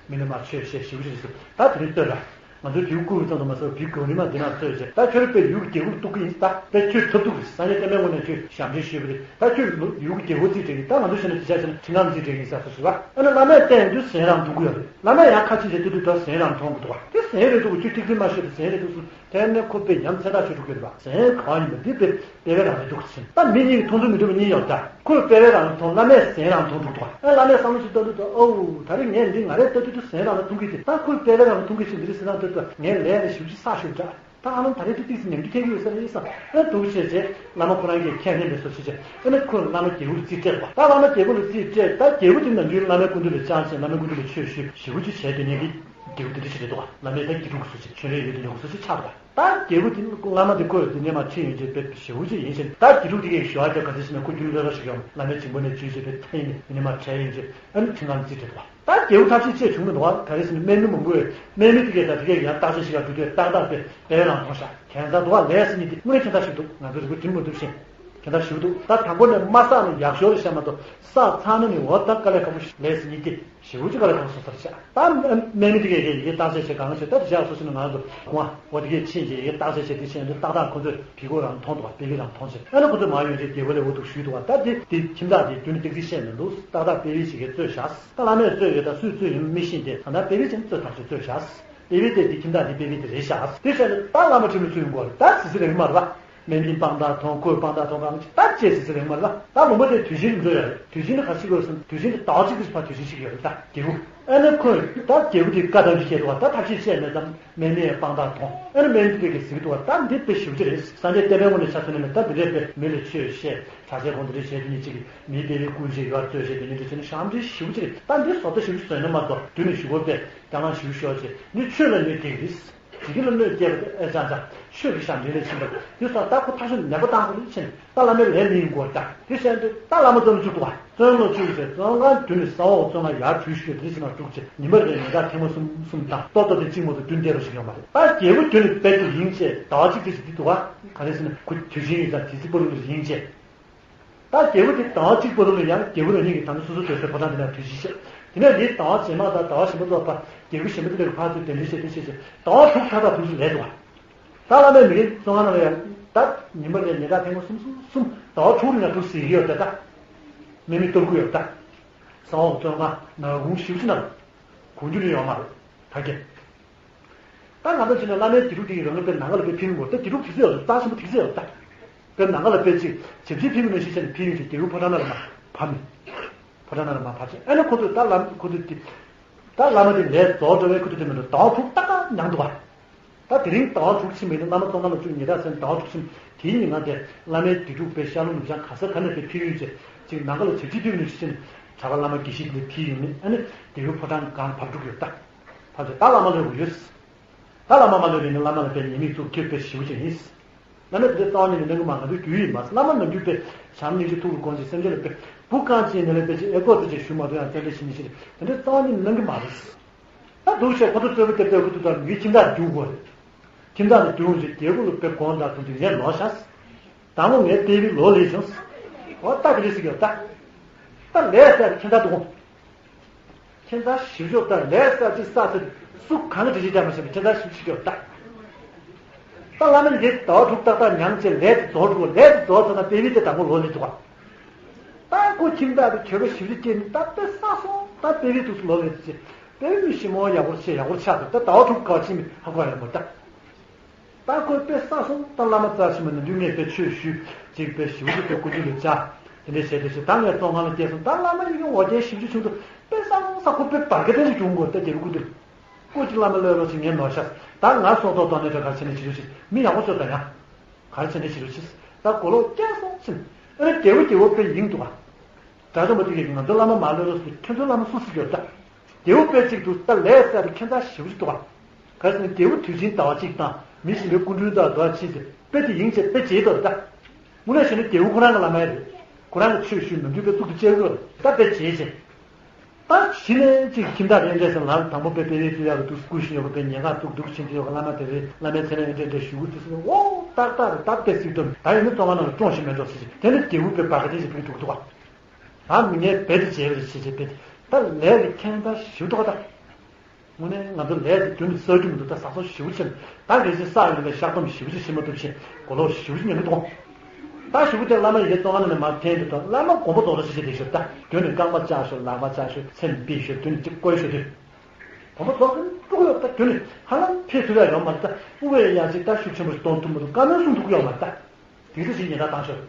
མི་ནི་མར་ཆོས་བཤད་ཞེ་པོ་ཅིག་རེད་ཟེར། ད་དེ་རིང་ལྟོས་ར། ང་ཚོའི་བེའུ་བཀུག་པའི་ཙམ་དུ་མ་ཟད་བེའུ་གངས་རི་མ་འདི་ན་ཚོས་བྱས། ད་ཁྱོད་རང་དཔེ་ཡུལ་གྱི་རྒྱལ་པོ་ལ་གཏུག་གི་ཡིན། ད་དཔེ་ཁྱོད་ཐབས་སྡུག་རེད། སངས་རྒྱས་བསྟན་པའི་ངོས་ནས་ཁྱོད་ཞབས་འདྲེན་ཞུས་པ་རེད། ད་ཁྱོད་ཡུལ་གྱི་རྒྱལ་པོ་རྩིས་སྤྲད་ཀྱི། ད་ང་ཚོ་བྱས་ན་དེ་ཆ་བཞག་ན་ཁྲིམས་ཁང་རྩིས་སྤྲད་ཀྱི་ཡིན་ཟེར་སོ་ཞེས་པ། ཨ་ནི་བླ་མས་བལྟས་ཡོང་དུས་ཟན་རང་འཐུང་གི་ཡོད་རེད། བླ་མས་ཡང་ཁ་ཕྱེ་བྱས་ལྟ་དུས་ད་ཟན་རང་འཐུང་གི་འདུག་པ། དེ་ཟན་རེད་འདུག་གོ། ཁྱོད་ཐིག་ཚིག་མ་ཤོད་དུས་ཟན་རེད་འདུག་གསུངས། དེ་ནས་ཁོ་དཔེ་ཡ་མཚན་རྟགས་ཆོད་འགྲོ་གི་རེད་པ། ཟན་གང་ཡིན་པ་འདི་དཔེ་དཔེ་བའི་རང་རེད་འདུག་ཟེར། ད་མི་གཉིས་ཀྱི་མཐོང་ཚུལ་མི་མཐུན་པ་གཉིས་ཡོད་ད། ཁོས་དཔེ་བའི་རང་ལ་མཐོང་། བླ་མས་ཟན་རང་མཐོང་འགྲོ་འདུག་པ། ཨ་བླ་མས་བསམ་བློ་ཞིག་བཏང་དུས་ད། ཨོ་ད་རེས་ངས་འདི་ང་རས་ལྟ་དུས་ད་ཟན་རང་ལ་མཐོང་གི་ཅིག་ད་ཁོས་དཔེ་བའི་རང་ལ་མཐོང་གི་ཅིག་འདི་རེད་ཟེར་བཏང་དུས་ད་ངས་ལས་ལ་ཞིབ་ཅིག་བསགས་ཤོག་འདྲ། ད་ཨ་ལམ་ད་རེས་ཏིག་ཏིག་ཙམ་ཉམས་རྒུད་ཐེབས་ཀྱི་ཡོད་ས་རེད་བསམ། ཨ་འདུག་བྱས་རྗེས་བླ་མ་ཁོ་རང་གིས་ཁས་ལེན་པའི་སོ་ཞེས་བྱས། ཨ་ནི་ཁོས་བླ་མ་རྒྱལ་པོ་ལ་རྩིས་སྤྲད་པ། ད་བླ་མ་རྒྱལ་པོ་ལ་རྩིས་སྤྲད། ད་རྒྱལ་པོ་དེ་ནམ་རྒྱུན་བླ་མའི་སྐུ་མདུན་ལ་བཅར་ཞིང་བླ་མའི་སྐུ་མདུན་ལ་ཆོས་ཞུ་ཞེ་པོ་ཅིག་བྱས་དེ་ནས་འདི་རྒྱལ་པོ་དེ་འདྲ་ཞིག་རེད་འདུག་པ། བླ་མའི་ད་དགེ་ཕྲུག་སུ་ཅིག་ཆོས་རའི་ཡུལ་དུ་ལེགས་སུ་ཅིག་ཆགས་པ། ད་རྒྱལ་པོ་དེ་བླ་མ་དེ་ཁོས་དེ་ནས་མར་ཁྲིད་ཡོང་རྗེས་དཔེ་ཞེ་པོ་ཅིག་ཡིན་ཞིང་། ད་དགེ་ཕྲུག་དེ་གས་ཞུ་བ་རྒྱག་ག་ཚོད་ཞིག་ན་ཁོ་རྒྱུན་ལས་རོགས་ཞིག་ཡོང་། བླ་མའི་འཇིམ་པ་ནས་འཇུས་རྗེས་དཔེ་འཐེན་ནས་དེ་ནས་མར་བྲལ་ཡོང་རྗེས། ཨ་ནི་ཁྲིམས་ཁང་ལ་རྩིས་སྤྲད་འདུག་པ། ད་རྒྱལ་པོ་ཐབས་ཤེས་བྱས་བྱུང་མི་འདུག་པ། ག་རེ་ཟེར་ན་དམག་མི་མང་པོས་དམག་མི་དེ་གས་ད་དེ་གས་ཡང་བརྟག་དཔྱད་བྱེད་ག་འགྲོ་དུས་ཏག་ཏག་དཔེ་དཔེ་བའི་རང་མཐོང་ཤག་ཁྱད་མཚར་འདུག་པ། ལས་ཟེར་མཁན་དེ་དངོས་གནས་ཁྱད་མཚར་ཞིག་འདུག་ང་ཚོ་རིག་པ་རྒྱུན་མ་འགྲུབ་ཤིང་ཁྱད་མཚར་ཞིག་འདུག་ད་དང་པོ་ནས་མ་བསགས་ན་ཡག་ཤོས་རེད་བཤད་མ་གཏོགས། བསགས་ཚར་ན་ནི་འོ་ད་དཀའ་ལས་ཁག་པོ་ཞིག་ལས་ཟེར་མཁན་དེ་ཞེ་པོ་ཅིག་དཀའ་ལས་ཁག་པོ་བཟོ་ས་རེད་ཤག་ད་དམག་མི་དེ་གས་ཡི་གེ་བརྟག་དཔྱད་བྱེད་གང་བྱེད། ད་དེ་བྱས་སོ་ཞིག་ན་ང་ཚོ་ཁོང་འོ་དེ་གས་ཕྱིན་རྗེས་ཡི་གེ་བརྟག་དཔྱད་བྱེད། དེ་བྱས་ན་ཏག་ཏག་ཁོ་ཚོས་བི་གོ་རང་མཐོང་འདུག་པ། བི་གོ་རང་མཐོང་བྱས། ཨ་ནི་ཁོ་ཚོས་མར་ཡོང་རྗེས་རྒྱལ་པོ་ལ་འུ་ཐུག་ཞུས་འདུག་པ། ད་དེ་དེ་ཁྱིམ་བདག་དེ་རྒྱུན་ནས་ཏིག་ཙིག་བཤད་མི་འདུག་ཏག་ཏག་དཔེ་བའི་ཞིག་གིས་རྩོད་བཞག་ད་བླ་མས་རྩོད་ཡོད། ད་སུས་རྩོད་ཡིན་མི་ཤེས་ཏེ། ད་ལྟ་དཔེ་བའི་ཅན་རྩོད་ཐག་ཆོད་རྩོད་བཞག་དཔེ་བའི་དེ་དེ་ཁྱིམ་བདག་དེ་དཔེ་བའི་དེ་རེད་བཞག་དེ་བྱས་ནས་ད་བླ་མ་ཁྲིམས་ལ་ཚུད་ཡོང་གོ་རེད། ད་ཟི་ཟི་རེད་མ་རེད་པ། དམག་མིས་དཔང་རྟགས་མཐོང་། ཁོས་དཔང་རྟགས་མཐོང་། གང་ཅི་ད་ཅེས་ཟི་ཟི་རེད་མ་རེད་པ། ད་ལུང་པ་དེ་དུས་ཆེན་འགྲོ་ཡ་རེད། དུས་ཆེན་དེ་ག་ཞིག་དགོས་སམ། དུས་ཆེན་དེ་ཟླ་བ་གཅིག་དེ་ཕར་དུས་ཆེན་ཞིག་ཡོད་རེད། ད་རྒྱལ་པོ། ཨ་ནི་ཁོས་ད་རྒྱལ་པོ་དེ་བཀའ་གདམས་ཤིག་བཤད་འདུག་པ། ད་ཐབས་ཤེས་བཤད་མེད་ཙང་དམག་མིས་དཔང་རྟགས་མཐོང་། ཨ་ནི་དམག་མི་དེ་གས་ཟེར་གི་འདུག་པ། ད་འདི་དཔེ་ཞེ་པོ་ཅིག་རེད། སངས་རྒྱས་བསྟན་པའི་ངོས་ནས་ཆ་མཚོན་ན་ད་འདི་འདྲས་དཔེ་མི་ལ་ཆོས་བཤད། གྲྭ་ཆས་གོང་དུ་རེ་བྱས་དེ་ནས་ཅིག་མིའི་དཔེ་བའི་སྐུ་མཆེད་ཡོད་རྩོད་བྱས་དེ་ནས་འདི་བྱས་ན་ཞབས་འདྲེན་ཞེ་པོ་ཅིག་རེད། ད་འདི་བཟོ་ལྟ་ཞེ་པོ་ཅིག་བཟོས་ན་མ་གཏོགས། མདུན་ནས་ཞུ་སྒོ་དཔེ་རྒྱང་ལངས་ཞེ་པོ་ཤོར་བྱས་ནི་ཆོས་ལ་གནོད་སྐྱེལ་གི་རེད། ཇི་སྐད་ལ་གནོད་སྐྱེལ་བ་དེ་ཨེ་ཅང་ཅང་ཆོས་ཀྱི་ཞབས་འདྲེན་ལས་ཕྱིན་པ་དེ་སོགས་ད་ཁོ་ཐག་ཆོད་ནན་པོ་བཏང་དགོས་ལས་ཕྱིན། ད་བླ་མའི་ལས་མི་ཡིན་དགོས་ད། དེ་བྱས་ཏེ་ད་བླ་མ་བཙོན་ལ་བཅུག་འདུག་པ། བཙོན་ལ་བཅུག་བྱས་བཙོན་ཁང་མདུན་ནས་ས་འོག་བཙོན་ཁང་ཡར་བྲུས་ཞུས་དེ་ཕྱིན་ན་འདུག་བྱས་ཉི་མ་རེ་ཉི་ཟླ་ཐེངས་མ་གསུམ་གསུམ་དང་ལྟོ་ལྟོ་དེ་གཅིག་མ་གཏོགས་མདུན་བསྡད་རོགས་ཞིག་ཡོད་མ་རེད། ད་རྒྱལ་པོ་མདུན་ནས་དཔེ་དེ་ཡིན་བྱས་ཟླ་བ་གཅིག་དེ་ཞིག་འདི་འདུག་པ། ག་རེ་ཟེར་ན་ཁོ་དུས་ཆེན་ཡིན་ཙང་དུས་ཚིགས་པོ་རུ་ལ་ཡིན་བྱས། ད་རྒྱལ་པོ་དེ་ཟླ་བ་གཅིག་པོ་རུ་ལ་ཡང་རྒྱལ་པོ་རང་ཉིད་ཀྱིས་ད་ནི་སོ་སོ་སྡོད་སའི་ཕོ་བྲང་དེ་ན་དུས་ཆེན་བཞག་དེ་ནས་དེའི་ཟླ་བ་རྗེས་མ་དང་ཟླ་བ་གཞན་པ་ཚོ་ཕར་རྒྱལ་པོ་གཞན་པ་དེ་ལ་ཕར་ཚུར་གདན་འདྲེན་བྱས་དེ་བྱས་བྱས་ཟླ་བ་དྲུག་ཐ་དག་དུས་ཆེན་ལས་འདུག་པ། ད་བླ་མས་མི་རིགས་བཙོན་ཁང་ནང་ལ་ཡང་ད་ཉི་མ་རེ་ཉི་ཟླ་ཐེངས་མ་གསུམ་གསུམ་གསུམ་ཟླ་བ་དྲུག་ལ་ཡང་དུས་ཟིན་གྱི་ཡོད་ད། ད་དམག་མི་གཏོར་རྒྱུ་ཡོད་ད། ས་འོག་བཙོན་ཁང་ནང་ཁུང་ཞིབ་ཅིག་ནང་གོང་རྒྱུ་ནི་ཡོད་མ་རེད་ད་ཀྱེ། ད་ང་ཚོ་བྱས་ན་བླ་མའི་དགེ་ཕྲུག་དེ་ཡིས་རང་གི་དཔེ་ནམ་མཁའ་ལ་དཔེ་ཕུལ་མི་དགོས། ད་དགེ་ཕྲུག་དེ་ཚོ་ཡག་རེད། རྩ་ཆེན་པོ་དེ་ཚོ་ཡག་རེད་ད། དཔེ་ནམ་མཁའ་ལ་དཔེ་ཅིག་ཇེ་ཆེར་ཕུལ་མི་ནང་བཞིན་བྱས་ནས་ཕུལ་ཡོང་ཅིག་རྒྱལ་པོའི་ཕོ་བྲང་ནང་ལ་མར་ཕབ་མི། ཕོ་བྲང་ནང་ལ་མར་ཕབ་ཅིག་ཨ་ནི་ཁོ་ཚོས་ད་བླ་ཁོ་ཚོས་དེ། ད་བླ་མ་དེ་ལས་རྫོགས་འགྲོ་བའི་ཁོ་ཚོ་དེ་མི་འདུག་ཟླ་བ་དྲུག་ཏག་ཏག་མྱངས་འདུག་པ། ད་དེ་རིང་ཟླ་བ་དྲུག་ཕྱིན་པ་ཡིན་ན་བླ་མ་བཙོན་ཁང་ལ་བཅུག་ཉེ་དྲག་ཟེར་ནས་ཟླ་བ་དྲུག་ཕྱིན། དེའི་ཉིན་ང་དེ་བླ་མའི་དགེ་ཕྲུག་དཔེ་ཤར་ལུང་ནུབ་བྱང་ག་ས་ག་ནས་དཔེ་ཕུལ་ཡོང་ཅིག་ཅིག་ནམ་མཁའ་ལ་ཇེ་ཆེར་ཕུལ་མི་ནང་བཞིན་བྱས་ནས་གྲྭ་པ་བླ་མ་དགེ་བཤེས་དེ་ལ་ཕུལ་ཡོང་ནས། ཨ་ནི་རྒྱལ་པོའི་ཕོ་བྲང་སྒང་ཕབ་འགྲོ་གི་ཡོད་ད། ཕབ་ཚེ་ད་བླ་མ་ལོས་འོ་ཡོད། ད་བླ་མ་མ་ལོས་པས་ནི་བླ་མ་ལ་དཔེ་ཉེས་དམིགས་བཙུགས། ཁྱོད་དཔེ་ཞེ་པོ་ཅིག་ཡིན། བླ་མས་དེ་འདྲའི་རྩ་བ་ཉིད་ནས་གནང་གི་མ། ང་ཚོའི་རྒྱུད་ཡིན་མ། བླ་མ་ནམ་རྒྱུན་དཔེ་བྱམས་སྙིང་རྗེ་ཐུགས་ལ་དགོངས་ཤིང་སེམས་ཅན་ལ་དཔེ་བུ་རྐང་གཅིག་ནས་ལ་དཔེ་ཅིག་ཨེ་ཀོ་ཙི་ཅིག་ཞུ་མ་ཐུབ་ཡང་བརྩོན་འགྲུས་ཤིག་མི་ཤེས་དེ་འདྲའི་རྩ་བ་ཉིད་ནས་གནང་གི་མ་རེད། ད་འདུག་བྱས་ཁོ་ཚོ་རྩོད་པ་རྒྱབ་སྟེ་ཁོ་ཚོ་དང་མི་ཁྱིམ་བདག་རྒྱུག་དགོས་རེད། ཁྱིམ་བདག་ནས་རྒྱུག་འོང་ཅིག་རྒྱལ་པོ་ལ་དཔེ་དགོངས་དག་ཐུགས་ཀྱིས་ངས་ལོག་བཞག་ད་ངོ་ངའི་དཔེ་བའི་ལོ་ལས་བྱུང་། འོ་ད་ག་རེ་ཟེར་གྱི་ཡོད་ད། ད་ལས་ཟེར་ཁྱིམ་བདག་འདུག་ཁྱེད་ཚ་ཞིབ་ཞོག་ལྟ། ལས་ས་ཅི་ས་ཚེ་སུ་གང་གི་འདྲི་ཞིག་རྒྱག་མ་ཤེས་པའི་ཁྱེད་ཚ་ཞིབ་ཞིག་ཡོད་ལྟ། ད་བླ་མ་ཡི་གེ་ཟླ་བ་དྲུག་ཏག་ཏག་མྱངས་བྱས་ལས་དེ་རྫོགས་འགྲོ། ལས་དེ་རྫོགས་ཚར་ན་དཔལ་བེའུ་དེ་དང་པོ་ལོག་སླེབས་འདུག་ག་ད་ཁོ་ཁྱིམ་བདག་དེ་གྱོད་པ་ཞེ་པོ་ཅིག་སྐྱེས་ནས། ད་དཔེ་བསགས་སོང་། ད་དཔལ་བེའུ་དུས་སུ་ལོག་སླེབས་ཅིག་དཔལ་བེའུ་མི་ཞིམ་མོ་ཡག་པོ་བྱས། ཡག་པོ་ཆགས་འདུག་ད་ཟླ་བ་དྲུག་ག་པར་ཕྱིན་མིན་ཧ་གོ་ཡ་མི་འདུག་ད་ཁོས་དཔེ་བསགས་སོང་། ད་བླ་མ་རྩ་ཆེན་པོ་ནམ་རྒྱུན་ངས་དཔེ་ཆོས་ཞུས་ཅིག་དཔེ་ཞེ་པོ་ཅིག་དཔེ་སྐུ་མདུན་ལ་བཅར། དེ་འདྲ་བྱས་དེ་བྱས། ད་ངས་བཙོན་ཁང་ལ་སྐྱེལ་སོང་། ད་བླ་མ་ཡི་གེ་འོ་བརྒྱལ་ཞེ་པོ་ཅིག་བྱུང་འདུག་དཔེ་བསགས་སོང་ཟེར་ཁོ་དཔེ་འབར་ག་དེ་ཅིག་བྱུང་གོ་ད་རྒྱལ་པོའི་སྐུ་མདུན་ལ། སྐུ་མཁྱེན་བླ་མ་ལོས་རོགས་བྱེད། ངས་ནོར་ཤག་ད་ང་སྲོག་ཐོག་གཏོང་ནས་འདྲ་ག་བྱས་ནས་བྱེད་རོགས་བྱེད། མི་ཡག་པོ་ཚོ་ད་ཡང་ག་རེ་བྱས་ནས་བྱེད་རོགས་བྱེད། ད་མགོ་ལོག་སྐྱེལ་སོང་ཟེར། ཨ་ནི་རྒྱལ་པོ་རྒྱལ་པོ་དཔེ་ཡིན་འདུག་ག་དགྲ་བཅོམ་པ་དེ་གིས་ང་ཚོ་བླ་མ་མ་ལོས་རོགས་བྱེད། ཁྱོད་ཚོའི་བླ་མ་སུ་ཟེར་གྱི་ཡོད་ད། རྒྱལ་པོ་དཔེ་གཅིག་འདུག་ད་ལས་ཟེར་དེ་ཁྱད་མཚར་ཞེ་པོ་ཅིག་འདུག་ག་ག་རེ་ཟེར་ན་རྒྱལ་པོ་དུས་ཆེན་ཟླ་བ་གཅིག་དང་མི་གཞན་པའི་སྐུ་མགྲོན་དག་འདུ་བ་ཕྱིན་ཚེ་དཔེ་དེ་ཡིན་ཚེ་དཔེ་བྱེད་དོ་ད། དངོས་གནས་བྱས་ན་རྒྱལ་པོ་ཁོ་རང་གི་བླ་མ་རེད། ཁོ་རང་གི་ཆོས་ཞུས་ནམ་རྒྱུན་དཔེ་གཙུག་ཏུ་བཅད་དགོས་ད། དཔེ་བྱེད་ཅེས། ད་གཞི་ནས་ཅིག་ཁྱིམ་བདག་དེ་འདྲས་ཟེར་ལ་དང་པོ་དཔེ་དཔེ་རེད་ཚུལ་ཡག་གི་འདུག་སྐུ་ཞིག་ཡོད་པ་དཔེ་ཉེན་ཁ་འདུག་འདུག་ཕྱིན་ཚེ་ཡོད་པ་བླ་མ་དེ་རེད། བླ་མའི་མཚན་ལ་འདྲས་འདྲས་ཞུ་གི་འདུག་ཟེར། འོ་ཏག་ཏག་རེད། ད་དཔེ་སྲིད་དོན་ད་ཡིན་ན་བཙོན་ཁང་ནང་ལ་བཀྲོངས་ཤིག་མེད་འགྲོ་ཟེར་ཅིག་དེ་ནི་རྒྱལ་པོ་དཔེ་འབར་ག་དེ་ཞིག་ཕུལ་འདུག་འདུག་ག་ད་མི་ངན་རྦད་དེ་བྱས་པ་རེད་ཟེར་ཅིག་དཔེ་ད་ལས་ཀྱི་ཁྱད་མཚར་ཞེ་པོ་འདུག་ག་ད། དངོས་གནས་ང་ཚོ་ལས་དེ་རྒྱུན་དུ་བསགས་རྒྱུ་མི་འདུག་ད་བསགས་སོ་ཞེ་པོ་ཆེ། ད་གལ་སྲིད་བསགས་ཡོང་ན་བཤགས་སྡོམ་ཞེ་པོ་ཅིག་བྱེད་མ་ཐུབ་ཕྱིན་མགོ་ལོག་ཞེ་པོ་ཅིག་ཉོན་གི་འདུག་ད་ཞུ་གི་དེ་བླ་མ་ཡི་གེ་བཙོན་ཁང་ནང་ནས་མར་འཐེན་དུས་ད་བླ་མ་དགོངས་པ་རྫོགས་རོགས་ཞེས་བྱས་བསྡད་ཤག་ད་རྒྱུན་ནས་རྐང་པ་བཅག་ཤོག་ལག་པ་བཅག་ཤོག་སེམས་སྦས་ཤོག་རྒྱུན་ནས་ཅིག་བཀོལ་ཤོག་དུས། དགོངས་པ་རྫོགས་ཀྱི་འདུག་ཡོད་ད། རྒྱུན་ནས་ཧ་ལམ་ཕེབས་ཐུབ་ཡ་ཡོད་མ་རེད་ད། དབུ་བས་ཡ་ཅིག་ད་ཤུགས་ཆེན་པོ་ཞིག་གཏོང་ཐུབ་མི་འདུག་བཀའ་མོལ་གསུང་ཐུབ་ཀྱི་ཡོད་མ་རེད་ད། དེ་ཚོ་ཞིག་ཉེན་བརྡ་བཏང་ཤོག་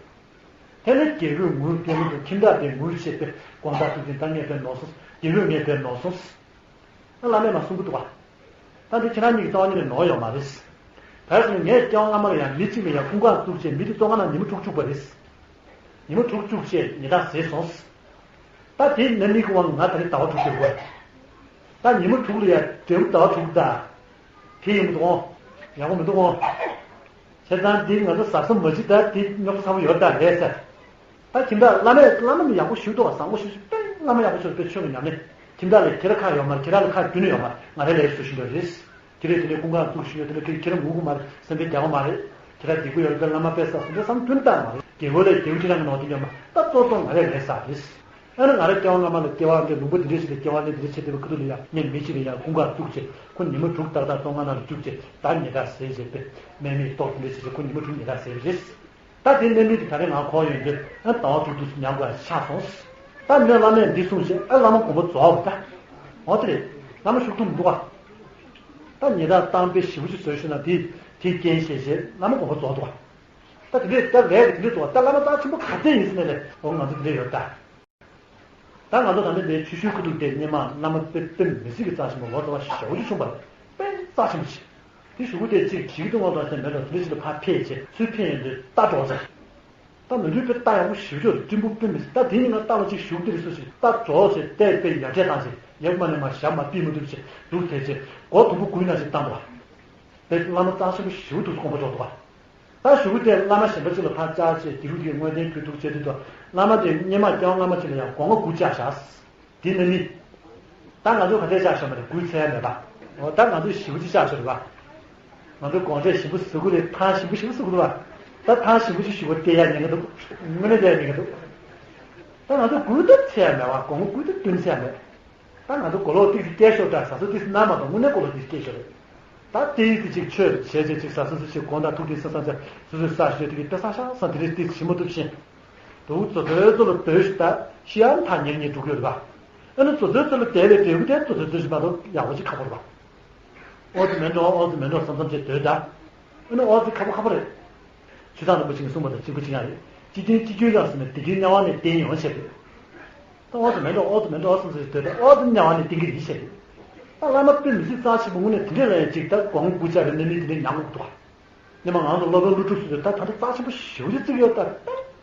དེ་ནས་རྒྱལ་པོས་ངུས་སྐད་མི་འདུག་ཁྱིམ་བདག་དེས་ངུས་བྱས་ཏེ་དགོངས་དག་ཐུགས་ཆེན། ད་ངས་དཔེ་ནོར་སོང་། རྒྱལ་པོས་ངས་དཔེ་ནོར་སོང་། ཨ་བླ་མས་མ་གསུང་གི་འདུག་ག་ད་འདི་ཁྱེད་རང་གཉིས་ཀྱི་རྩ་བ་ཉིད་ནས་ནོར་ཡོད་མ་རེད། ག་རེ་ཟེར་ན་ངས་སྐྱེ་བ་སྔ་མ་ལ་ཡང་མི་གཅིག་ལ་ཡང་སྐུ་འཁང་བཙུགས་བྱས་མི་དེ་བཙོན་ཁང་ནང་ཉི་མ་དྲུག་བཅུག་པ་རེད། ཉི་མ་དྲུག་བཅུག་བྱས་ཉེས་དག་ཟད་སོང་། ད་དེ་ནི་མི་གི་དབང་ང་ད་རེས་ཟླ་བ་དྲུག་བསྡད་དགོས། ད་ཉི་མ་དྲུག་ལ་ཡང་འབྲས་བུ་ཟླ་བ་དྲུག་ད། དེ་ཡིན་མི་འདུག་ཨོ། ཡག་པོ་མི་འདུག་ཨོ། བྱས་ཙང་འདི་ང་ཚོ་གཟབ་གཟབ་མ་བྱེད་ད་འདི་རྙོག་ཚ་པོ་ཡོད་ད་རེད་ཟེར། ད་ཁྱིམ་བདག་བླ་མས་བླ་མ་ནི་ཡག་པོ་ཞུ་འདུག་བ། བཟང་པོ་ཞུ་ཞུ་པས་བླ་མ་ཡག་པོ་ཞུ་པས་ཆོས་ཀྱི་ཉམས་ལེན། ཁྱིམ་བདག་ལ་ཁྱེད་ར་ཁག་ཡོད་མ་རེད། ཁྱེད་ར་ལ་ཁག་རྒྱུན་ནས་ཡོད་མ་རེད། ང་རའི་ལས་ཞུ་བཞིན་པ་རེད། ཁྱེད་རས་དེ་ནས་སྐུ་འཁང་བཙུགས་བཞིན་ཡོད། དེ་ནས་ཁྱེད་ཁྱེད་ར་ངུ་གི་མ་རེད། སེམས་པའི་རྒྱལ་བ་མ་རེད། ཁྱེད་ར་སྡིག་པ་ཡོད་རེད་པས་བླ་མ་དཔེ་བསགས་སོང་དེ་བསམ་དོན་ལྟར་མ་རེད། དགེ་བ་ལས་དགེ་བ་ཁྱེད་རང་གི་ནོར་དེ་ཡོད་མ་ད་གཙོ་གཙོ་ང་རའི་ལས་བསགས་རེད། ཨ་ནི་ང་རང་སྐྱེ་བ་སྔ་མ་ལ་སྐྱེ་བ་འདི་ལུང་པ་འདི་འདྲ་ཞིག་ལ་སྐྱེ་བ་ལེན་འདི་འདྲ་བྱེད་བསྡད་པའི་ཁ་ཐུག་ལ་ཡང་ངས་མི་གཅིག་ལ་ཡང་སྐུ་འཁང་བཙུགས་བྱས་ཁོ་ཉི་མ་དྲུག་ཏག་ཏག་བཙོན་ཁང་ནང་ལ་བཅུག་བྱས་ད་ཉེས་དག་ཟད་བྱས་པས་དམན་མི་ལྟོགས་འདི་འདྲ་བྱས་བྱས་ཁོ་ཉི་མ་དྲུག་ཉེས་དག་ཟད་པ་རེད། ད་དེ་དམན་མི་དེ་ད་རེས་ང་གོ་ཡོང་དུས་ཨ་ཟླ་བ་དྲུག་དུས་སུ་མྱང་དགོས་ཡ་ཆགས་སོང་། ད་ནས་བླ་མས་འདི་གསུངས་བྱས་ཨ་བླ་མ་དགོངས་པ་རྫོགས་པ་ད། འོ་དེ་རེད། བླ་མ་ཤུགས་ཐུབ་མི་འདུག་ག་ད་ཉེས་དག་བཏང་པས་ཞེ་པོ་ཅིག་བཟོས་ཤུལ་ན་དེ་དེ་རྐྱེན་བྱས་བྱས་བླ་མ་དགོངས་པ་རྫོགས་འདུག་ག་ད་དེ་འདྲས་ད་ལས་ཀྱི་དེ་འདྲས་འདུག་བ། ད་བླ་མ་རྩ་ཆེན་པོ་ག་ཚད་ཡིན་ཟེར་ནས་ལས་འོ་ང་ཚོ་འདི་འདྲས་ཡོད་ད། ད་ང་ཚོ་ད་ལྟ་འདིའི་ཆུ་ཤུལ་ཁུ་ཐུག་དེ་སྔོན་མ་བླ་མ་དཔེ་དཔེ་མི་སྲིད་ཀྱི་རྩ་ཆེན་པོ་ལོ་ཙཱ་བ་ཞེ་པོ་ཅིག་བྱུང་བ་རེད། དཔེ་རྩ་ཆེན་པོ་ཞིག་དེ་གཞུག་གུ་དེ་གཅིག་བྱེད་ཀྱི་འདུག་ངོ་ལོག་ཟེར་མེད་ལ་དེ་འདྲས་ཅིག་ལ་ཕར་ཕེབས་བྱས་ཚུར་ཕེབས་ཡོང་དུས་རྟ་འགྲོ་ཟེར། ད་མི་འདུག་དཔེ་རྟ་ཡག་པོ་ཞེ་པོ་ཅིག་སྤྲིན་ཕུང་དཔེ་མི་སྲིད། ད་དེ་ཉིན་ང་རྟ་ལ་གཅིག་གཞུག་དེ་རེད་ཟེར་ཞིག་རྟ་འགྲོ་ཟེར་བལྟས་དཔེ་ཡར་འཕྲད་བཏང་བྱས་ཡབ་མ་ནས་མ་ཞབས་མ་ཕུད་མ་ཐུབ་བྱས་འདུག་དེ་བྱས་སྒོ་དུམ་བུ་དགུའི་ནང་ཞིག་བཏང་བ། དཔེ་བླ་མ་རྩ་ཆེན་པོ་ཞེ་པོ་འདུག་དགོངས་པ་རྫོགས་འདུག་བ། ད་གཞུག་གུ་དེར་བླ་མ་གཞན་པ་ཅིག་ལ་ཕར་བཅར་བྱས་དེ་རུ་དེའི་དངོས་བསྟན་ཁུལ་འདུག་བྱས་དུས་དུ་བླ་མ་དེ་སྔོན་མ་སྐྱེ་བ་སྔ་མ་ཅིག་ལ་ཡང་སྒོ་ང་དགུ་བཅག་བཞག་དེ་ནི་མི། ད་ང་ཚོ་ག་འདྲས་བཅག་བཞག་མ་རེད། དགུ་འཚོལ་ཡ་མེད་པ། འོ་ད་ང་ཚོ་ཞེ་པོ་ཅིག་བཅག་བཞག་རེད་པ། ང་ཚོ་དགོང་གྲས་ཞིམ་པོ་ཟ་གི་རེད། ཐང་ཞིམ་པོ་ཞིམ་པོ་ཟ་གི་རེད་པ། ད་ཐང་ཞིམ་པོ་ཞིག་ཞུ་བ་སྟེར་ཡ་ཉན་གི་འདུག་དངོས་གནས་སྟེར་ཡ་ཉན་གི་འདུག་ད་ང་ཚོ་དགུ་ད་འཚོལ་ཡ་མེད་པ། སྒོ་ང་དགུ་ད་བདུན་འཚོལ་ཡ་མེད། ད་ང་ཚོ་མགོ་ལོག་ཏིག་ཏིག་སྐྱེལ་ཤོག་དྲ་ཟ་ས་ཏིག་ན་མ་གཏོགས་དངོས་གནས་མགོ་ལོག་ཏིག་སྐྱེལ་ཤོག་རེད། ད་ཏིག་ཏིག་ཅིག་ཆོས་བྱས་བྱས་ཅིག་ཟ་ས་སུ་ཞིག་དགོང་དག་ཐུག་ཏིག་ས་ས་ཚ་སུ་སུ་ས་ཞོད་ཏིག་ཏི་ས་ཤ་ས་དེ་རེད་ཏིག་ཞིམ་པོ་ཐུབ་ཤིང་། དུ་ཙོ་ཙོའི་ཙོ་ལ་སྡོད་ཤིག་ད་ཤི་ཡང་ཐག་ཉེ་ཉེ་འགྲོ་གི་ཡོད་རེད་པ། ཨ་ནི་ཙོ་ཙོའི་ཙོ་ལ་བསྡད་པའི་འབྲས་བུ་དེ་ཙོ་ཙོའི་ཙོ་ཞིག་མ་གཏོགས་ཡག་པོ་ཅིག་ཁག་པོ་རེད་པ། ཨོ་ཙི་མེད་འགྲོ་ཨོ་ཙི་མེད་འགྲོ་བསམ་བསམ་བྱས་སྡོད་ད། ཨ་ནི་ཨོ་ཙི་ཁག་པོ་ཁག་པོ་རེད། ཆོས་བཟང་རིན་པོ་ཆེ་གིས་གསུངས་པ་དང་གཅིག་པ་གཅིག་རྐྱང་རེད། སྤྱི་དོན་སྤྱི་རྒྱུ་ཡང་ཟེར་ནས་སྡིག་གིས་དམྱལ་བ་ནས་བསྟན་ཡོང་བྱས་རེད། ད་ཨོ་ཙི་མེད་འགྲོ་ཨོ་ཙི་མེད་འགྲོ་ཨོ་ཙི་ཟེར་སྡོད་ད་ཨོ་ཙི་དམྱལ་བ་ནས་བསྟན་གྱི་རེད་བྱས་རེད། ད་བླ་མ་དཔེ་མི་སྲིད་རྩ་ཆེན་པོ་དངོས་གནས་དེ་འདྲས་ལ་ཡང་ཅིག་ད་སྒོ་ང་དགུ་བཅག་པའི་གནས་མི་དེ་འདྲས་མྱངས་དགོས་འདུག་ག་སྔོན་མ་ང་ཚོ་སློབ་དཔོན་ཀླུ་སྒྲུབ་ཟེར་དུས་ད་ད་ལྟ་རྩ་ཆེན་པོ་ཞེ་པོ་ཅིག་བརྩི་གི་ཡོད་ད།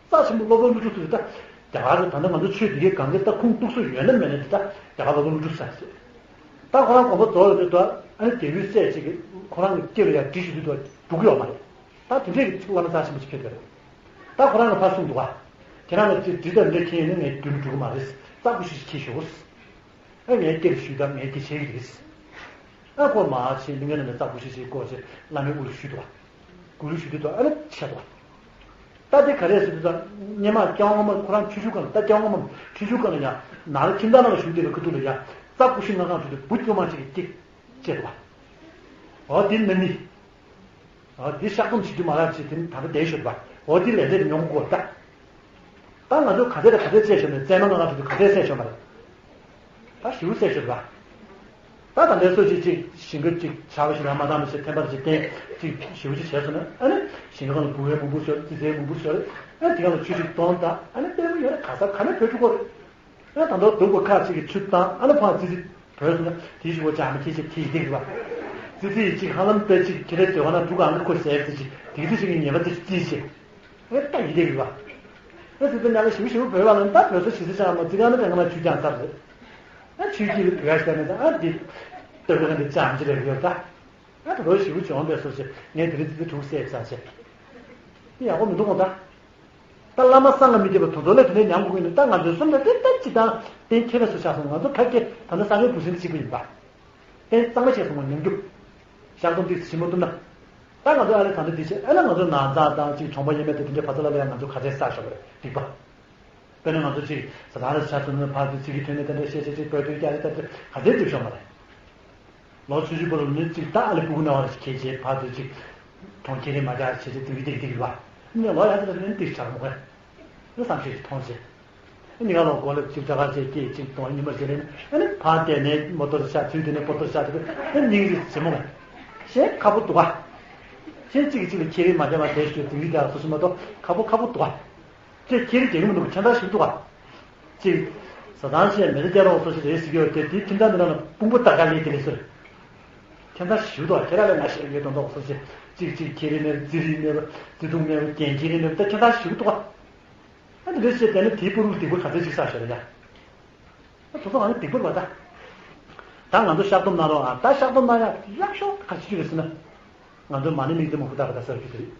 རྩ་ཆེན་པོ་སློབ་དཔོན་ཀླུ་སྒྲུབ་ཟེར་དུས་ད་རྒྱ་གར་ལ་ད་ལྟ་ང་ཚོ་ཆོས་འདི་གའི་གང་གི་ད་ཁུངས་གཏུགས་ས་ཡོད་ན་མེད་ན་དེ་ད་རྒྱ་གར་སློབ་དཔོན་ཀླུ་སྒྲུབ་ཟེར་ཟེར། ད་ཁོ་རང་དགོངས་པ་རྫོགས་ཡོད་དུས་ད་ཨ་ནི་རྒྱལ་པོའི་སྲས་ཅིག་གིས་ཁོ་རང་གི་སྐེ་ལ་ཡར་གྲི་ཞུ་དུས་ད་འགྲུག་གི་ཡོད་མ་རེད། ད་དེ་འདྲས་ཀྱི་བླ་མ་རྩ་ཆེན་པོ་ཅིག་ཕེབས་པ་རེད། ད་ཁོ་རང་གིས་ཕར་གསུངས་འདུག་ག་ཁྱེད་རང་གིས་ཅིག་འདྲི་དང་འདྲ་མཁྱེན་ཡོད་ན་ངས་རྒྱུན་འགྲུག་གི་མ་རེད། རྩ་ཁུ་ཤུ་ཞིག་ཁྱེར་ཤོག་ཨ་ངས་སྐེ་ལ་ཞུས་དང་ངས་དེ་བྱེད་ཀྱི་རེད། ཨ་ཁོ་མར་ཕྱིན་གླིང་ག་ནང་ནས་རྩ་ཁུ་ཤུ་ཞིག་བཀོག་བྱས་བླ་མའི་དབུ་ལ་ཞུས་འདུག་ག་དགུ་ལུས་ཞུ་དུས་དུ་ཨ་ནི་ཆད་དོ། ད་དེ་ག་རེ་ཟེར་དུས་ད་སྔོན་མ་སྐྱེ་བ་སྔོན་མ་ཁོ་རང་ཆུ་ཤུར་སྒང་ལ་ད་སྐྱེ་བ་སྔོན་མ་ཆུ་ཤུར་སྒང་ལ་ཡང་ནང་ལ་ཁྱིམ་བདག་ནང་ལ་བཞུགས་བསྡད་པའི་ཁ་ཐུག་ལ་ཡང་རྩ་ཀུ་ཤུ་ལྔ་སྒང་བྱུང་དུས་བུ་སྐྱོ་མ་ཅིག་གི་སྐེ་བཅད་དོ། འོ་དེ་ནི་ནི། འོ་འདི་བཤགས་སྡོམ་བྱེད་རྒྱུ་མ་རག་ཅིག་དེ་ད་ལྟ་བསྡད་ཤོད་པ། འོ་འདི་ལས་འབྲས་མྱོང་དགོས་ད། ད་ང་ཚོ་ག་ཚད་ལ་ག་ཚད་བཤད་ཤོད་ནས་བཙས་མ་ང་ང་ཚོ་ག་ཚད་བཤད་ཤོད་མ་རེད། ད་ཞིའུ་བཤད་ཤོད་པ། ད་ད་ལྟའི་སོ་ཅིག་ཅིག་ཞིང་ཁ་ཅིག་ཆར་པ་ཞིག་ལ་མ་བཏང་མི་ཤེས་ཐན་པར་ཅིག་བསྟན་ཅིག་ཞིའུ་ཅིག་བྱས་སོང་ན་ཨ་ནི་ཞིང་ཁ་ལ་བུ་བའི་མུ་བུ་ཤོར་ཙི་ཙིའི་མུ་བུ་ཤོར་ཨ་ནི་དེ་ག་ལ་ཆུ་ཅིག་གཏོང་ད་ཨ་ནི་དཔེ་མི་ཡོད་ན་ག་ས་ག་ནས་བུད་འགྲོ་གི་རེད། ཨ་ད་དུང་སྡུག་པ་ཁག་ཅིག་གིས་ཆུ་བཏང་ཨ་ནི་ཕར་ཙི་ཙི་བུད་སོང་ན་དེའི་གཞུག་གུ་ཅག་མི་ཁྱེད་ཅིག་ཁྱེད་ཡིན་དེ་གི་བ། ཙི་ཙི་ཡིས་ཅིག་ཧ་ལམ་དཔེ་ཅིག་ཁྱེད་རེ་སྡོད་ག་ན་འབྲུ་གང་གི་ཁོས་ཟས་ཙི་ཅིག་དེ་ཙི་ཅིག་གི་ཉེས་པ་ཙི་ཅིག་ཙི་ཅིག་ཨེ་ད་ཡིན་དེ་གི་བ། ཨེ་ཙི་ཙི་ཉ་ལ་ཞིབ་ཞིབ་བོད་བ་ལ་ད་བོད་ས་ཞི་ཙི་ཅང་མ་ཙི་ག་ན་དེ་ང་ལ་ཆུ་ཀྱང་ཚར་རེད། ཨ་ཆུ་སྐྱིད་ལ་བོད་ཤ་ནས་ད་ཨ་འདི་སྟོད་ག་ན་འདི་ཅང་ཅི་རེ་ཡོད་ད། ཨ་ད་རོ་ཞིབ་ཅོང་པའི་སོ་ཞིག་ངས་དེ་རིང་ཙི་ཙི་དྲུག་བསད་ཚར་ཞེས། འདི་ཡག་པོ་མི་འདུག་གོ་ད། ད་བླ་མ་གསང་སྔགས་མི་སྐྱེ་བ་དོན་དོན་ལ་དེ་ནས་ཉམས་དགོས་ཀྱི་འདུག་ད་ང་ཚོའི་སེམས་ལ་དེ་ལྟར་ཅི་དང་གཏན་འཁེལ་བའི་སུ་ཆགས་སོང་ང་ཚོ་ཁ་སྐད་ད་ལྟ་གསང་སྔགས་འབུ་སྲིན་གཅིག་པ་ཡིན་པ། གཏན་གཙང་མ་བྱས་སོང་ངོ་ཉམས་རྒྱུ། བཤགས་སྡོམ་ཏིག་ཙི་ཞིབ་མོ་བཏུབ་ན། ད་ང་ཚོ་ཨ་ལེ་ད་ལྟ་འདི་བྱས་ཨ་ལེ་ང་ཚོ་ནང་ཚང་དང་གཅིག་གྲོང་པ་ཡས་མས་དང་དེ་འདྲའི་བར་ཚ་ལ་ལ་ཡང་ང་ཚོ་ག་ཚད་བསགས་ཤོག་པ་རེད་སྡིག་པ། དཔེར་ན་ང་ཚོ་གཅིག་ཟ་ཐང་ལ་ཆ་མཚོན་ན་ཕར་དུ་ཚིག་གི་ཐོན་ནས་ད་ལྟ་བཤད་བཤད་ཅིག་པར་ཐོན་རྒྱག་རེད་ད་ལྟ་ག་ཚད་སྡིག་ཤོག་མ་རེད། ལོ་ཆུང་ཆུང་པོ་ལ་ནི་གཅིག་ད་ཨ་ལེ་སྤུ་གུ་ན་བ་ཞིག་ཁྱེད་ཀྱིས་ཕར་དུ་གཅིག་གྲོང་ཁྱེར་རེ་མ་རྒྱག་བྱས་ཏེ་དེ་འདྲ་སྡིག་སྡིག་རེད་པ། ནས་ལོ་ཡག་ཏུ་ནི་སྡིག་ཆགས་མོ་ག་ནི་བསམ་ཤེས་ཤིག་མཐོང་ཆེ། ནི་ག་ལོ་གོ་ལེབ་གཅིག་དྲ་གར་བྱས་སྐྱེས་གཅིག་གཏོང་ཉི་མ་ཞིག་རེ་ནི་ཕར་བལྟས་ནས་མོ་ཏོ་ཤ་ཚུལ་དེ་ནས་པོ་ཏོ་ཤ་དེ་ནི་སྙིང་རྗེ་ཆེ་མོ་ག་གཞན་ཁ་པོ་འདུག་ག་གཞན་གཅིག་གིས་གཅིག་ལ་ཁྱེར་རེ་མ་བྱས་པ་དེ་ཞུ་དེ་འདྲ་རྒྱག་སོ་སོ་མ་གཏོགས་ཁ་པོ་ཁ་པོ་འདུག་ག་ཁྱེད་ཁྱེད་རིགས་རྒྱལ་ཁབ་མི་འདུག་ཁྱེད་ཚང་ཞིག་འདུག་ག་གཅིག་ཟ་ཐང་བཤད་མེ་རི་རྒྱ་རོགས་སོ་སོ་རེད་ཟེར་གྱི་ཡོད་དེ་དེའི་ཁྱིམ་ཚང་འདི་ནང་ལ་དཔུང་པོ་ལྟ་ག་ལས་དེ་ལས་ཟེར། ཁྱེད་ཚང་ཞིག་འདུག་ག་ཁྱེད་རང་ལས་ང་ཤེས་ཡོད་དོན་དག་སོ་སོ་གཅིག་གཅིག་ཁྱེད་རིགས་མེད་རྩི་རིགས་མེད་རྩི་ཐུང་མེད་རྒྱན་ཁྱེད་རིགས་མེད་ད་ཁྱེད་ཚང་ཞིག་འདུག་ག་ཨ་འདི་འདྲ་བཤད་དེ་ནི་དེའི་པུ་རུ་སྡིག་པ་ག་ཚོད་ཅིག་བསགས་ཤོག་རེད་ཡ། ཨ་དེ་ཚོ་ང་ཚོ་སྡིག་པ་རེད་པ་ད། ད་ང་ཚོ་བཤགས་སྡོམ་གནང་རོགས་ཨ་ད་བཤགས་སྡོམ་གནང་ཡ་ཡག་ཤོས་ག་ཅི་ཅི་རེད་ཟེར་ན། ང་ཚོ་མ་ཎི་དམིགས་བརྩེ་མང་པོ་བཏབ་པ་ད་ཟེར་རྒྱུ་དེ་རེད།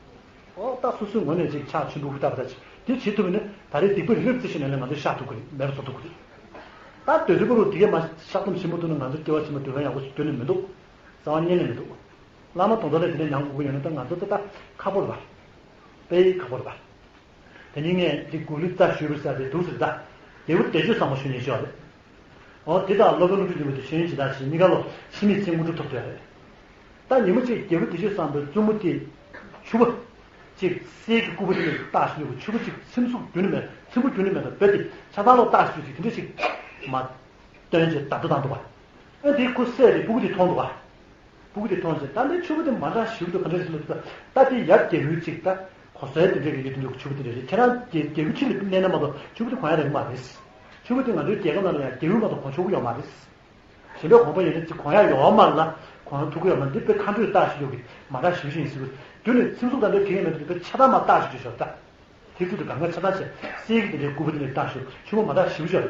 ཨོ་ད་སོ་སོའི་ངོས་ནས་ཅིག་ཕྱག་མཆོད་འབུལ་བཏབ་པ་ད་ཅིག་དེ་བྱེད་ཐུབ་པ་ཡིན་ན་ད་རེས་སྡིག་པ་རེ་རེ་བརྩི་ཤེས་ནས་ལས་ང་ཚོ་བཤགས་ཐུབ་ཀྱི་རེད་མེད་པ་བཟོ་ཐུབ་ཀྱི་རེད། ད་དུས་ཚོད་པོ་རུ་དེ་གས་མ་བཤགས་སྡོམ་ཆེན་པོ་ཐུབ་ན་ང་ཚོ་སྐྱེ་བ་ཕྱི་མ་སྡུག་བསྔལ་ཡག་པོ་ཞིག་སྟོན་ནི་མི་འདུག་རྩ་བ་ཉིད་ནས་མི་འདུག་བླ་མ་དོན་དག་ལས་དེ་འདྲ་མྱང་དགོས་ཀྱི་ཡོད་ན་ད་ང་ཚོ་ད་ད་ཁག་པོ་རེད་པ། དཔེ་ཁག་པོ་རེད་པ། དེ་ནི་ངས་འདི་གུ་ལུ་རྩ་ཞུས་པའི་ས་དེ་འདུག་ཟེར་ད། རྒྱལ་པོ་བདེ་སྤྱོད་བཟང་པོ་ཞུ་ཉེན་ཞུ་བ་རེད། འོ་དེ་དག་སློབ་དཔོན་ཀླུ་སྒྲུབ་འབྱུང་པོ་དེ་ཤེས་ཡོན་ཇི་ལྟར་ཞེས་གཉིས་ཀ་ལོ་འཆི་མེད་ཚེ་དངོས་གྲུབ་ཐོབ་སྟེ་རེད། ད་ཉིན་མོ་གཅིག་རྒྱལ་པོ་བདེ་སྤྱོད་བཟང་པོའི་བཙུན་མོ་དེ་ཕྱུ་པ་གཅིག་གསེར་གྱི་སྐུད་པ་དེ་ལ་བཏགས་ཤིང་ཡོད་པའི་ཕྱུ་པ་གཅིག་ཚིམ་ཟུག་རྒྱུན་ནས་མེད་ཚིམ་པོ་རྒྱུན་ནས་མེད་པའི་དཔེ་དེ་ཆ་ཚང་ལོག་བཏགས་ཤིང་ཡོད་ཅིག་དེ་འདྲ་ཞིག་མ་སྟོན་ཅེས་བརྡ་ཐོ་བཏང་འདུག་པ། ཨ་དེ་ཁོ་བསད་དེ་སྤུ་གུ་དེ་མཐོང་འདུག་པ། སྤུ་གུ་དེ་མཐོང་ཚེ་ད་འདི་ཕྱུ་པ་དེ་མ་འདྲ་ཞིག་འདུག་ག་འདྲ་ཞིག་འདུག་ད་དེ་ཡབ་རྒྱལ་པོའི་གཅིག་ད་གོ་སའི་དེ་འདྲ་གི་ཡུལ་དུ་འདུག་ཕྱུ་པ་དེ་འདྲ་རེད་ཁྱེད་རང་རྒྱལ་རྒྱལ་པོ་ཕྱི་ལ་གནས་ན་མ་གཏོགས་ཕྱུ་པ་དེ་གོན་ཡག་རག་གི་མ་རེད། ཕྱུ་པ་དེ་ང་ཚོའི་རྒྱལ་ཁབ་ནང་ལ་ཡང་རྒྱལ་པོའི་མ་གཏོགས་གོན་ཆོག་གི་ཡོད་མ་རེད། གཞན་པའི་གོན་པ་ཡིན་ན་ཅིག་གོན་ཡག་ཡོད་མ་རེད་ལ་གོན་ཐུབ་ཀྱི་ཡོད་མ་རེད་འདི་དཔེ་མཁའ་འགྲོས་བཏགས་ཤིག་ཡོད་གི་མ་འདྲ་ཞིག་ཡིན་ཟེར་གི་རྒྱུ་ནི་ཚིམ་ཟུག་དང་འདྲ་གི་ཡིན་མ་རེད་འདི་དཔེ་ཆ་ཚང་མ་བཏགས་ཤིག་ཡོད་ཤོག་ད། དེ་ཚོ་དེ་གང་ག་ཆ་ཚང་བྱས་གསེར་གྱི་དེ་འདྲའི་སྐུད་པ་དེ་ནས་བཏགས་ཤིག་ཕྱུ་པ་མ་འདྲ་ཞིག་ཡོད་ཤོག་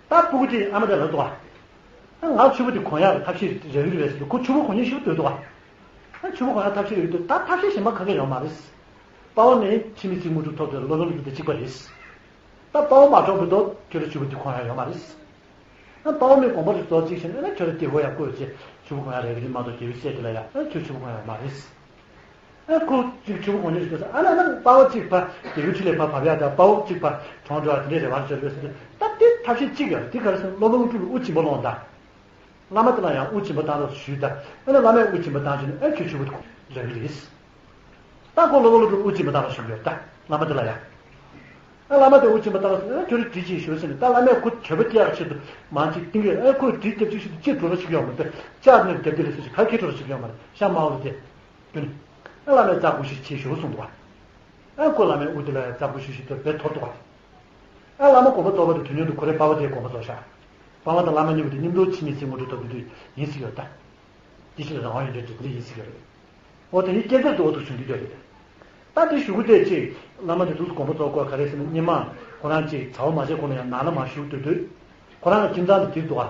ད་སྤུ་གུ་དེ་ཨ་མ་དེ་ལ་འདུག་ཨ། ང་ཕྱུ་པ་དེ་གོན་ཡག་གི་ཐབས་ཤེས་རེ་རེ་རེད་ཟེར་དུས་ཁོ་ཕྱུ་པ་གོན་ཉེན་ཞིག་འདོད་འདུག་ཨ། ང་ཕྱུ་པ་གོན་ཡག་ཐབས་ཤེས་རེ་རེ་འདོད་ད་ཐབས་ཤེས་གཞན་པ་ག་གེ་ཡོད་མ་རེད། དཔའ་བོ་ནི་འཆི་མེད་ཚེ་དངོས་གྲུབ་ཐོབ་སྟེ་སློབ་དཔོན་ཀླུ་སྒྲུབ་དང་གཅིག་པ་རེད། ད་དཔའ་བོ་མ་གྲོངས་བར་དུ་ཁྱོད་རང་ཕྱུ་པ་དེ་གོན་ཡག་ཡོད་མ་རེད། ད་དཔའ་བོ་མའི་དགོངས་པ་རེ་རྫོགས་གཅིག་བྱས་ན་ཁྱོད་རང་སྐྱེ་བོ་ཡག་བསྐོས་བྱས་ཕྱུ་པ་གོན་ཡག་རེ་རེ་མ་གཏོགས་རྒྱལ་པོའི་སྲས་དེ་ལ་ཡང་ཁྱོད་ཕྱུ་པ་གོན་ཡག་ཡོད་མ་རེད། ཨ་ཁོ་གཅིག་ཕྱུ་པ་གོན་ཉེན་ཞིག་འདུག་ཟེར་ཨ་ན་ན་དཔའ་བོ་གཅིག་ཕ་རྒྱལ་པོའི་ཁྲི་ལས་ཕར་བབས་ཡག་དང་དཔའ་བོ་གཅིག་ཕ་གྲོངས་འགྲོ་ཡག་དེ་འདྲའི་རེ་བ་བྱས་ཡོད་ཟེར་ད་དེ་ཐབས་ཤེས་གཅིག་ཡོད་རེད་དེ་ག་རེ་ཟེར་ན་སློབ་དཔོན་ཀླུ་སྒྲུབ་ལ་དབུ་སྦྱིན་པ་སློང་དང་། བླ་མ་དེ་ལ་ཡང་དབུ་སྦྱིན་པ་བཏང་རོགས་ཞུས་དང་ཨ་ན་བླ་མས་དབུ་སྦྱིན་པ་བཏང་བྱས་ན་ཨ་ཁྱོད་ཕྱུ་པ་དེ་རག་གི་རེད། ད་ཁོ་སློབ་དཔོན་ཀླུ་སྒྲུབ་དབུ་སྦྱིན་པ་བཏང་རོགས་ཞུས་ཡོད་ད་བླ་མ་དེ་ལ་ཡང་། ཨ་བླ་མ་དེ་དབུ་སྦྱིན་པ་བཏང་རོགས་ཟེར་ཨ་ཁྱོད་རང་གྲི་ཅིག་ཞུ་ཟེར་ནས་ད་བླ་མས་ཁོ་གྱོད་པ་སྐྱེ་ཡག་ཆེད་དུ་མང་ཅིག་བཏིང་གི་ཨ་ཁོས་གྲི་རྒྱབ་ཅིག་ཞུ་དུ་ཅི་འགྲོ་རོགས་ཞིག་ཡོད་མ་རེད་ཤ་མ་འོ་རེད་དེ། གྱོད་ནི། ཨ་བླ་མས་དབུ་དེ་ལ་སོ་ཞིག་ག་ཁྱེར་འགྲོ་རོགས་ཞིག་ཡོད་མ་རེད་ཤ་མ་འོ་རེད་དེ། གྱོད་ནི། ཨ་བླ་མས་རྩ་དགུ་ཞིག་བྱེད་ཞུ་གསུངས་འདུག་བ། ཨ་ཁོ་བླ་མའི་དབུ་དེ་ལ་རྩ་དགུ་ཞུ་ཞིག་ཏུ་བེད་ཐོར་འདུག་བ། ཨ་བླ་མ་དགོངས་པ་རྫོགས་པ་དེ་དུས་མཉམ་དུ་ཁོ་རའི་པ་ཕ་དེའི་དགོངས་པ་རྫོགས་ཤག་པ་ཕ་དང་བླ་མ་གཉིས་པོ་དེ་མཉམ་དུ་འཆི་མེད་ཚེ་དངོས་གྲུབ་ཐོབ་དུས་དུས་ཡིན་ཟིག་ཡོད་ད། དེ་ཕྱིར་རང་དབང་ཡོད་འདྲ་འདྲ་འདི་ཡིན་ཟིག་ཡོད་རེད། འོ་དེ་ནི་སྐྱེ་ཚར་དུ་འོ་ཐུག་བྱུང་འདི་འདྲ་རེད། ད་དེ་ཞུ་གི་དེ་ཅིག་བླ་མ་དེ་དུས་སུ་དགོངས་པ་རྫོགས་དགོས་ག་རེ་ཟེར་ན་སྔོན་མ་ཁོ་རང་ཅིག་ཚ་བ་མ་བྱས་གོང་ལ་ཡང་ནང་ལ་མ་བཞུགས་སྡོད་དུས། ཁོ་རང་གི་ཁྱིམ་ཚང་དེ་དེར་འདུག་ཨ།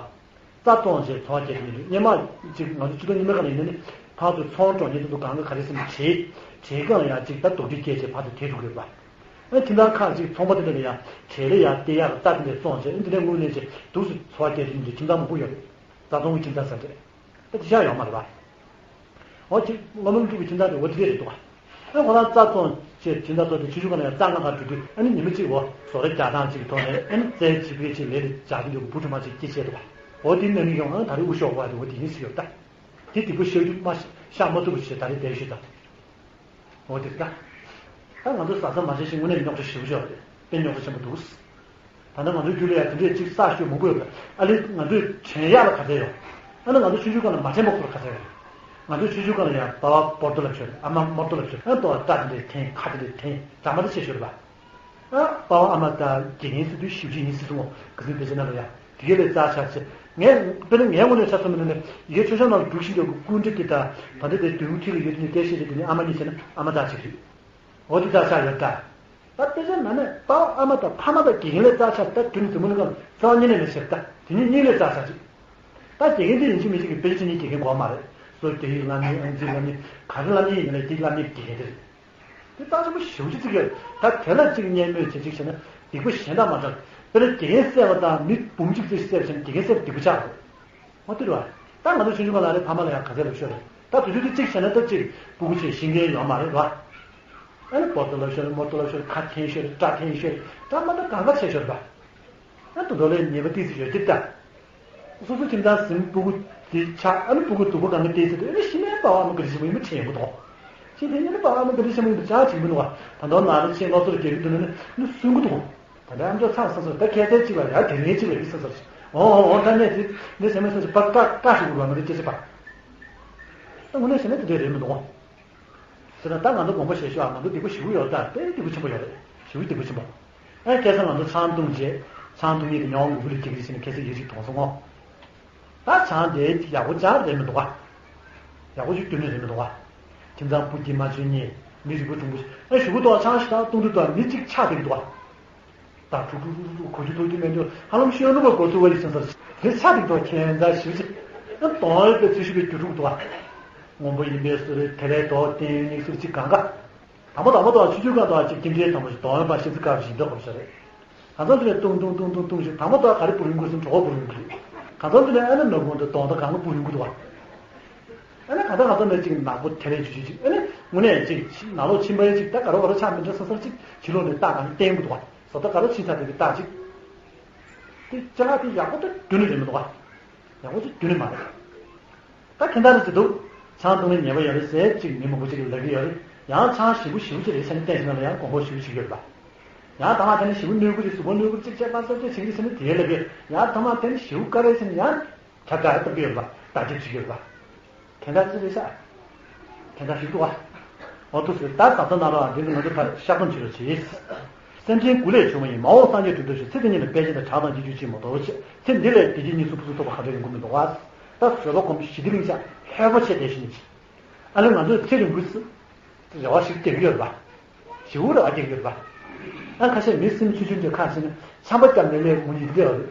རྩྭ་བཙོང་བྱས་འཚོ་བ་སྐྱེལ་གྱི་ཡིན་དུས་སྔོན་མ་ཅིག་ང་ཚོ་ཕྱི་ལོགས་རྙིང་མའི་ཁ་ལ་ཡིན་ན་ནི་ཕར་ཚུར་ཚོང་འགྲོ་མཁན་དེ་ཚོ་གང་ག་ག་རེ་ཟེར་ན་བྲེ། བྲེ་གང་ཡང་ཅིག་ད་དོག་དྲི་སྐྱེས་བྱས་ཕར་ཚུར་དེད་འགྲོ་གི་ཡོད་པ། ཨ་ཁྱིམ་ཚང་ཁག་ཅིག་ཚོང་པ་དེ་འདྲ་ལ་ཡང་བྲེ་ལ་ཡང་སྟེར་ཡག་རྩྭ་དེ་འདྲ་བཙོང་བྱས་ཨ་དེ་འདྲ་དངུལ་ལེན་བྱས་འདུག་སེ་འཚོ་བ་སྐྱེལ་གྱི་ཡིན་དུས་ཁྱིམ་ཚང་མང་པོ་ཡོད་རེད། རྩྭ་བཙོང་གི་ཁྱིམ་ཚང་ཟེར་འདྲ། ད་དེ་ཤ་ཡོད་མ་རེད་པ། འོ་ཅིག་སློབ་དཔོན་ཀླུ་སྒྲུབ་ཀྱི་ཁྱིམ་ཚང་དེ་འོ་དེ་འདྲ་རེད་འདུག་ག་ཨ་ཁོ་རང་རྩྭ་བཙོང་བྱས་ཁྱིམ་ཚང་ཚོ་དེ་ཆུ་ཆུ་ག་ན་ཡང་རྩྭ་ང་ག་འགྲོ་དུས་ཨ་ནི་ཉི་མ་གཅིག་འོ་བཟོ་ར་རྒྱག་སྟངས་ཅིག་གི་ཐོག་ནས་ཨ་ནི་རྩྭའི་བྱིས་པའི་ཆེད་ལས་ལས་རྒྱག་གི་འདུག་བུ་ཕྲུག་མ་ཅིག་སྐྱེས་བྱས་འདུག་ག་འོ་དེ་ནང་གི་ཡོང་ཨ་ད་རེས་དབུ་ཤོག་པ་དེ་འོ་དེ་ཡིན་ཟིག་ཡོད་ད། དེ་སྡིག་པ་བཤགས་རྒྱུ་མ་བཤགས་མ་ཐུབ་པ་ཞིག་ད་རེས་བསྡད་ཤོད་དང་། འོ་དེ་རེད་ད། ད་ང་ཚོ་བཟའ་ཚང་མ་བྱན་ཞིང་དངོས་གནས་རྙོག་དྲ་ཞེ་པོ་ཅིག་ཡོད་རེད། དཔེ་རྙོག་དྲ་ཆེན་པོ་འདུག་ད་ལྟ་ང་ཚོའི་རྒྱུད་ལ་ཡང་དེ་འདྲས་ཅིག་བསགས་ཤོད་མང་པོ་ཡོད་པས། ཨ་ལེ་ང་ཚོས་དྲན་ཡག་ལ་ག་ཚད་ཡོད། ཨ་ནི་ང་ཚོ་ཆུང་ཆུང་སྒང་ལ་མ་དྲན་པ་ཁོ་ལ་ག་ཚད་ཡོད། ང་ཚོ་ཆུང་ཆུང་སྒང་ལ་ཡང་པ་ཕ་སྤོར་ཏོ་ལབ་ཤོད་རེད། ཨ་མ་མོར་ཏོ་ལབ་ཤོད་རེད། ཨ་ཏོ་སྐྲ་དེ་འདྲས་འཐེན། ཁ་དེ་འདྲས་འཐེན། འདྲ་མ་འདྲ་བྱས་ཤོད་རེད་པ། ཨ་པ་ཕ་ཨ་མ་ད་དགེ་རྒན་ཟེར་དུས་ཞེ་པོ་ཅིག་ཡིན་སྲིད་སོང་ངོ་། ག་ཚོད་དཔེ་ཆ་ནང་ལ་ཡང་དེ་གའི་ལས་རྩ་ཆག་ཆེ། ངས་དཔེར་ན་ངའི་ངོས་ནས་ཆ་མཚོན་པ་ནི་ཡ་གི་མཆོད་བཤམས་ནང་ལ་འདུག་བཞིན་དུ་སྐུ་འདྲ་གི་ད་ད་འདི་དེ་དུས་འཁོར་ཐིག་ལ་ཡོད་དེ་ནི་བལྟས་ཤེས་རེད། དེ་ནི་ཨ་མ་གཉིས་བྱས་ན་ཨ་མ་རྩ་ཆག་རེད། འོ་དེ་རྩ་ཆག་ཡོད་ད། ད་དཔེ་ཆ་ནང་ནས་པ་ཕ་ཨ་མ་དང་ཕ་མ་དང་དགེ་རྒན་ལས་རྩ་ཆག་ད་དུས་ནི་འཛམ་བུ་གླིང་ཁ་ལ་རྩ་བ་ཉིད་ནས་མེད་ཟེར་ད། དེ་གཉིས་གཉིས་ལས་རྩ་ཆག་ཅིག་ད་དགེ་རྒན་དེ་ཡིན་གཅིག་མིན་གཅིག་གི་དཔེ་ཆ་གཉིས་དགེ་རྒན་དགོས་མ་རེད། སོ་རྒྱ་ཡིག་བསླབ་མཁན་ཨང་རྩིས་བསླབ་མཁན་ག་རེ་བསླབ་མཁན་ཡིན་ན་ལས་དེ་བསླབ་མཁན་དགེ་རྒན་དེ་རེད། དེ་ལྟ་ཆེན་པོ་ཞེ་པོ་ཅིག་བརྩི་གི་ཡོད། ད་དེ་ལ་གཅིག་བརྙས་སྨོད་བྱེད་ཅིག་བྱས་ན་སྡིག་པ་གཞན་དང་མ་འདྲ། དཔེར་ན་དགེ་རྒན་བསད་པ་དང་མི་འབུམ་གཅིག་ཙམ་བསད་པ་བྱས་ན་དགེ་རྒན་བསད་པ་སྡིག་པ་ཆགས་འགྲོ། འོ་དེ་རེད་བ། ད་ང་ཚོ་ཆུང་ཆུང་སྒང་ལ་རེད་ཕ་མ་ལ་ཡང་ག་ཚད་ལབ་ཤོད་རེད། ད་དུས་ཚོད་དེ་གཅིག་བྱས་ན་ད་གཅིག་སྤུ་གུ་ཆེ་ཤེས་མཁན་ཡོད་མ་རེད་བ། ཨ་ནི་སྤོར་ཏོ་ལབ་ཤོད་རེད། མོར་ཏོ་ལབ་ཤོད་རེད། ཁ་འཐེན་ཤོད་རེད། སྐྲ་འཐེན་ཤོད་རེད། འདྲ་མ་འདྲ་གང་ག་བྱས་ཤོད་རེད་བ། ཨ་དེ་ཚོ་ལས་ཉེས་པ་ཏོག་ཙམ་ཡོད་ཀྱི་ད། སོ་སོ་ཁྱིམ་ཚང་ཟིན་སྤུ་གུ་དེ་ཆགས། ཨ་ནི་སྤུ་གུ་སྡུག་པོ་གང་ག་བལྟས་ཚེ་དེ་ཨ་ནི་ཤི་ནས་པ་ཕ་ཨ་མ་བཀའ་དྲིན་ཆེན་པོ་ཡིན་པ་དྲན་ཡོང་གི་འདུག་ཤི་དེ་ཉིན་ནི་པ་ཕ་ཨ་མ་བཀའ་དྲིན་ཆེན་པོ་ཡིན་པ་ཅང་དྲན་གྱི་མི་འདུག་བ། ད་དུང་ནང་ལ་ཆེས་སློབ་གསོ་རྒྱག་གི་འདུག་ན་ནི་ནི་སུན་གི་འདུག་ད་ལྟ་ཨ་མཆོག་ཚང་སོང་སོང་ད་ཁ་སང་གཅིག་ལ་ཡ་དེ་ངས་གཅིག་ལ་ཡིད་ས་སོར་ཞིག་འོང་འོང་འོང་ད་ནས་དེ་ནི་སེམས་མེད་སོང་ཞིག་པ་བཀའ་བཀའ་ཞིག་འུར་བ་མི་འདུག་སྐྱེ་ཆེ་པ། ད་དངོས་གནས་བྱས་ན་དེ་འདྲ་རེད་མི་འདུག་བ། ཟེར་ན་ད་ང་ཚོ་དགོངས་པ་བཞེས་ཤོག་ཨ། ང་ཚོ་སྡིག་པ་ཞེ་པོ་ཡོད་ད། དཔེ་སྡིག་པ་ཆེན་པོ་ཡོད་རེད། ཞེ་པོ་སྡིག་པ་ཆེན་པོ། ཨེ་ཁ་སང་ང་ཚོ་ཆང་འཐུང་རྗེས་ཆང་འཐུང་མཁན་གྱི་མྱོང་འགུལ་ལ་སྐྱེ་གི་ཟེར་ནས་ཁ་སང་ཡིད་ཆེས་གཏོང་སོང་ངོ་། ད་ཆང་དེ་ཡག་པོ་ཅང་རེད་མི་འདུག་ག་ཡག་པོ་ཞིག་སྐྱོན་ནི་རེད་མི་འདུག་ག་ཁྱིམ་ཚང་སྤུ་གྱིས་མ་བཅོས་མཁན་མི་རིག་པ་གྲུང་པོ་ཞིག་ཨེ་གཞུག་གུ་ཐོག་ཆང་ཞིག་ཐུང་ཐུང་དུ་མི་གཅིག་ཆགས་བསྡད་འདུག་ག་ད་ཁྲུག་ཁྲུག་ཁྲུག་ཁྲུག་གོ་རྒྱུ་ཐོག་རྒྱུ་མེད་འདུག་ཧ་ལམ་ཤོད་ནུ་བ་གོ་ཐུ་བ་ཡི་ཅན་སར་དེ་ཆ་འདུག་ཐོག་ཁྱེད་ཚ་ཞིབ་ཅིག་ཨ་གདོང་ཡོད་པའི་ཚུལ་ཞིག་པའི་རྒྱུ་དྲུག་འདུག་ག་སྔོན་པོ་ཡིན་པའི་སུ་རེད། དེ་ལས་དོག་བསྟན་ཡོད་ནི་སུ་གཅིག་གང་ག་དང་པོ་དང་པོ་དང་ཆུ་ཆུ་གང་དང་གཅིག་ཀིམ་ཅེ་དང་པོ་ཞིག་གདོང་ཡོད་པ་ཤིབ་ཚི་དཀར་བཞིན་དུ་གོམས་ཤོར་རེད། གང་ཚང་དུ་ནས་ཏུང་ཏུང་ཏུང་ཏུང་ཏུང་ཞིག་དང་པོ་དང་ག་རེ་སྤུ་རིང་གུ་སུ་གྲོགས་སྤུ་རིང་གུ་རེད། གང་ཚང་དུ་ནས་ཨ་ནི་ནག་ཁུང་དུ་གདོང་དང་གང་ག་སྤུ་རིང་གུ་འདུག་ག་ཨ་ནི་གང་ལྟར་གང་ལྟར་ནས་ཅིག་ནག་པོ་དེ་ལས་ཆུ་ཆུ་ཅིག་ཨ་ནི་དངོས་གནས་ཅིག་ནག་ལོག་ཕྱིན་པ་ཡིན་ཅིག་ད་ག་རེ་བ་རེ་ཆགས་མི་འདྲ་ས་སར་ཅིག་ཕྱི་ལོགས་ནས་ལྟ་གང་བསྟན་གི་འདུག་ག་བཟོ་ལྟ་ག་རེ་ཕྱིན་ས་དེ་གི་ལྟ་ཅིག་དེ་ཅ་ལག་དེ་ཡག་པོ་ད་རྒྱུ་ནི་རེད་མི་འདུག་ག་ཡག་པོ་ཅིག་རྒྱུ་ནི་མ་རེད། ད་ཁྱེད་ད་རེ་ཅི་འདུག་ཆང་འཐུང་ནས་ཉེས་པ་ཡོད་རེད་ཟེར་ཅིག་མི་མང་པོ་ཅིག་ལབ་ཀྱི་ཡོད་རེད། ཡང་ཆང་ཞེ་པོ་ཞེ་པོ་ཅིག་རེད་ཟེར་ནས་བསྟན་ཞིག་ན་ལ་ཡང་དགོངས་པ་ཞེ་པོ་ཞིག་ཡོད་རེད་པ། ཡང་དང་མ་དེ་ནི་ཞེ་པོ་གནོད་ཀུ་ཅིག་གཟུགས་པོ་གནོད་ཀུ་ཅིག་བྱས་པ་སོགས་ཅིག་བྱེད་ཀྱི་ཟེར་ནས་དེ་ལབ་ཀྱི་ཡོད། ཡང་དང་མ་དེ་ནི་ཞེ་པོ་དཀའ་རེད་ཟེར་ནས་ཡང་ཁྱབ་བསྒྲགས་བཏང་གི་ཡོད་རེད་པ། བརྡ་སྤྲོད་བྱེད་ཀྱི་ཡོད་རེད་པ། དེ་འདྲ་ཅི་རེད་ཤག་དེ་འདྲ་ཞིག་འདུག་བ། འོ་འདུག་ཟེར་ད་བཟའ་ཚང་ནང་ལ་འདི་ནི་ང་ཚོ་ཕར་བཤགས་སྡོམ་བྱེད་རོགས་བྱེད། སེམས་ཅན་དགུ་ལས་བྱུང་བ་ཡིན། མ་འོངས་སངས་རྒྱས་དོན་དུ་ཞེས། ཚེ་འདི་ཉིད་ལ་དཔལ་ཆེན་དང་། གྲགས་དང་རྗེས་འཇུག་ཅིས་མ་དོར་བ་ཆེ། ཚེ་འདི་ལས་བདེ་སྐྱིད་གཉིས་སུ་ཕུན་སུམ་ཚོགས་པ་ག་འདྲ་ཡོང་གི་མི་འདུག་བ། ད་བཟོད་པ་སྒོམ་ཞི་བདེ་གླིང་ཤག་ལྷོད་པོ་བྱས་བསྡད་ཤིང་ནི། ཨ་ལེ་ང་ཚོས་ཚེ་རིང་པོའི་རེ་བ་ཞིག་བརྒྱབ་ཡོད་རེད་པ། ཞེ་པོ་རེ་བ་བརྒྱབ་ཡོད་རེད་པ། ཨ་ཁ་ཤས་མི་སེམས་ཆུང་ཆུང་དེ་ཁ་ཕྱེ་ན་ཆམ་པ་བརྒྱབ་ནས་ལས་ངུ་ཉིན་དེ་ཡོད་རེད།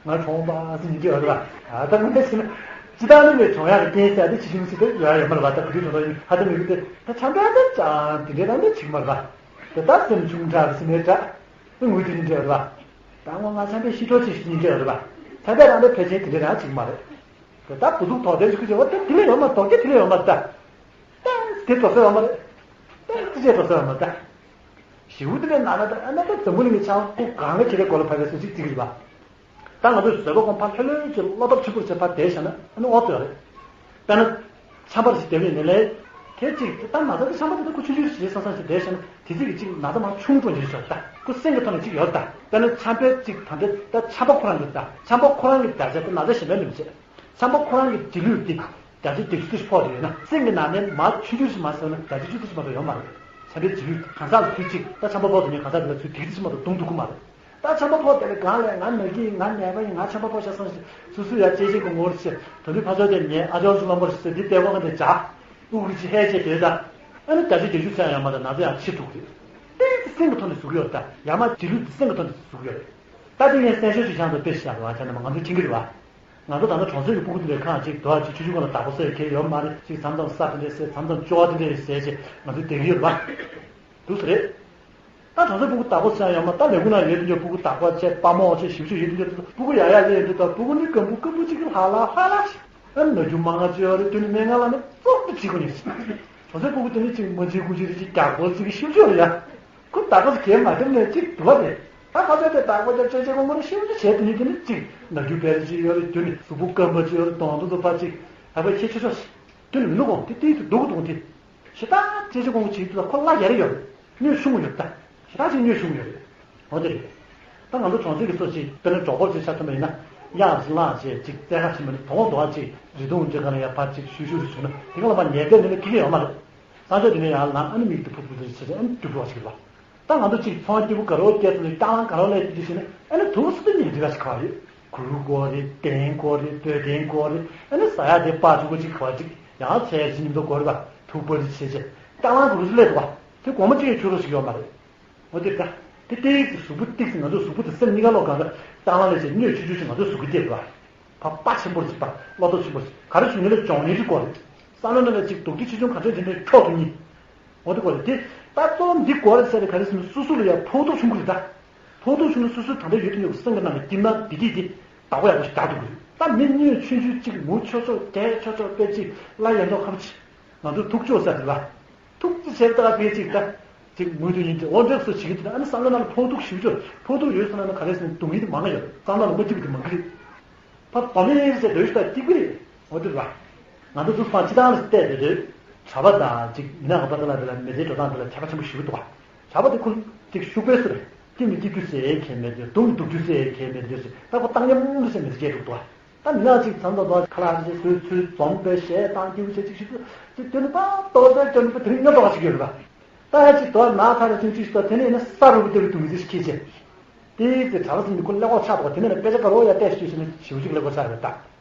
ང་གྲོངས་པ་ཟེར་ཉིན་དེ་ཡོད་རེད་པ། ཨ་ད་ངས་ཟེར་ན་སྤྱི་བཏང་ནས་ལས་གྲོངས་ཡག་གི་རྐྱེན་ཟེར་ཡག་དེ་ཆེ་ཆུང་ཟེར་དེ་ཡོད་ཡ་ཡོད་མ་རེད་པ། ད་ག་དུས་གྲོངས་ཐུབ་ཡིན་ཧ་ད་མི་གི་དེ་ད་ཆམ་པ་ད་ཅང་དེ་འདྲའི་རང་ད་བྱེད་ཀྱི་མ་རེད་པ། དེ་ད་སེམས་ཆུང་དྲགས་ཟེར་ནས་དྲགས། དེ་ངུ་དེ་ཉིན་དེ་ཡོད་རེད་པ། ད་ངོ་ང་ཆམ་པའི་ཤི་ཐོག་ཆེ་ཤི་ཉིན་དེ་ཡོད་རེད་པ། ཆམ་པའི་རང་ད་ཕལ་ཆེར་དེ་འདྲའི་རང་བྱེད་ཀྱི་མ་རེད། དེ་ལྟར་བུ་ཚུགས་དོག་དེ་ཞིག་ཁུ་ཆེ་བ་དེ་དེ་ལས་ཡོང་མ་དོག་དེ་དེ་ལས་ཡོང་མ་ད། ཏན་དེ་དོག་ས་ཡོང་མ་རེད། ཏན་དེ་ཆེ་དོག་ས་ཡོང་མ་ད། ཞེ་པོ་དེ་ལས་ན་ན་ད་ཨ་ན་ད་འཛམ་བུ་གླིང་གི་ཆང་ཁུ་གང་ག་ཁྱེད་རའི་སྐོར་ལ་ཕ་གི་སུ་གཅིག་བརྩི་གི་རེད་པ། ད་ང་ཚོས་བཟོད་པ་སྒོམ་ཕར་ལྷོད་ལྷོད་ཀྱི་བློ་སྟོབས་ཆེན་པོ་བྱས་ཕར་བསྡད་བཞག་ན་ཨ་ནི་འོག་ཏུ་ཡོད་རེད། དཔེར་ན། ཆམ་པ་ཞིག་བསྡད་པའི་ནས་ལས། དེ་གཅིག་ད་ན་ཚ་གི་ཆམ་པ་དེ་ད་ཁུ་ཆུང་ཆུང་ཞིག་རེད་བསམ་བསམ་ཞིག་བསྡད་བཞག་ན་དེ་གཅིག་གི་གཅིག་ན་ཚ་མར་ཆུང་འགྲོ་འགྲོ་ཞིག་ད་ཁུ་སེམས་ཀྱི་ཐོག་ནས་གཅིག་ཡོད་ད། དཔེར་ན་ཆམ་པའི་གཅིག་ད་འདྲ་ད་ཆམ་པ་ཁོ་རང་གི་ད་ཆམ་པ་ཁོ་རང་གི་བརྒྱ་ཆ་དེ་ན་ཚ་གཞན་པའི་ལུམ་བྱེད། ཆམ་པ་ཁོ་རང་གི་རྗེས་ལུས་འདི་བརྒྱ་ཆ་བརྒྱད་ཅུ་ཙམ་ཕོག་དེ་ཡོད་ན་སེམས་ཀྱི་ནང་ནས་མར་ཆུང་ཆུང་ཞིག་མ་ཟེར་ན་བརྒྱ་ཆ་བཅུ་ཙམ་མ་གཏོགས་ཡོད་མ་རེད། ཆམ་པའི་རྗེས་ལུས་གང་ཟག་ལ་ཚུད་གཅིག་ད་ཆམ་པ་ཕོག་དེ་ནས་གང་ཟག་དེ་ལ་ཚུད་དེ་གཅིག་ཙམ་མ་གཏོགས་གཏོང་ཐུབ་ཀྱི་མ་རེད། ད་ཆམ་པ་ཕོག་དེ་ལ་གང་ལས་ང་ནག་གི་ང་ནད་པ་ཡིན་ང་ཆམ་པ་ཕོག་ཤག་བསམ་ཞིག་སུ་སུ་ཡ་ཅེ་ཅེ་གི་ངོར་ཆེ་ད་ལུས་ཕ་ཚོ་དེ་ངའི་ཨ་ཅོར་ཅུ་ལམ་པར་ཟེར་འདི་ལྟད་མོ་ག་འདི་བྱ། ཨུ་གི་ཅི་ཧད་ཅེ་དེ་ད། ཨ་ནི་བརྒྱ་ཆ་བརྒྱད་ཅུ་ཚད་ཡང་མ་ད་ན་ཚ་ཡང་ཆེ་འདུག་རེད། ཏན་ཏན་སེམས་ཀྱི་ཐོག་ནས་ཟུག་ཡོད་ད་ཡང་མ་རྗེས་ལུས་འདི་སེམས་ཀྱི་ཐོག་ནས་ཟུག་ཡོད་རེད། ད་དེ་ངས་གསལ་ཤོས་ཤིག་བྱང་དུ་དཔེ་ཞིག་བཞག་རོགས་ཨ་ཅག་རྣམ་པ་ང་ཚོ་མཁྱེན་གྱི་རེད་བ། ང་ཚོ་ད་ལྟ་གྲོང་གསེབ་ཀྱི་སྤུ་གུ་དེ་ལས་ཁག་ཅིག་དོ་ཅིག་ཆུ་ཆུ་ཁོ་ལ་བདག་པོ་ཟེར་མཁན་ཡོད་མ་རེད་ཅིག་མཚམས་མཚམས་ས་དེ་འདྲས་ཟེར་མཚམས་མཚམས་ཅོ་བ་དེ་འདྲས་ཟེར་ཅེས་ང་ཚོ་བསྡད་ཀྱི་ཡོད་རེད་བ། འདུག་ཟེར་རེད། ད་གྲོང་གསེབ་སྤུ་གུ་བདག་པོ་ཟེར་ཡང་ཡོད་མ་ད་ལས་ཁུངས་ནང་ཡོད་དུས་ཀྱང་སྤུ་གུ་བདག་པོ་བྱས་དཔའ་མོ་བྱས་ཞིབ་འཇུག་ཡོད་དུས་ཀྱང་སྤུ་གུ་ཡ་ཡ་ལས་ཡོད་དུས་ད་སྤུ་གུ་ནི་སྐམ་པོ་སྐམ་པོ་ཅིག་གི་ལྷག་ལྷག་ལྷག་ལྷག་ཞིག་ཨ་ནི་ན་རྒྱུ་མང་ང་ཅི་ཡོད་རེད་དུས་ནི་སྨན་ཁང་ལ་ནི་བཙོག་ཏུ་བྱེད་དགོས་ནི་ཞིག་གྲོང་གསེབ་སྤུ་གུ་དེ་ནི་ཅིག་མ་བྱེད་དགུ་བྱེད་རེད་ཅིག་རྒྱག་པོ་ཅིག་གི་ཞིབ་འཇུག་རེད་ཡ། ཁོ་བདག་པོ་གས་མ་བརྒྱབ་ནས་ཅིག་འདུག་བ་རེད། ད་ཁ་ཚ་དེ་བདག་པོ་རྒྱབ་ཅེ་ཅེ་ཁོ་མོ་ནི་ཤེས་བྱ་བྱས་དེ་ནི་དེ་ནི་ཅིག་ན་རྒྱུ་བེར་ཅིག་ཡོད་རེད་དུས་ནི་གཟུགས་པོ་སྐམ་པ་ཅིག་ཡོད་རེད་གདོང་དུ་དུ་པ་ཅིག་ཧ་པ་ཁྱེད་ཆོ་ཆོ་ཞིག་དེ་ལ་མི་འདུག་གོ། དེ་ཏིག་ཏིག་སྡུག་གི་འདུག་གོ། དེ་ཞེ་དྲག་ཅེ་ཅེ་ཀོང་ཀོ་བྱེད་དུས་ལ་ཁོ་བླ་རྒྱག་རེ་ཡོད་རེད། གནོད་ཆུང་ངུ་ཡོད་ད། ཞེ་དྲག་ཅིག་གནོད་ཆུང་ངུ་ཡོད་རེད། འོ་དེ་རེད། ད་ང་ཚོ་གྲོང་གསེབ་ཀྱི་སོ་ཅིག་དཔེར་ན་གྲོགས་པོ་ཅིག་ཆ་མཚོན་པ་ཡིན་ན། གཡག་ཅིག་བླངས་བྱས་ཅིག་རྩེད་ག་ཕྱིན་པ་ནི་དོང་དོ་བ་ཅིག་རི་དུང་འདྲ་ག་ལ་ཡ་ཕར་ཅིག་ཤུ་ཤུ་རེ་བྱུང་ན་དེ་ག་ལ་མ་ཉལ་བསྡད་ནས་ལ་ཁི་ཁི་ཡོད་མ་རེད། ས་ཕྱོགས་དེ་ནས་ཡར་ལངས་ཨ་ནི་མིག་དེ་ཕུབ་ཕུབ་དེ་བྱས་ཨ་ནི་སྐྱུག་བྲོ་བ་ཞིག་རེད་བ། ད་ང་ཚོ་གཅིག་ཚོང་སྐྱིད་པོ་དགའ་རོགས་སྐྱེས་ཚོ་ནས་སྐྱག་ལང་དགའ་རོགས་ལས་དེ་བྱས་ནས་ཨ་ནི་དུག་སུ་ཉིན་དེ་ག་ཞིག་ག་བ་ཡོད། གུར་དགོས་རེད། གདན་དགོས་རེད། སྟོད་གདན་དགོས་རེད། ཨ་ནི་ཟ་ཡག་དེ་པ་ཆུ་གོ་གཅིག་ག་བ་གཅིག་ཡང་ཚལ་གཅིག་ཉིན་དུ་དགོས་རེད་པ། ཐུག་པ་རེ་བྱས་བྱས་སྐྱག་ལང་གུ་རུ་ལས་འདུག་བ། དེ་སྒོར་མོ་གཅིག་ཡང་ཆུ་རོ་ཞིག་ཡོད་མ་རེད། འོ་དེ་ད། དེ་ཏིག་ཙི་གཟུགས་པོ་ཏིག་ཙི་ང་ཚོ་གཟུགས་པོ་དེ་སེམས་གཉིས་ཀ་ལོག་གང་ག་སྐྱག་ལང་ལས་བྱས་གནོད་ཆུང་ཆུང་ཞིག་ང་ཚོ་གཟུགས་པོ་སྟེར་འདུག་བ། བ་སྤུ་ཆེན་པོར་གཟིགས་པ། བློ་སྟོབས་ཆེན་པོར་གཟིགས་ག་རེ་བྱུང་ནས་ལ་གྱོང་ཉེས་ཅིག་དགོས་རེད། བསམ་བློ་ནང་ལ་ཅིག་སྡུག་ཅིག་ཆེ་ཆུང་ག་འདྲ་ཅིག་འདྲ་འཁྱོག་ཐུབ་ཉིན། འོ་དེ་དགོས་རེད་དེ། ད་གཙོ་བོ་འདི་དགོས་རེད་ཟེར་ནས་ག་རེ་ཟེར་ན་སོ་སོ་ལ་ཡང་ཕོག་ཐུག་ཆུང་ཀུ་རེད་ད། ཕོག་ཐུག་ཆུང་ན་སོ་སོའི་ད་ལྟ་ཡོད་དུ་ཡོད་པའི་སེམས་ཀྱི་ནང་ལ་སྐྱིད་སྣང་བདེ་སྐྱིད་དེ་བདག་པོ་ཡག་པོ་ཞིག་རྒྱག་ཐུབ་ཀྱི་རེད། ད་མི་གནོད་ཆུང་ཆུང་གཅིག་མུ་ཆོག་ཆོག་རྒྱལ་ཆོག་ཆོག་དཔེ་གཅིག་བླ་ཡ་མདོག་ཁ་པོ་ཆེ། ང་ཚོ་ཐུག་ཆོག་ས་རེད་བ། ཐུག་ཅི་བྱས་ད་དཔེ་གཅིག་ད། ཅིག་མུ་མཐུད་ཡིན་ཏེ་འོ་འདྲ་སོ་བྱེད་ཀྱི་འདུག་ཨ་ནི་བསམ་བློ་ནང་ལ་ཕོག་ཐུག་ཞིག་ཆོག་ཕོག་ཐུག་ཡོད་སོང་ན་ནི་ག་རེ་ཟེར་ན་སྡུག་བསྔལ་དེ་མང་ང་ཡོད་བསམ་བློ་ལ་མ་སྐྱིད་པ་དེ་མང་གི་རེད། ཕ་བ་མེད་ཟེར་འདོད་ཤི་ད་སྐྱིད་པོ་རེད། འོ་དེ་རེད་བ། ང་ཚོ་ཚོ་ཕ་སྤྱི་བཏང་ལ་བལྟས་དེ་དུས། གྲྭ་པ་དང་ཅིག་མི་ནག་གི་པ་ཏ་ལ་དེ་ལ་མི་ཚེའི་འགྲོ་སྟངས་དེ་ལ་ཁྱད་པར་ཆེན་པོ་ཞིག་འདུག་བ། གྲྭ་པ་དེ་ཁོ་ཅིག་ཤུགས་པའི་སུ་རེད། སྐྱིད་མི་སྐྱིད་རྒྱུ་ཟེར་མཁན་མེད་དུས་སྡུག་མི་སྡུག་རྒྱུ་ཟེར་མཁན་མེད་དུས་ད་ཁོ་བཏང་སྙོམས་ཟེར་མི་ཚེ་སྐྱེལ་འདུག་བ། ད་མི་ནག་ཅིག་མཚམས་དང་དང་ཁ་ལག་ཅིག་བཟོས་ཚུལ་འཛོམས་པའི་གཞས་བཏང་སྐྱིད་པོ་བྱེད་ཅིག་ཞིག་ཏུ་དེ་ནི་ད་ཏོག་ཙམ་ཀྱང་ནི་དེ་རིང་སྙོམས་པ་ཞིག་ཡོད་རེད་པ། ད་ཡ་ཅིག་དོ་ན་ཐ་ར་ཅིག་ཅིག་ཞིག་ད་དེ་ནས་ནི་ས་རུབ་སྟེ་བའི་དུ་མི་ཚེ་ཞིག་ཁྱེད་ཅེ། དེའི་ཚེ་གྲྭ་པ་ཚོ་མི་ཁོ་ཀླད་ཀོར་ཆག་འདུག་བ། དེ་ནས་ནི་དཔེ་ཆ་ག་རོ་ཡ་བལྟས་ཤིག་ཞིག་ནི་ཞེ་པོ་ཅིག་ཀླད་ཀོར་ཆག་ཡོད་ད།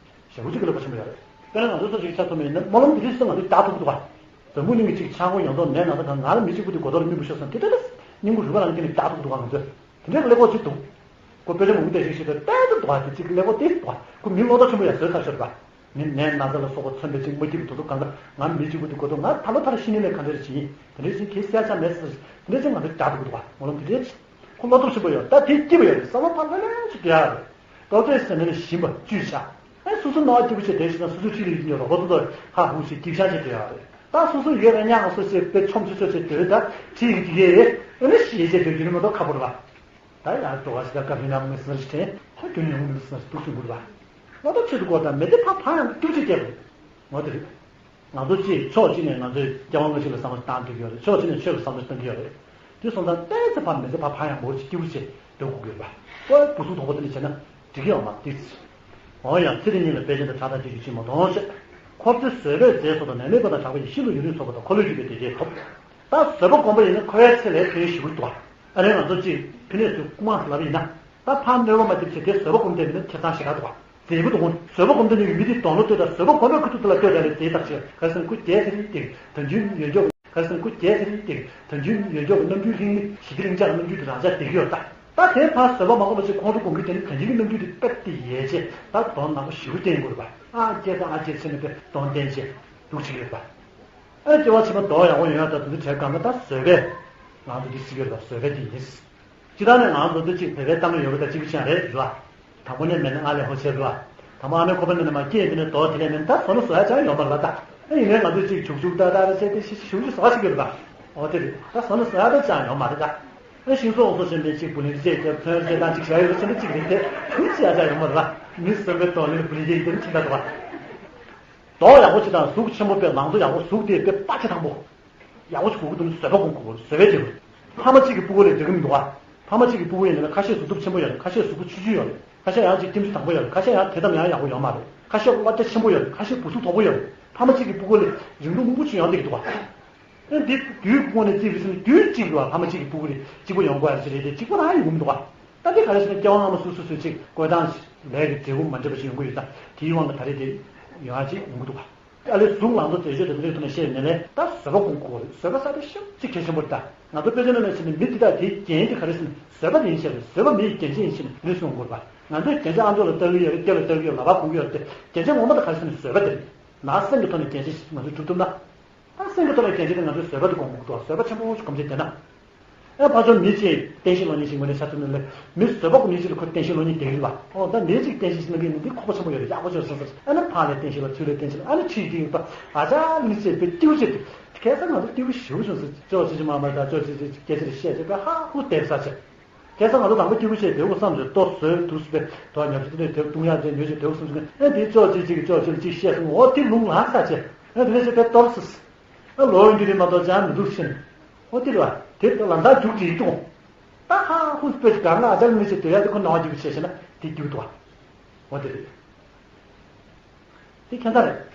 ཞེ་པོ་ཅིག་ཀླད་ཀོར་ཆེན་པོ་ཡོད་རེད། དཔེར་ན་ང་ཚོ་ཚོ་ཞིག་ཆ་ཚོ་མེད་ན་སྨོན་ལམ་དེ་དུས་སུ་ང་ཚོ་རྒྱག་ཐུབ་ཀྱི་འདུག་བ། འཛམ་བུ་གླིང་གི་ཅིག་ཆག་སྒོ་ཡོངས་རྫོགས་ནད་ན་ཚ་གང་ང་ལ་མི་གཅིག་པུ་དེ་གོ་ཐོག་ལ་སྨིན་པོ་ཤོར་སོང་དེ་འདྲ་ལ་སྙིང་པོ་རུས་པ་རང་གི་ནི་རྒྱག་ཐུབ་ཀྱི་འདུག་བ་ང་ཚོས། དེ་འདྲའི་ཀླད་ཀོར་ཅིག་འདུག་ཁོ་དཔེ་ཆ་མང་པོ་བལྟས་ཤིག་ཤིག་ཏུ་ཏན་ཏན་འདུག་ཨ་དེ་ཅིག་ཀླད་ཀོར་ཏིག་འདུག་ཨ་ཁོ་མི་བློ་ཐག་ཆེན་པོ་ཡ་བཟོས་ཚར་ཤོར་བ། མི་ནད་ན་ཚ་ལ་སོགས་པ་མཚོན་པའི་ཅིག་མ་སྐྱིད་པའི་དོན་དུ་གང་ག་ང་མི་གཅིག་པུ་དེ་གོ་ཐོག་ང་ད་ལོ་ཐར་ཤི་ནི་ལས་ག་འདྲ་རེ་བྱེད་ཡིན་དེ་འདྲ་ཞིག་གིས་གསལ་ཆ་མེད་ཟེར་དེ་འདྲ་ཞིག་ང་ཚོ་རྒྱག་ཐུབ་ཀྱི་འདུག་ཨ་སྨོན་ལམ་དེ་འདྲ་ཅིག་ཁོ་བློ་སྟོབས་ཆེན་པོ་ཡོད་ད་དེ་སྐྱིད་པོ་ཡོད་རེད་བསམ་བློ་ཕར་ལྷོད་ལྷོད་ཅིག་རྒྱག་ཡ་རེད། ཏོག་ཙམ་ཟེར་ནས་ཞིམ་པ་བཅུད་བྱ། ཨེ་སོ་སོ་ནང་སྐྱིད་པོ་བྱས་བསྡད་ཤིག་ན་སོ་སོའི་འཁྲིས་ལ་ཡིན་ཡོད་རོགས་པ་ཚོ་ཚོ་ཧ་ཧུ་ཞིག་སྐྱིད་ཤག་བྱས་བསྡད་ཡོད་རེད། ད་སོ་སོ་ཡོད་ལ་ཉག་སོ་ཞེས་དཔེ་ཆོམ་ཆོ་ཆོ་བྱས་སྡོད་ད་ཁྲིད་ཀྱི་ཡེ་ཨེ་ནི་ཞེས་བྱས་སྡོད་རྒྱུ་ནི་མ་གཏོགས་ཁ་པོ་རེད་པ། ད་ཡང་འགྲོ་བ་ཞིག་ད་སྐབས་ཡིན་ན་མི་སེར་ཞིག་དྲན་ཧ་རྒྱུ་ནི་ཡོང་མི་སེར་སྡུག་ཅིག་འགུལ་བ། ང་ཚོ་ཆེད་དུ་སྐོར་དང་མི་དེ་ཕ་ཕ་ཡང་སྐྱིད་པོ་བྱས་བསྡད་པ་རེད། ང་དེ་རེད། ང་ཚོ་གཅིག་ཕྱོགས་གཅིག་ནས་ང་ཚོས་སྐྱེ་བ་སྔ་ཕྱི་ལ་བསམ་བློ་བཏང་ཐུབ་ཀྱི་ཡོད་རེད། ཕྱོགས་གཅིག་ནས་ཆོས་ལ་བསམ་བློ་བཏང་གི་ཡོད་རེད། དེ་སོང་ཙང་ཏོག་ཙམ་ཕར་མི་ཚེ་ཕར་ཕར་ཡང་མོར་ཅིག་སྐྱིད་པོ་བྱས་སྡོད་དགོས་ཀྱི་ཡོད་པ། ཁོ་བུ་སུ་དོག་པོ་དེ་འདྲ་བྱས་ན་འགྲིག་གི་ཡོད་མ་རེད་ཏིག་ཙི། འོ་ཡང་ཚེ་འདི་ཉིད་ལ་དཔེ་ཅན་དང་ཕྲག་དོག་ཅིག་གིས་ཅིས་མ་མཐོང་ཞེས། འཁོར་ཚེ་བཟོད་པས་མཛད་སོགས་དང་ནད་མེད་པ་དང་གྲགས་པ་ཡི་ཤིན་ཏུ་ཡུན་རིང་ཚོགས་པ་དང་འཁོར་ལོས་སྒྱུར་བའི་བདེ་རྒྱས་ཐོབ། ད་བཟོད་པ་བསྒོམ་པ་ཡིན་ན་འཁོར་བའི་ཚེ་ལས་ཕན་ཞེ་པོ་ཅིག་འདུག་པ། ཨ་ནི་ང་ཚོ་གཅིག་ཕི་ནས་ཚུར་རྐུ་མ་ལབ་ཡིན་ན། ད་ཕར་གནོད་པ་མ་ཐེབས་ཚེ་དེ་བཟོད་པ་སྒོམ་བསྡད་མིན་ན་ཁེ་བཟང་ཞེ་དྲག་འདུག་པ། མཛེས་པོ་འདུག་གོ། བཟོད་པ་སྒོམ་བསྡད་ནས་ཡུལ་མི་དེའི་གདོང་ལོག་ལྟོས་དང་བཟོད་པ་སྒོམ་པའི་ཁུ་ཐུག་དེ་ལ་ལྟོས་དང་ལས་དེའི་རྟགས་ཆེ་ག་རེ་ཟེར་ན་སྐུ་རྒྱལ་ཚེ་རིང་སྟེང་དོན་རྒྱུན་ཡོད་འཇོག་ག་རེ་ཟེར་ན་སྐུ་རྒྱལ་ཚེ་རིང་སྟེང་དོན་རྒྱུན་ཡོད་འཇོག་གི་རྣམ་འགྱུར་ལྷིང་མི་ཞི་བདེ་ལྷིང་འཇགས་རྣམ་འགྱུར་དེ་རང་འཇགས་བསྡད་ཀྱི་ཡོད་ད། ད་དེ་ཕར་བཟོད་པ་མ་སྒོམ་པ་ཅིག་ཁོང་ཁྲོ་སྒོམ་གྱི་དེ་ནི་དོན་རྒྱུན་གྱི་རྣམ་འགྱུར་དེ་དཔེ་དེ་ཡལ་རྗེས་ད་གདོང་ནག་པོ་ཞེ་པོ་བསྟན་དགོས་རེད་པ། ཨ་སྐྱེ་ས་ཨ་སྐྱེ་ཚེ་ནི་དཔེ་གདོང་བསྟན་རྗེས་འདུག་ཅིག་ཡོད་པ། ཨ་སྐྱེ་བ་ཕྱི་མ་གདོང་ཡག་པོ་ཡོང་ཡག་ད་དུ་འདི་བྲལ་གང་ན་ད་བཟོད་པས་ང་ཚོ་འདི་སྲིད་ཡོད་པ་བཟོད་པས་དེ་ཡིན། སྤྱི་བཏང་ནས་ང་ཚོ་འདི་གཅིག་བོད་པའི་གཏམ་ལ་ཡོད་པ་ད་གཅིག་པུ་ཅང་རེད་རེད་བ། དང་པོ་ནས་མེད་ན་ཨ་ལས་ཧོ་ཆེ་རེད་བ། དང་པོ་ཨ་མའི་ཁོག་པ་ནས་ནས་མ་སྐྱེས་དེ་ནས་དོ་དེ་ལས་མེད་ད་བཟོ་ན་བཟོ་ཡ་ཅང་ཡོད་མ་རེད་བ་ད། ཨ་ཡིན་ནའི་ང་ཚོས་གཅིག་བྱུག་བྱུག་ད་ད་རེ་བྱས་ཏེ་ཤི་ཤི་བྱུག་བྱུག་བཟོ་བ་ཞིག་ཡོད་རེད་བ། འོ་དེ་རེད་ད་བཟོ་ན་བཟོ་ཡ་ད་ཅང་ཡོད་མ་རེད་ད། ཨ་ཤིང་བཟོ་འོ་བཟོ་བྱེད་མཁན་གཅིག་བུ་ལིང་བྱས་ཀྱང་ཚོན་བྱས་དང་གཅིག་བྱ་ཡོད་རེད་ཟེར་ན་གཅིག་རེད་དེ་དུས་ཅི་ཡ་ཅང་ཡོད་མ་རེད་བ། མི་བཟོ་པའི་དོ་ལེན་བུ་ལིང་བྱས་ཡིན་དེ་ནི་ཁྱིམ་ད་འགྲོ་བ། མདོག་ཡག་པོ་ཅིག་དང་གཟུགས་ཆེན་པོ་དཔེ་ལང་ཚོ་ཡག་པོ་གཟུགས་དེ་དཔེ་དཔའ་ཆེ་ཐང་པོ། ཡག་པོ་ཞིག་དགོས་ཀྱི་འདུག་ན་བཟོད་པ་སྒོམ་དགོས་བཟོད་པའི་རྒྱལ་པོ། ཕ་མ་གཅིག་གི་སྤུ་གུ་ལས་འགྲིག་གི་མི་འདུག་ཨ། ཕ་མ་གཅིག་གི་སྤུ་གུ་ཡིན་ན་ཁ་ཤས་གཟུགས་སྟོབས་ཆེན་པོ་ཡོད་རེད། ཁ་ཤས་གཟུགས་པོ་ཆུང་ཆུང་ཡོད་རེད། ཁ་ཤས་ཡང་གཅིག་ལྟེམ་ཆུ་དྭངས་པོ་ཡོད་རེད། ཁ་ཤས་ཡང་དེ་ཙམ་ཡང་ཡག་པོ་ཡོད་མ་རེད། ཁ་ཤས་བློ་རྒྱ་ཆེན་པོ་ཡོད་རེད། ཁ་ཤས་བུ་ཚུགས་དོག་པོ་ཡོད་རེད། ཕ་མ་གཅིག་གི་སྤུ་གུ་ལས་རིང་ལུགས་རླུང་བུ་ཅིག་ཡོང་བསྡད་ཀྱི་འདུག་ཨ། ཨེ་འདི་དུས་དངོས་གནས་རྩིས་པའི་ཟིན་དུས་གཅིག་ལ་ཕ་མ་གཅིག་གི་སྤུ་གུ་རེ་གཅིག་པོ་ཡོང་དགོས་ཡ་ཞིག་རེད་དེ་གཅིག་པོ་རང་ཡོང་གི་མི་འདུག་བ། ད་འདི་ག་རེ་ཟེར་ན་སྐྱེ་བ་སྔ་མ་སོ་སོ་སོས་གཅིག་བཀོད་སྟངས་ལས་ཀྱི་འབྲས་བུ་མ་འདྲ་བ་ཞིག་ཡོང་གི་ཡོད་ད་དེའི་དབང་གིས་ད་རེས་དེ་ཡོང་ཡ་ཅིག་ཡོང་གི་འདུག་བ། ཨ་ལས་གཟུགས་ལང་ཚོ་མཛེས་ཤོས་དེ་ཚོའི་ཐོག་ནས་བཤད་ནས་ལས་ད་བཟོད་པ་སྒོམ་དགོས་རེད། བཟོད་པ་ས་དེ་ཤུགས་གཅིག་གལ་ཆེན་པོ་རེད་ད། ང་ཚོ་དཔེ་ཆ་ནང་ནས་བཤད་ནས་མི་འདི་དག་དེའི་རྒྱན་དེ་ག་རེ་ཟེར་ན་བཟོད་པ་དེ་ཡིན་ཤེས་རེད། བཟོད་པ་མི་ཡི་རྒྱན་ཅན་ཡིན་ཤེས་ནས་མི་གསུང་དགོས་རེད་པ། ང་ཚོས་རྒྱན་ཆ་ཨ་མཆོག་ལ་ལྟ་གི་ཡོད་རེད། སྐེ་ལ་ལྟ་གི་ཡོད་ལག་པ་གོན་གི་ཡོད་རེད་དེ་རྒྱན་ཆ་ངོ་མ་དེ་ག་རེ་ཟེར་ན་བཟོད་པ་དེ་རེད། ནང་སེམས་ཀྱི་ཐོག་ནས་རྒྱན་ཆ་ཞིག་ང་ཚོས་སྒྲུབ་ཐུབ་ན། ད་སེམས་ཀྱི་ཐོག་ནས་རྒྱན་ཆ་དེ་ང་ཚོས་བཟོད་པ་དེ་སྒོམ་དགོས་འདུག་བཟོད་པ་ཆེན་པོ་ཞིག་སྒོམ་བྱས་བསྡད་ན། ཨེ་ཕར་ཕྱོགས་མི་གཅིག་བསྟན་བཤིག་སློང་མཁན་ཞིག་ངོས་ནས་ཆ་མཚོན་ནས་ལས་མི་བཟོད་པ་སྒོམ་མཁན་ཞིག་ལ་ཁོ་བསྟན་བཤིག་སློང་མཁན་དེ་རེད་བ། ཨོ་ད་མི་གཅིག་བསྟན་བཤིག་ཞིག་གནང་མཁན་ནི་འདི་ཁོག་པ་ཆེན་པོ་ཡོད་རེད། ཡག་པོ་བྱོས་སོང་ཟེར། ཨ་ནི་ཕར་ལ་བསྟན་བཤིག་ལ་ཚུར་ལ་བསྟན་བཤིག་ལ་ཨ་ནི་ཁྲིད་ཀྱི་ཡོད་པ། ཨ་ཅག་ལི་ཅེ་དཔེ་སྐྱིད་པོ་བྱེད་དེ། ཁ་སང་ང་ཚོ་སྐྱིད་པོ་ཞེ་པོ་བྱུང་ཟེར། ཅོག་ཅི་ཅི་མ་མ་ད་ཅོག་ཅི་ཅི་སྐད་ཆ་རེ་བཤད་བྱས་དཔེ་ཧ་ཧུ་བསྡད་ས་བྱས། ཁ་སང་ང་ཚོ་དང་པོ་སྐྱིད་པོ་བྱས་དེ་འུ་བསམ་ཚོད་ལྟོ་བཟོས་དུས་སུ་དཔེ་དོ་ཉོ་ཚོད་དེ་དེ་བཏུང་ཡག་ཅེས་ཉོས་ཅེས་དེ་འུ་བསམ་ཚོད་ཨེ་དེ་ཅོག་ཅི་ཅི་གི་ཅོག་ཅི་ལ་ཅིག་བཤད་སོང་། འོ་དེ་ལུང་ལ་ས་བྱས། ཨ་དེ་ནས་ཅིག་དེ་གཏོར་སོང་། ཨ་ལོ་འགྱུར་རེ་མ་གཏོགས་ཅང་མི་འདུག་ཤེས་ནས། ཨོ་དེ་རེད་བ། དེ་ལམ་ཐག་རྒྱུག་ཅིག་ཡིན་འདུག་ད་ཧ་ཧུ་སྤེ་ཅིག་གང་ལ་ཨ་ཅག་མི་ཅིག་དེ་ཡ་དེ་ཁོ་ནང་རྒྱུག་བྱས་ཤེ་ན་དེ་རྒྱུག་འདུག་བ། ཨོ་དེ་རེད། དེ་ཁྱད་མཚར་རེད།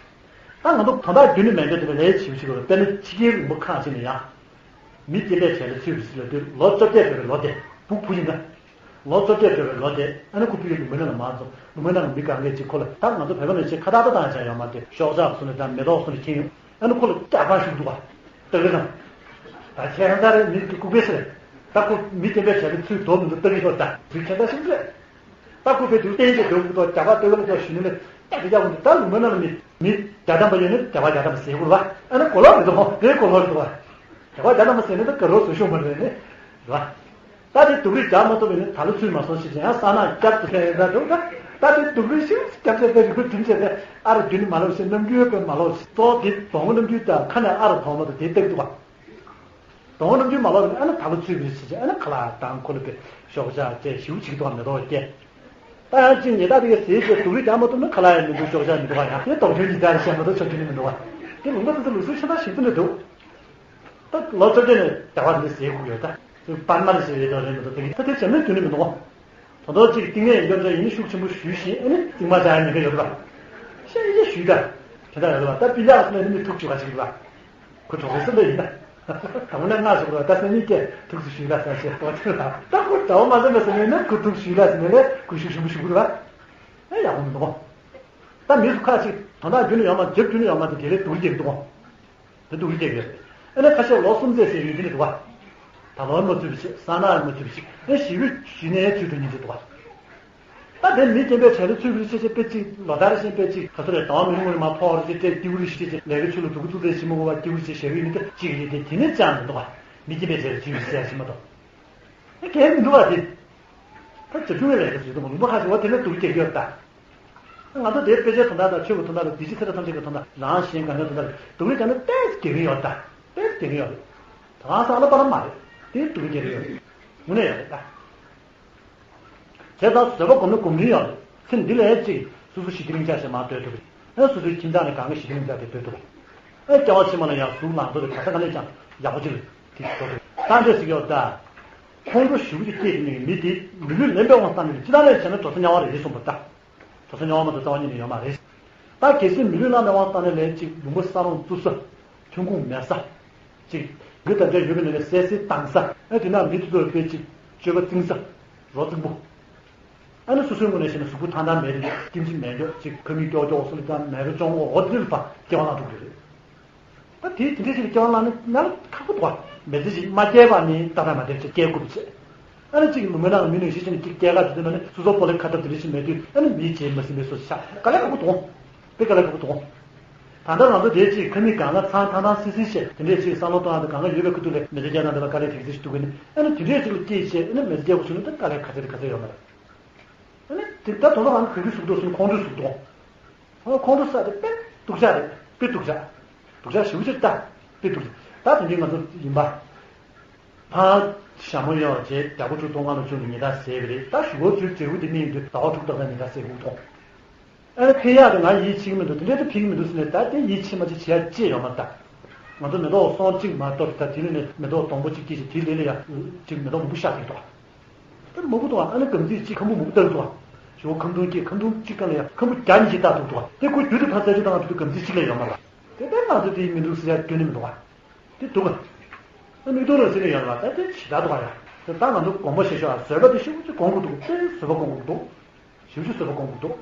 ད་ང་ཚོ་དོན་དག་རྒྱུན་ནས་མེད་འདོད་དེ་ལས་བྱིའུ་ཞིག་རེད། དཔེར་ན་ཕྱི་རྒྱལ་ལུང་པ་ཁག་ཅིག་ནས་ཡང་། མི་སྐྱེ་འཕེལ་བྱས་ལ་ཚུད་པའི་ཚུལ་ལ་དུས་ལོ་བཅོ་བརྒྱད་འགྲོ་བའི་ལོ་དེ་བུ་བུ་ཡིན་ན། ལོ་བཅོ་བརྒྱད་འགྲོ་བའི་ལོ་དེ་ཨ་ནི་ཁོ་ཕ་གི་ལུང་པའི་ནང་ལ་མར་འཛོམས། ལུང་པའི་ནང་གི་མི་གང་གས་ཅིག་ཁོ་ལ་ད་ང་ཚོ་བོད་པ་ནང་བཞིན་ཁ་བཏགས་ད་བཏང་བྱས་ཡོད་མ་རེད། ཤོག་བྱ་བཟོ་ནས་དང་མེ་ཏོག་བཟོ་ནས་ཁྱེར་ཡོང་། ཨ་ནི་ཁོ་ལ་རྒྱག་པ་ཞུགས་འདུག་བ། ལྟ་གི་དང་། ད་ཁྱེད་རང་ཚ་རེད། མི་གི་ལྐུགས་པས་ཟེར། ད་ཁོ་མི་སྐྱེ་འཕེལ་བྱས་ལ་ཚུད་དོ་མི་འདུག་ལྟ་གི་ཤོག་ད་དུས་ཁྱད་མཚར་ཞིག་རེད། ད་ཁོ་པའི་དུས་གཏན་གྱི་དུས་ཀྱི་ཐོག་རྒྱ་གར་ལྟོས་ལ་ཐོག་ཞུ་ནི་ལས་ད་དེ་རྒྱ་བོ་འདི་ད་ལུང་པ་ནང་ལ་མི་མི་བརྒྱ་ཐམ་པ་ཡོད་ནི་རྒྱ་གར་བརྒྱ་ཐམ་པ་ཟེར་དགོས་ར། ཨ་ནི་གོ་ལོག་མི་འདུག་ཧོ་དེ་གོ་ལོག་འདུག་བ། རྒྱ་གར་བརྒྱ་ཐམ་པ་ཟེར་ནི་ད་ག་རོ་བཟོ་ཤོག་མ་རེད་ནི་ར། ད་དེ་སྡུག་རུས་རྒྱག་མ་ཐུབ་པ་ཡིན་ན་ད་ལོ་ཚུད་མ་སོང་ཞེས་ཀྱང་ས་ནག་བསྐྱར་དུ་ཕན་ཡོད་ད་འདུག་ད་ད་དེ་སྡུག་རུས་ཤིག་བསྐྱར་བྱས་ཏེ་རིག་པ་བསྒྲིམས་བྱས་ཏེ་ཨ་རུ་རྒྱུན་ནི་མ་ལོག་ཞེས་ནམ་རྒྱུན་པས་མ་ལོག་ཞེས་གཙོ་བོ་དེ་གདོང་ནམ་རྒྱུན་ད་ཁ་ནས་ཨ་རུ་གདོང་མ་དང་དེ་བཏགས་འདུག་བ། དོང་ནམ་རྒྱུན་མ་ལོག་ནས་ཨ་ནི་ད་ལོ་ཚུད་པའི་ཕྱི་ཆ་ཨ་ནི་ཁ་ལག་དང་ཁོ་ལ་པའི་ཤོག་བྱ་བཅས་ཞིའུ་ཅིག་དང་མེ་ཏོག་སྐྱེ། ད་ཡང་གཅིག་ཉེ་ད་དེ་གའི་ཟས་བཅས་སྡུག་རུས་རྒྱག་མ་ཐུབ་ན་ཁ་ལག་ཡང་མི་འདུག་ཤོག་བྱ་མི་འདུག་བ། ཡང་དེ་དོགས་ཆུང་ཉིས་ལྟར་བཤད་མ་གཏོགས་ཆོག་རྒྱུ་ནི་མི་འདུག་བ། དེ་ལུང་པ་དེ་ཚོ་ལུགས་སྲོལ་ཆ་ཚང་ཞིག་ཏུ་ནི་འདུག་ད་ལོ་བཅོ་བརྒྱད་ནས་བྱ་བ་འདི་ཟས་དགོས་ཡོད་ད། པར་མ་རེ་ཟས་ཡོད་དོ་རེད་མི་འདུག་ད་དེ་ད་དེ་བྱ་མེད་དུ་ནི་མི་འདུག་བ། དོ་དོ་གཅིག་གཏིང་ནས་ཡོད་ཚད་ཡིན་ཤུགས་ཆེན་པོ་ཞུས་ཤིང་ཨ་ནི་གཙིགས་མ་བྱ་ཡང་ཉེན་ཁ་ཡོད་རེད་བ། ཤ་ཡི་ཤ་ཞུས་ད། དེ་འདྲ་ཡོད་རེད་བ། ད་པི་ལ་སོང་ནས་ནི་ཐུག་བཅུག་ག་ཅིག་རེད་བ། ཁོ་གྲོགས་པོ་སུ་འདྲ་ཡིན་ན། དང་པོ་ནས་ང་ཞོག་ར་ད་སང་ཉིན་སྐད་ཐུགས་སུ་ཞུས་ལ་ཟེར་ཞེས་པོ་ཚོས་ལ། ད་ཁོ་གྲྭ་བ་མ་ཟེར་ན་ཟེར་ནས་ན་ཁོ་ཐུགས་སུ་ཞུས་ལ་ཟེར་ནས་ལས་ཁོ་ཤུགས་ཞུམ་པོ་ཞུ་དགོས་ར། ཨེ་ཡག་པོ་མི་འདུག་ད་མི་སུ་ཁ་ཅིག་དོན་དག་རྒྱུན་ནས་ཡོད་མ་རྒྱབ་རྒྱུན་ནས་ཡོད་མ་དེ་དེ་ལས་སྡུག་རྒྱག་འདུག་དེ་སྡུག་རྒྱག་ཡོད། ཨེ་ན་ཁ་ཤས་ལོ་གསུམ་ཚེས་ཟེར་ཡོད་ཀྱི་འདུག་བ། ད་ལོ་མ་ཚུད་པ་ཞིག་ས་ན་མ་ཚུད་པ་ཞིག་ཨེ་ཞི་བའི་ཞི་ནས་ཚུད་དུ་ཉིན་ཚུད་འདུག་བ། ད་དེ་མི་སྐྱེ་འཕེལ་བྱས་ལ་ཚུད་པའི་ཤེས་བྱེད་དཔེ་གཅིག་ལོ་ལྟར་བཞིན་དཔེ་གཅིག་ག་ཚོད་རེད་དང་མི་རུང་བ་མ་ཕོག་རེ་ཅིག་སྤྲད་ཏིའུ་རི་ཤི་ཅིག་ལས་ཀའི་ཆུ་ལ་དུག་གུ་བཙུགས་ཏེ་ཞི་མ་གོ་བ་ཏིའུ་རི་ཅིག་ཞེ་གི་ཡིན་ཏེ་གཅིག་རེད་དེ་དེ་ནས་ཅང་མི་འདུག་བ། མི་སྐྱེ་འཕེལ་བྱས་ལ་ཚུད་པའི་ཤེས་ཞི་མ་གཏོགས། ཨེ་གལ་མི་འདུག་བ་དེ། ད་བྱ་ཁྱུང་བའི་ལས་ཀ་ཟེར་དུ་མ་ལུང་པ་ཁ་ཤས་བ་དེ་ནས་སྡུག་རྒྱག་གི་ཡོད་ད། ང་ཚོ་དེའི་དཔེ་ཆའི་དོན་དག་དང་ཆོས་ཀྱི་དོན་དག་ལ་སྡིག་སྤྱོད་ཚེ་རབས་ཐམས་ཅད་ཀྱི་དོན་དག་རང་གཞན་གང་གའི་དོན་དག་ལ་སྡུག་རུས་ཀྱང་ནི་ཏོག་ཙམ་རྒྱག་གི་ཡོད་ད། ཏོག་ཙམ་རྒྱག་གི་ཡོད་རེད། ད་གང་ཟག་ལ་པ་ལ་མ་རེད། དེ་སྡུག་རུས་རྒྱག་གི་ཡོད་རེད། དངོས་གནས་ཡོད་རེད་ད། བྱས་ཙང་བཟོད་པ་སྒོམ་ན་སྒོམ་རིན་ཡོད་རེད། ཚེ་འདི་ལ་ཡང་གཅིག་སོ་སོ་ཞི་བདེ་ལྷིང་འཇགས་ཞེས་མར་སྡོད་ཐུབ་རེད། ཨ་སོ་སོའི་ཁྱིམ་ཚང་ནས་གང་ག་ཞི་བདེ་ལྷིང་འཇགས་དེ་སྡོད་ཐུབ་རེད། ཨ་སྐྱེ་བ་ཕྱི་མ་ལ་ཡང་གཟུགས་ལང་ཚོ་རེད་ག་ས་ག་ནས་ཀྱང་ཡག་པོ་ཅིག་རེད་དེ་སྡོད་ཐུབ་རེད། ད་འདྲས་ཟེར་གྱི་ཡོད་ད། ཁོང་ཁྲོ་ཞེ་པོ་ཅིག་སྐྱེས་དེ་ནས་མི་དེ་མི་ལུས་ལེན་པའི་དབང་བཏང་ནས་ཅི་ལྟར་ལས་བྱས་ན་འགྲོ་ས་དམྱལ་བ་རེད་གསུངས་པ་ད། འགྲོ་ས་དམྱལ་བ་མ་གཏོགས་རྩ་བ་ཉིད་ནས་ཡོད་མ་རེད། ད་གལ་སྲིད་མི་ལུས་བླངས་པའི་དབང་བཏང་ནས་ལན་གཅིག་ལུང་པ་ས་རོང་བཙུགས་ས། ཐོན་ཁུངས་མེད་ས། གཅིག་ལུས་དང་འབྲེལ་ཡོད་པའི་ནང་ནས་བསད་གསོད་བཏང་ས། ཨ་དེ་ན་མི་དེ་ཚོར་དཔེ་གཅིག་སྤྱོད་པ་རྩིང་ས། རོ་རྩིང་པོ། ཨ་ནི་སོ་སོའི་ངོས་ནས་བཤད་ན་གཟུགས་པོ་ཐང་ཐང་མེད་རེད། ལྟེམ་ཅིག་མེད་འགྱོག་ཅིག་ཁ་མིག་ཀྱོག་ཀྱོག་སོ་ལ་ཀྱང་མེད་རོ་ཅོང་འོ་འོ་དེ་ལ་ཕ་སྐྱེ་བ་བླངས་འགྲོ་གི་རེད། ད་དེ་དེ་འདྲའི་ཞིག་ལ་སྐྱེ་བ་བླངས་ནས་ན་ཁག་པོ་འདུག་བ། མི་ཚེ་ཞིག་མ་སྐྱེས་པ་ནི་ཏག་ཏག་མ་བསྡད་ཅིག་སྐྱེ་དགོས་པ་བྱས། ཨ་ནི་གཅིག་ལུང་པའི་ནང་མི་ནང་ཞིག་ཕྱིན་ནས་གཅིག་སྐྱེས་ཀ་དེ་དུས་ན་ནི་སོ་སོ་སྤོ་ལོ་ཁ་ཐབས་དེ་འདྲ་ཞིག་མེད་དུས་ཨ་ནི་མིའི་རྗེས་མ་ཟིན་པའི་སོ་ཆགས་དཀའ་ལས་ཁག་པོ་འདུག་དཔེ་དཀའ་ལས་ཁག་པོ་འདུག་ད་ལྟ་ང་ཚོ་དེའི་གཅིག་ཁ་མིག་སྒང་ལ་ཚང་ཐང་ཐང་སིང་སིང་བྱས་དེ་འདྲའི་གཅིག་བསམ་བློ་གཏོང་ཡག་དང་སྒང་ག་ཡོད་པའི་ཁུ་ཐུག་ལས་མི་ཚེ་སྐྱེལ་སྟངས་དེ་ལ་དཀའ་ལས་ཐེག་ཚད་ཞིག་འདུག་གི་ནི་ཨ་ནི་དེ་འདྲའི་གཅིག་ལ་སྐྱེས་བྱས་ཨ་ནི་མི་ཚེ་སྐྱེལ་དགོས་བྱུང་ན་ད་དཀའ་ལས་ག་ཚད་རེད་ག་ཚད་ཡོད་མ་རེད། ཨ་ནི་དེ་ད་དོ་དོ་ང་གི་གུས་གུས་ཟུག་འདུག་སུན་ཁོང་ཁྲོ་ཟུག་འདུག་ཁོང་ཁྲོ་ཟ་དེ་དཔེ་སྡུག་ཅག་རེད། དཔེ་སྡུག་ཅག་སྡུག་ཅག་ཞེ་པོ་ཅིག་ད་དཔེ་སྡུག་ཅག་ད་དེ་འདྲའི་ང་ཚོ་ཡིན་པ། ཕ་ཞྭ་མོ་ཡོད་རྗེས་རྒྱ་སྒོ་ཆུ་གཏོང་གང་ལ་བཅུག་ནས་ཉི་ཟླ་ཟད་པ་རེད། ད་གཞུག་གུ་ཚུར་འབྲས་བུ་དེ་སྨིན་ཡོང་དུས་ཟླ་བ་དྲུག་ལྟར་ད་ཉི་ཟླ་ཟད་དགོས་མཐོང་། ཨ་ནི་ཕན་ཡག་དེ་ང་ཡིད་ཆེས་ཀྱི་མི་འདུག་དེ་འདྲའི་ད་ཕན་གྱི་མི་འདུག་ཟེར་ནས་ད་དེ་ཡིད་ཆེས་མ་ཆེས་བྱེད་ཡག་ཅི་ཡོད་མ་རེད་ད། ང་ཚོ་མེ་ཏོག་སོང་གཅིག་མ་གཏོར་ད་དེ་ནས་ནས་མེ་ཏོག་སྡོང་པོ་གཅིག་སྐྱེས་ཤིང་དེའི་ལས་ལ་ཡང་གཅིག་མེ་ཏོག་མང་པོ་ཤར་ཐེབས་འདུག་དེ་མང་པོ་འདུག་ཨ་ནི་སྒམ་ཚིག་གཅིག་ཁམ་བུ་མང་པོ་བཏབ་འདུག་ཞོ་ཁམ་དུང་གཅིག་ཁམ་དུང་གཅིག་སྒང་ལ་ཡང་ཁམ་བུ་བརྒྱ་ཉི་ཤུ་བཏབ་འདུག་དེ་ཁོ་རྒྱུ་དེ་ཕར་རྩད་གཅོད་བཏང་དུས་སྒམ་ཚིག་གཅིག་ལས་ཡོད་མ་རེད། དེ་ལྟར་ང་ཚོ་དེའི་མི་འདུག་ཟེར་ཡག་སྐྱོན་ནི་མི་འདུག་བ། དེ་འདུག་ག་ཨ་མིག་ཏོ་ལ་ཟེར་ནས་ཡོད་ལ་ད་དེ་ཇི་ལྟར་འདུག་ག་ཡ། དེ་ད་ང་ཚོ་དགོངས་པ་བཞེས་ཤོག་ཨ་བཟོད་པ་དེ་ཤུགས་ཆེ་དགོངས་དགོས་འདུག་དེ་བཟོད་པ་དགོངས་དགོས་འདུག་ཞེ་པོ་ཅིག་བཟོད་པ་སྒོམ་དགོས་འདུག་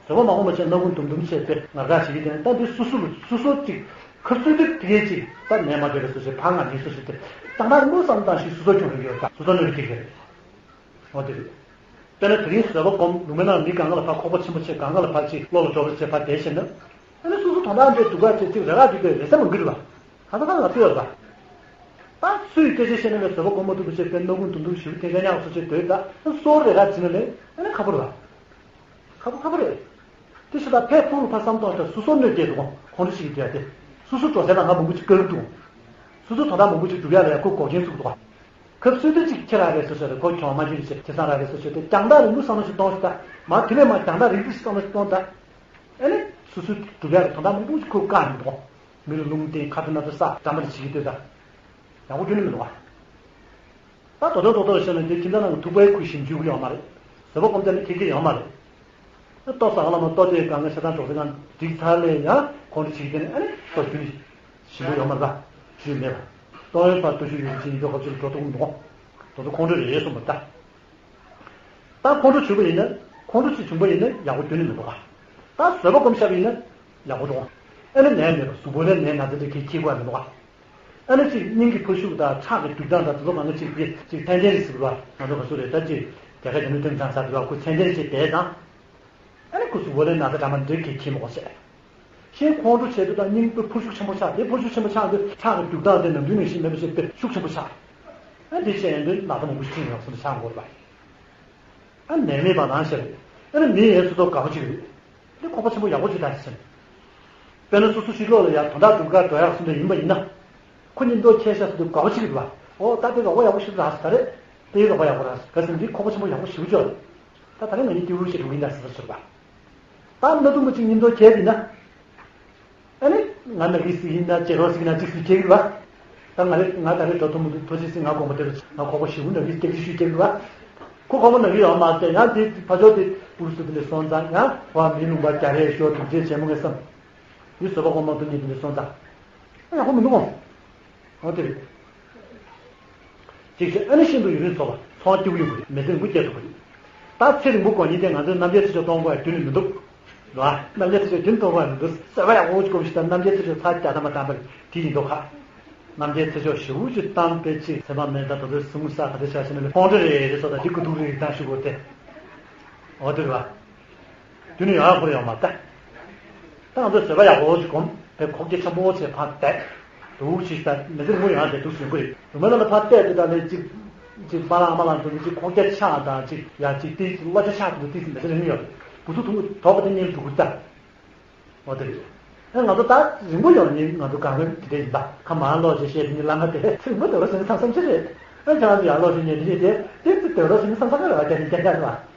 བཟོད་པ་མ་སྒོམ་པ་བྱས་སྣ་ཁུང་དུམ་དུམ་བྱས་ཏེ་ང་རང་ཞིག་གིས་དེ་ནས་ད་འདི་སོ་སོ་ལ་སོ་སོ་ཅིག་ཁ་སུ་དེ་དེ་གས་ཅིག་ད་ནས་མ་བསྡད་པའི་སོ་སོའི་ཕ་ང་འདི་སོ་སོ་དེ་ཏག་ཏག་མོ་བསམ་བཏང་ཞིག་སོ་སོ་སྐྱོང་གི་ཡོད་ད་སོ་སོ་གནོད་ཀྱི་རེད། འོ་དེ་རེད། དཔེར་ན་དེ་རིང་བཟོད་པ་སྒོམ་ལུང་མའི་ནང་མི་གང་ག་ལ་ཕར་ཁོག་པ་ཆེན་པོ་བྱས་གང་ག་ལ་ཕར་ཅིག་བློ་ལ་འགྲོ་བ་བྱས་ཕར་བསྡད་ཤེ་ན། ཨ་ནི་སོ་སོ་དོན་དག་འདྲའི་སྡུག་ག་བྱས་ཅིག་རེ་རག་འདུག་པའི་རེ་ས་མང་གི་རེད་བ། ག་ས་ག་ལ་ལབ་ཀྱི་ཡོད་རེད་བ། ད་སུས་སྐད་ཆ་བཤད་ན་ལས་བཟོད་པ་སྒོམ་མ་ཐུབ་པ་བྱས་པའི་སྣ་ཁུང་དུམ་དུམ་ཞིག་ཐེན་ཤ་ཉག་སོ་བྱས་སྡོད་ད་ཨ་སོར་རེ་རག་བྱིན་ན་ལས་ཨ་ནི་ཁ་པོ་རེད་བ། ཁ་པོ་ཁ་པོ་རེད། དེ་ཕྱི་ད་ཕས་ཕུག་ལ་ཕར་བསམ་གཏོང་ཤ་སོ་སོ་གནོད་སྐྱེལ་འདུག་ཁོང་ཁྲོ་ཞིག་གིས་དེ་ཡ་དེ། སོ་སོ་འགྲོ་སའི་ནང་ང་མང་པོ་ཅིག་བཀག་འདུག་སོ་སོ་དོན་དག་མང་པོ་ཅིག་སྒྲུབ་ཡ་ལ་ཡ་ཁོས་འགོག་རྐྱེན་བཟོ་གི་འདུག་བ། ཁབ་སུས་དེ་ཅིག་ཁྱེད་རང་རེད་ཟེར་ཟེར་རེད་ཁོ་གྱོང་མ་ཁྱེར་ཞིག་ཁྱེད་ཚང་རང་རེད་ཟེར་ཟེར་ཏེ་རྒྱང་ཐག་རིང་པོ་བསམ་བློ་ཞིག་གཏོང་ཞིག་ད་མ་དེ་ལས་མ་རྒྱང་ཐག་རིང་པོ་ཞིག་བསམ་བློ་ཞིག་གཏོང་ད། ཨ་ནི་སོ་སོའི་སྒྲུབ་ཡག་གི་དོན་དག་མང་པོ་ཞིག་ཁོས་བཀག་ནས་འདུག་མི་ལ་རླུང་བསྟན་ཁ་ཐུག་སྣ་ཐུག་ས་འདྲ་མ་འདྲ་བྱེད་ཀྱི་ལྟོས་ད། ཡག་པོ་ཁྱོན་ནས་མི་འདུག་ག་ད་དོ་དོ་དོ་དོ་བཤད་ན་དེ་ཁྱིམ་ཚང་ནང་གི་ཐུག་པའི་ཁུལ་ཞིབ་འཇུག་གི་ཡོད་མ་རེད། བཟོད་པ་སྒོམ་བསྡད་ན་ཁེ་ཁེ་ཡོད་མ་རེད། ལྟོ་ཟ་ག་ལ་མ་ལྟོ་དེ་གང་ག་ཤ་ཐང་གྲོགས་སེ་གང་འགྲིག་ཚར་ལས་ཡང་ཁོང་ཁྲོ་བྱེད་ཀྱི་དེ་ནི་ཨ་ནི་ལྟོ་རྒྱུ་ནི་ཞིམ་པོ་ཡོད་མ་རེད་པ། ཞུས་མེད་པ། ལྟོ་ཡོད་པ་ལྟོ་ཞུ་ཡོད་ཅིག་ཡིན་ཚོ་ཁ་ཚུར་འགྲོ་ཐུབ་མི་འདུག་དོ་དོ་ཁོང་ཁྲོ་རེད་གསུངས་པ་ད། ད་ཁོང་ཁྲོ་བྱུང་པ་ཡིན་ན་ཁོང་ཁྲོ་ཅིག་བྱུང་པ་ཡིན་ན་ཡག་པོ་ཁྱོན་ནས་མི་འདུག་ག་ད་བཟོད་པ་སྒོམ་བཞག་པ་ཡིན་ན་ཡག་པོ་འདུག་ཨ་ནི་ནད་མེད་པ་གཟུགས་པོ་ལ་ནད་ན་ཚ་དེ་གས་ཁྱེར་དགོས་མི་འདུག་ག་ཨ་ནི་ཅིག་སྙིང་གི་འཕར་ཤུགས་དང་ཁྲག་གི་འདུག་སྟངས་དང་དེ་ཚོ་མང་ང་ཅིག་གི་ཅིག་ཚད་ལྡན་རེད་ཟེར་བ་ང་ཚོ་ག་ཚོད་རེད་ད་ཅིག་རྒྱ་གར་རྒྱ་མི་སྟོན་ཚང་ས་དེ་བ་ཁོ་ཚད་ལྡན་རེད་ཅེས་བསྡད་ཙང་། ཨ་ནི་ཁོ་གཟུགས་པོ་ལ་ན་ཚ་འདྲ་མ་འདྲ་གས་ཁྱེར་མི་དགོས་ཟེར། ཤིང་ཁོང་ཁྲོ་བྱེད་དུས་དང་སྙིང་པོ་འཕར་ཤུགས་ཆེན་པོ་ཆགས་དེ་འཕར་ཤུགས་ཆེན་པོ་ཆགས་དུས་ཁྲག་གི་འདུག་སྟངས་དེ་ནམ་རྒྱུན་ནས་ཤིང་མེད་པ་ཞིག་དཔེ་ཤུགས་ཆེན་པོ་ཆགས། ཨ་འདི་བྱས་ཡིན་དུས་ན་ཚ་མང་པོ་ཞིག་ཁྱེར་ཡོང་སོང་ཆགས་འགོར་བ། ཨ་ནད་མེད་པ་ནང་བཞིན་རེད། ཨ་ནི་མི་ཡས་སུ་ཐོག་དགའ་པོ་ཅིག་རེད། འདི་ཁོག་པ་ཆེན་པོ་ཡག་པོ་ཅིག་ད་ཟེར། དཔེར་ན་སོ་སོ་ཕྱི་ལོགས་ལ་ཡར་དོན་དག་སྒྲུབ་གར་འགྲོ་ཡག་སུ་འདྲ་ཡིན་པ་ཡིན་ན། ཁོ་གཉིས་མདོ་ཁྱེར་ཤག་སུ་འདུག་དགའ་པོ་ཅིག་རེད་པ། ཨོ་ད་དེ་རོགས་པ་ཡག་པོ་ཞིག་རག་སོང་ད་རེད། དེའི་རོགས་པ་ཡག་པོ་རག་སོང་ག་ཟེར་འདི་ཁོག་པ་ཆེན་པོ་ཡག་པོ་ཞིག་བྱོས། ད་ད་རེས་ང་གཉིས་ཏི་རུ་ཞིག་འགྲོ་གིན་ད་ཟེར་ཟེར་པ། ད་གནའ་དུང་པོ་ཅིག་གཉིས་མདོ་ཁྱེར་ཡིན་ན། ཨ་ནི། ང་ནག་གི་སི་ཡིན་ན་ཅེ་རོ་སི་ན་ཅིག་སི་ཁྱེད་ཀྱི་བ། ད་ང་རེ་ང་ད་རེ་འགྲོ་ཐུབ་མི་འདུག་ཐོ་ཅི་སི་ང་དགོངས་པ་དེ་རུ་ང་ཁོག་པ་ཞིག་འུ་ནག་གི་སྟེགས་ཀྱི་ཤུལ་ཁྱེད་ཀྱི་བ། ཁོ་ཁོག་པ་ནག་གི་ཡོད་མ་ཟད་ཡང་དེ་ཕ་ཇོ་དེ་ཨུ་རུ་སུ་དེ་ལས་སོང་ཙང་ཡང་བ་མི་ལུང་པ་རྒྱ་རེ་ཤོ་དུག་རྫས་བྱེད་མོ་ངེས་སམ། ཡུལ་བཟོད་པ་གོང་མ་དུ་ཉིད་དེ་ལས་སོང་ཙང་། ཡང་ཁོ་མི་འདུག་གོ་ཨོ་དེ་རེད། ཅིག་བྱས་ཨ་ནི་ཤིན་ཏུ་ཡུན་རིང་འཚོ་བ་ཚོང་སྐྱིད་པོ་ཡོད་པ་རེད་མི་ཚེ་རིང་པོ་སྐྱེལ་ཐུབ་པ་རེད། ད་ཚེ་རིང་པོ་དགོས་ཉིན་དེ་ང་ཚོའི་རྣམ་རྒྱལ་ཚེ་མཆོག་གཏོང་དགོས་ཡ་རྒྱུན་ནས་མི་འདུག་ལ། རྣམ་རྒྱལ་ཚེ་མཆོག་རྒྱུན་གཏོང་དགོས་ཡ་མི་འདུག་ཟེར་བ་ཡག་པོ་ཅིག་གོམས་ཤིག་ད་རྣམ་རྒྱལ་ཚེ་མཆོག་ཚ་རྒྱ་ཐ་མ་དམ་པ་དེ་ཡིན་མདོག་ཁ། རྣམ་རྒྱལ་ཚེ་མཆོག་ཞེ་པོ་ཅིག་གཏམ་དཔེ་ཅིག་ཚེ་དཔག་མེད་ད་དོ་དོའི་སྲིང་མོ་ས་ག་དེ་ཆ་ཤི་ན་ལས་ཁོང་ཁྲོ་རེ་རེ་སོ་ད་དེ་ཀུ་ཐུག་རེ་རེ་བཏང་ཤུགས་གོ་དེ། འོ་དེ་རེད་བ། དུས་ནི་ཡང་ཡང་འཁོར་ཡོང་མ་ལྟ། ད་ང་ཚོས་བཟོད་པ་ཡག་པོ་ཞིག་སྒོམ་པའི་ཁོག་རྒྱ་ཆེན་པོ་བྱས་ཕར་བལྟས། འདུག་ཅིག་ལྟ་མི་ཚེ་ངོ་ཡང་དེ་འདུག་ཟིན་པ་རེད། རུ་མ་ལ་ལ་ཕར་བལྟས་དེ་ད་ལས་ཅིག་ཅིག་པ་ལང་མ་ལང་དུ་ཅིག་ཁོག་རྒྱ་ཆག་དང་ཅིག་ཡ་ཅིག་ཏིག་ཅིག་བློ་རྒྱ་ཆག་དུ་ཏིག་ཅིག་མི་ཚེ་རིང་ཡོད། བུ་ཚུགས་ཐུང་གུ་དོག་པ་དེ་གཉིས་འདུག་གུ་ལྟ། འོ་དེ་རེད། ཨ་ང་ཚོ་ད་རིང་པོ་ཡོང་ཉིན་ང་ཚོ་གང་ག་དེ་འདྲ་ཡིན་ད་ཁ་མང་ལོག་ཅིག་བཤད་དེ་ནི་ལང་ང་དེ་རིང་པོ་དེ་བ་ཟིན་བསམ་བསམ་ཅི་རེད། ཨ་ཁྱེད་རང་ཚོ་ཡང་ལོག་ཅིག་ཉན་དེ་ནི་དེ་ཏིག་ཅིག་དེ་བ་ཟིན་བསམ་བསམ་ག་རེ་བ་རྒྱ་ནི་རྒྱ་རྒྱ་རེད་བ།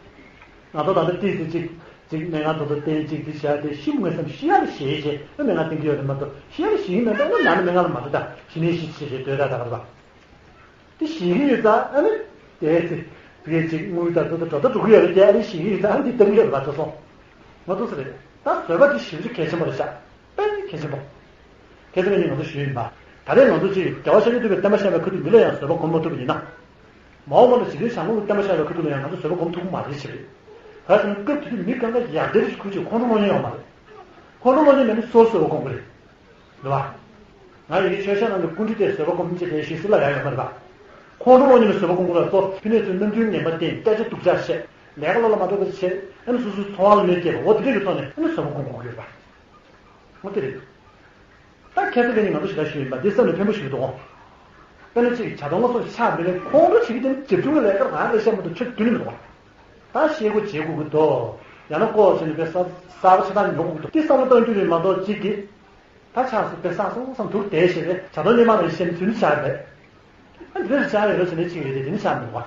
ང་ཚོ་ད་ལྟ་ཏིག་ཙི་ཅིག་ཅིག་སྨན་ཁང་དུ་ཏོག་ཙམ་བསྟེན་ཅིག་ཏི་བྱས་ཏེ་ཤི་མོ་ངས་སམ་ཤི་ཡ་ལ་ཞེས་བྱས་ཨ་སྨན་ཁང་བསྟེན་གྱི་ཡོད་རེད་མ་གཏོགས་ཤི་ཡ་ལ་ཞེས་ཀྱི་མེད་འདུག་ཨ་ནང་ནས་སྨན་ཁང་ལ་མ་འགྲོ་ད་ཞི་ནས་ཤི་ཞེས་བྱས་སྡོད་ད་ད་ག་རེད་པ། ཏི་ཞི་གི་ཡོད་ཙང་ཨ་ནི་དེ་ཙི་དེ་ཅིག་དངུལ་ད་ཚོ་ད་འགྲོ་ད་འགྲོ་གི་ཡོད་རེད་དེ་ཨ་ནི་ཞི་གི་ཡོད་ཙང་ཨ་ནི་དེ་བསྟེན་གྱི་ཡོད་རེད་པ་ཚོ་སོང་། མ་གཏོགས་ས་རེད་ད་བཟོད་པ་དེ་ཞི་བ་གལ་ཆེན་པོ་རེད་ཤག་དཔེ་གལ་ཆེན་པོ། ཁྱེད་ཚོ་ངས་ང་ཚོ་ཞུས་ཡིན་པ། ད་རེས་ང་ཚོ་ཅིག་རྒྱལ་བ་ཤཱཀྱ་ཐུབ་པའི་བསྟན་པ་བཤད་པའི་ཁ་ཐུག་མི་ལ་ཡང་བཟོད་པ་སྒོམ་མ་ཐུབ་པ་ཡིན་ན། མ་འོངས་པ་ལ་ཇི་ལྟར་བྱང་སྒོམ་གྱི་བསྟན་པ་བཤད་པའི་ཁ་ཐུག་ལ་ཡང་ང་ཚོ་བཟོད་པ་སྒོམ་ཐུབ་ཀྱི་མ་རེད་ཅེས་རེད། ག་རེ་ཟེར་ན་སྐབས་དེ་དུས་མི་གང་ག་ཡར་དེར་ཞིག་ཁུར་ཅིག་ཁོང་ཁྲོ་སློང་མཁན་ཡོད་མ་རེད། ཁོང་ཁྲོ་སློང་མཁན་མེད་ན་སོ་སོ་བཟོད་པ་སྒོམ་གྱི་རེད། རེད་བ། ང་ཡི་ཆོས་ཤ་ནང་གི་སྐུ་འདྲ་དེ་བཟོད་པ་སྒོམ་ཅེས་དེ་ཞིག་སྲིད་ལ་ཡང་ཡོད་མ་རེད་བ། ཁོང་ཁྲོ་སློང་མཁན་མེད་བཟོད་པ་སྒོམ་དགོས་ལ་གཙོ་ཕི་ནས་ཚུར་རྣམ་འགྱུར་ངན་པ་བསྟན་སྐད་ཆ་སྡུག་ཅག་བཤད་ལས་ཀ་བློ་ལ་མ་འགྲོ་བ་བྱེད་ཨ་ནི་སོ་སོའི་འཚོ་བ་ལ་གནོད་སྐྱེལ་བ་འོ་དེ་འདྲ་གི་ཐོག་ནས་ཨ་ནི་བཟོད་པ་སྒོམ་དགོས་ཀྱི་ཡོད་རེད་བ། འོ་དེ་རེད། ད་ཁྱེད་ཚོ་ལ་ནི་ང་ཚོ་ཞེ་དྲག་ཞུ་ཡིན་པ་འདི་བསམ་ནས་ཕན་པོ་ཞིག་འདུག་དཔེར་ན་ཅིག་བྱ་དོན་ལ་སོགས་ཆགས་མི་ལས་ཁོང་ཁྲོ་བྱེད་ཀྱི་དེ་ནི་ཇེ་ཆུང་གི་ལས་ཀ་རང་ལས་བཤད་མ་གཏོགས་ཆོས་རྒྱུན་ནས་མི་འདུག་ད་ཤེས་སྒོ་འབྱེད་དགོས་ཀྱི་འདུག་ཡང་ན་ལྐོག་བྱས་ནས་དཔེ་གསར་གསར་པ་ཆ་ཚང་ཉོ་དགོས་ཀྱི་འདུག་དེ་བསམ་བློ་གཏོང་རྒྱུ་རེད་མ་གཏོགས་གཅིག་གིས། ད་ཆགས་སོང་དཔེ་བསགས་སོང་བསམ་དུར་བསྡད་བྱས་པས་བྱ་དོན་སྣེ་མང་ལ་ཤེས་ཚུལ་ནི་ཆགས་པས། ཨ་འདི་འདྲ་ཆགས་ཡོད་རེད་ཟེར་ནས་ཅིག་ཡོད་རེད་དེ་ནི་ཆགས་མི་འདུག་བ།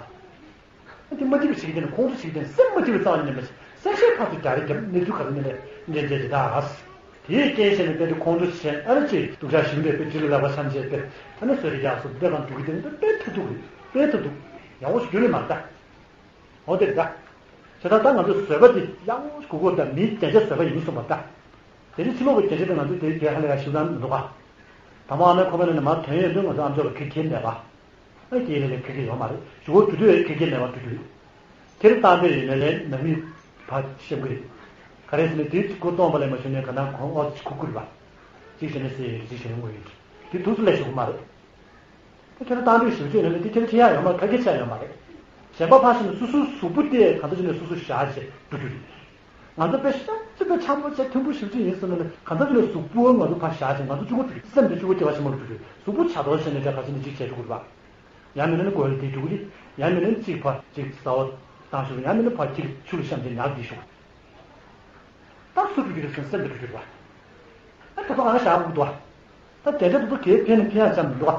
ཨ་འདི་མ་འགྲིག་པ་ཞིག་དེ་ནི་ཁོང་ཁྲོ་ཞིག་དེ་ནི་སེམས་མ་འགྲིག་པའི་རྩ་བ་ནས་མེད་པ་ཞིག་སེམས་ཤེས་ཕར་ཚུར་རྒྱ་རེ་རྒྱབ་གནས་ཚུལ་ག་རེ་ནི་ལས་འདྲེན་འདྲེན་ཇི་ལྟར། དེའི་རྐྱེན་བྱས་ནས་དཔེ་དེ་ཁོང་ཁྲོ་བྱས་ཨ་རེ་ཅིག་སྡུག་ཅག་ཞིག་འདྲ་དཔེ་ཅི་ལ་ལག་པ་འཆང་བྱས་དཔེ་ཨ་ནི་བཟོད་རེ་རྒྱག་སོང་དཔེ་གང་འགྲོ་གི་དེ་ནི་དཔེ་ཐུབ་ཐུབ་རེད་དཔེ་ཐུབ་ཐུབ་ཡག་པོ་ཞིག་རྒྱུན་ལས་མ་རེད་ད། འོ་དེ་རེད་ད། བྱས་ཙང་ད་ང་ཚོས་བཟོད་པ་འདི་ཡག་པོ་ཞིག་དགོས་ཀྱི་ཡོད་ད་མིའི་རྒྱན་ཆ་བཟོད་པ་ཡིན་གསུངས་པ་ད། དེ་རིང་ཕྱི་ལོགས་ཀྱི་རྒྱན་ཆ་དེ་ང་ཚོས་དེ་རྒྱན་ཧ་ལས་ཡག་ཞིག་ལ་མི་འདུག་ག་དང་པོ་ཨ་མའི་ཁོག་པའི་ནང་ནས་མར་ཐོན་ཡོང་དུས་ང་ཚོ་ཨམ་ཅོག་ལ་ཁེ་ཁེ་མེད་པ། ཨ་ཀྱེ་ལེ་ལེ་ཁེ་ཁེ་ཡོད་མ་རེད་གཞུག་གུ་འགྲོ་དུས་ཁེ་ཁེ་མེད་པ་འགྲོ་དུས། དེར་བཏང་པའི་ཡིན་ན་ལས་ནང་མི་ཕར་ཤེས་ཀྱི་རེད། ག་རེ་ཟེར་ན་དེའི་མགོ་སྟོང་པ་ལས་མ་བྱུང་ནས་ག་ན་གོང་ཨོ་ཅིག་ཁུག་ཁུག་རེད་པ། གཅིག་བྱས་ན་སེ་གཅིག་བྱས་ན་དངོས་ཡོད་དེ་དུས་སུ་ལས་ཞུ་གི་མ་རེད། དེ་ཁྱེད་རང་བཏང་དུས་ཞིབ་དཔྱོད་ལས་ནི་དེ་ཁྱེད་རང་ཁྱེད་ཡག་ཡོད་མ་རེད་ཁ་སྐད་ཆ་ཡོད་མ་རེད། གཞན་པ་ཕར་ཕྱིན་ནས་སོ་སོའི་གཟུགས་པོ་དེ་གང་འདྲ་བྱས་ནས་སོ་སོ་བཞག་བྱས་འགྲོ་རྒྱུ་རེད། ང་ཚོ་དཔེ་ཤ་ཚ་དཔེ་འཆམ་པོ་བྱས་མཐུན་པོ་ཞིབ་དཔྱོད་ཡིན་ཟེར་ན་ནི་གང་འདྲ་བྱས་ནས་གཟུགས་པོ་ང་ཚོ་ཕར་བཞག་བྱས་ང་ཚོ་གཅིག་པོ་འགྲོ་རྒྱུ་སེམས་དེ་གཅིག་པོ་སྐྱེ་བ་ཞིག་མ་འགྲོ་རྒྱུ་རེད་གཟུགས་པོ་བྱ་དོར་བྱས་ནས་འདྲ་ག་ཚོད་ནས་གཅིག་བྱས་འགྲོ་དགོས་རེད་པ། ཡང་མིན་ན་ནི་མགོ་ལ་དེ་འགྲོ་གི་རེད། ཡང་མིན་ན་ནི་གཅིག་ཕར་གཅིག་ཟ་བ་བཏང་ཞོག་ཡང་མིན་ན་ཕར་ཁྱི་ཆུ་ལ་བཤམས་ཏེ་ཉལ་བསྡད་ཞོག་ད་སུ་འགྲོ་རྒྱུ་རེད་ཟེར་ན་སེམས་དེ་འགྲོ་རྒྱུ་རེད་པ། ཨ་ད་དུང་ཨ་ཞག་འུག་ཏུ་ཨ། ད་དེ་འདྲ་དུ་དུ་གས་ཕན་ནི་ཕན་ཡག་ཅང་མི་འདུག་ཨ།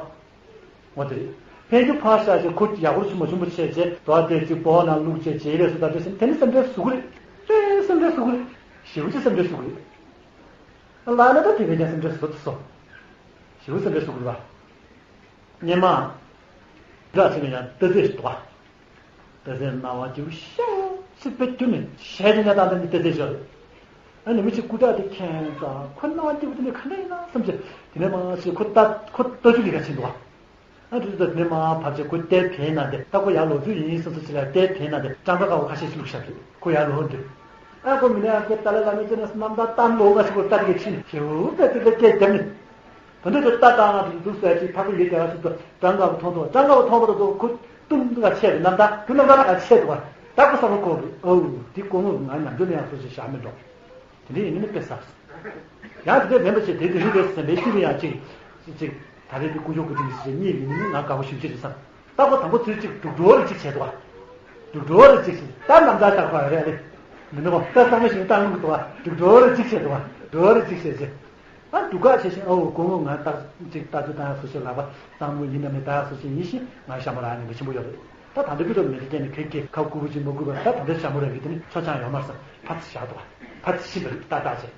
འོ་དེ་རེད། ཕན་རྒྱུ་ཕར་བཞག་བྱས་ཁོ་ཡག་པོ་ཆུ་མ་ཆུན་པོ་བྱས་བྱས་དོ་ཨ་དེ་ཅིག་སྤོ་བ་ནང་བླུགས་བྱས་བྱས་རེས་སུ་ད་དེ་སེམས་དེ་ནི་སེམས་ཁྲལ་ཟུག་གི་རེད། དེ་སེམས་ཁྲལ་ཟུག་གི་རེད། ཞེ་པོ་ཅིག་སེམས་ཁྲལ་ཞུ་གི་རེད། ལ་ལ་ད་དེ་བས་ཀྱང་སེམས་ཁྲལ་བཟོ་དུ་སོང་། ཞེ་པོ་སེམས་ཁྲལ་ཞུ་གི་རེད་པ། སྔོན་མ། འདྲ་ཆེ་ན་ཡང་ལྟ་ཚེ་ཞིག་འདུག་པ། ལྟ་ཚེ་སྣང་བ་སྐྱིད་པོ་ཤ་ཚིག་པའི་དུས་ནས་ཞལ་གྱི་ཉ་དང་ལྟ་ནས་ལྟ་ཚེ་ཞོར། ཨ་ནི་མི་གཅིག་སྐུ་དྲག་དེ་ཁྱད་མཚར་ཁོ་སྣང་བ་སྐྱིད་པོ་དེ་ནས་ག་འདྲ་ཡིན་ན་བསམ་གྱི། དེ་ནས་མ་ཞིག་ཁོ་ལྟ་ཁོ་ལྟ་རྒྱུ་ལས་ཀ་ཕྱིན་འདུག་པ། ཨ་དེ་ཚོ་ད་ནི་མ་བབ་ཆེ་ཁོ་ལྟས་ཕན་ན་དེ་ད་ཁོ་ཡར་ལོག་ཚུལ་ཡིན་སོ་སོ་ཅི་ལ་ལྟས་ཕན་ན་དེ་སྤྲང་ཀ་ཀ་བོ་ཁ་ཤས་ཤིག་བླུགས་བཞག་རེད། ཁོ་ཡར་ལོག་འདུག་ཨ་ཁོ་མི་ནས་ཨ་ཁོ་ཏཱ་ལའི་བླ་མའི་རྩེ་ནས་རྣམ་ཐར་བཏང་ལོག་ང་ཞིག་ཁོ་ལྟ་དེ་ག་ཕྱིན་ཞེའུ་ཏེ་ཏེ་ལེ་སྐད་རྒྱབ་ནས། ད་འདི་ཚོ་ལྟ་སྟངས་ང་དེ་འདུག་ཟེར་ཅིག་ཕ་གི་ཡིད་དེ་བ་ཞིག་ཏུ་སྤྲང་ཀ་བོ་མཐོང་དོ། སྤྲང་ཀ་བོ་མཐོང་བ་དང་ཁོ་ཏུམ་ཏུ་ང་ཆད་དེ་རྣམ་ཐར་དུ་རྣམ་ཐར་ལ་ང་ཆད་དོ། ད་ཁོ་བསམ་བློ་འཁོར་གི་ཨོ་དེ་སྐུ་ངོ་ང་ཉམས་འགྱུར་ལ་ཡང་སོ་ཞིག་བཞག་མི་འགྲོ། དེ་འདྲ་ཡིན་ནི་དཔེ་བསགས། ཡང་དེ་འདྲ་མིན་པ་ཞིག་དེ་དེ་རིང་དེ་ཟིན་པའི་ཤི་ལ་ཡང་ཅིག་ཅིག་ད་རེས་དེ་སྐུ་ཞབས་སྐུ་དྲིན་ཞིག་གཉིས་མིན་ནི་ང་དགའ་པོ་ཞིག་ཅིག་རེད་བསམ། ད་ཁོ་དང་པོ་ཚུལ་གཅིག་འབྲུག་སྒྲོལ་རེ་གཅིག་བྱས་འདུག་པ། འབྲུག་སྒྲོལ་རེ་གཅིག་བྱས་ད་རྣམ་ཐར་ལྟར་གོ་རེ་རེད། མི་འདུག་པ་ད་བསམ་བློ་ཞིག་བཏང་འདུག་པ། འབྲུག་སྒྲོལ་རེ་གཅིག་བྱས་འདུག་པ། སྒྲོལ་རེ་གཅིག་བྱས་རྗེས། ཨ་འདུག་ག་བྱས་ཤིང་ཨོ་སྐུ་ངོ་ང་ད་གཅིག་ལྟ་ཚུལ་བཏང་ཡག་སུ་ཞིག་ལག་པ་གཙང་མོ་ཡིན་ནམ་མིན་ལྟ་ཡག་སུ་ཞིག་ཡིན་ཤིང་ང་ཞྭ་མོ་རག་ཉེན་ཁ་ཆེན་པོ་ཡོད་རེད། ད་ད་འདི་བུ་དང་མི་རིགས་ཀྱི་ནི་ཁེ་ཁེ་ཁ་བསྐུར་བུ་ཅིག་མ་བསྐུར་བ་ད་ད་འདི་ཞྭ་མོ་རག་གི་དེ་ནི་ཆོ་ཆང་ཡོད་མ་རེད་བསམ་ཕར་ཚུར་བཞག་འདུག་པ། ཕར་ཚུར་ཕྱིན་པ་རེད་ཏག་ཏག་བྱས།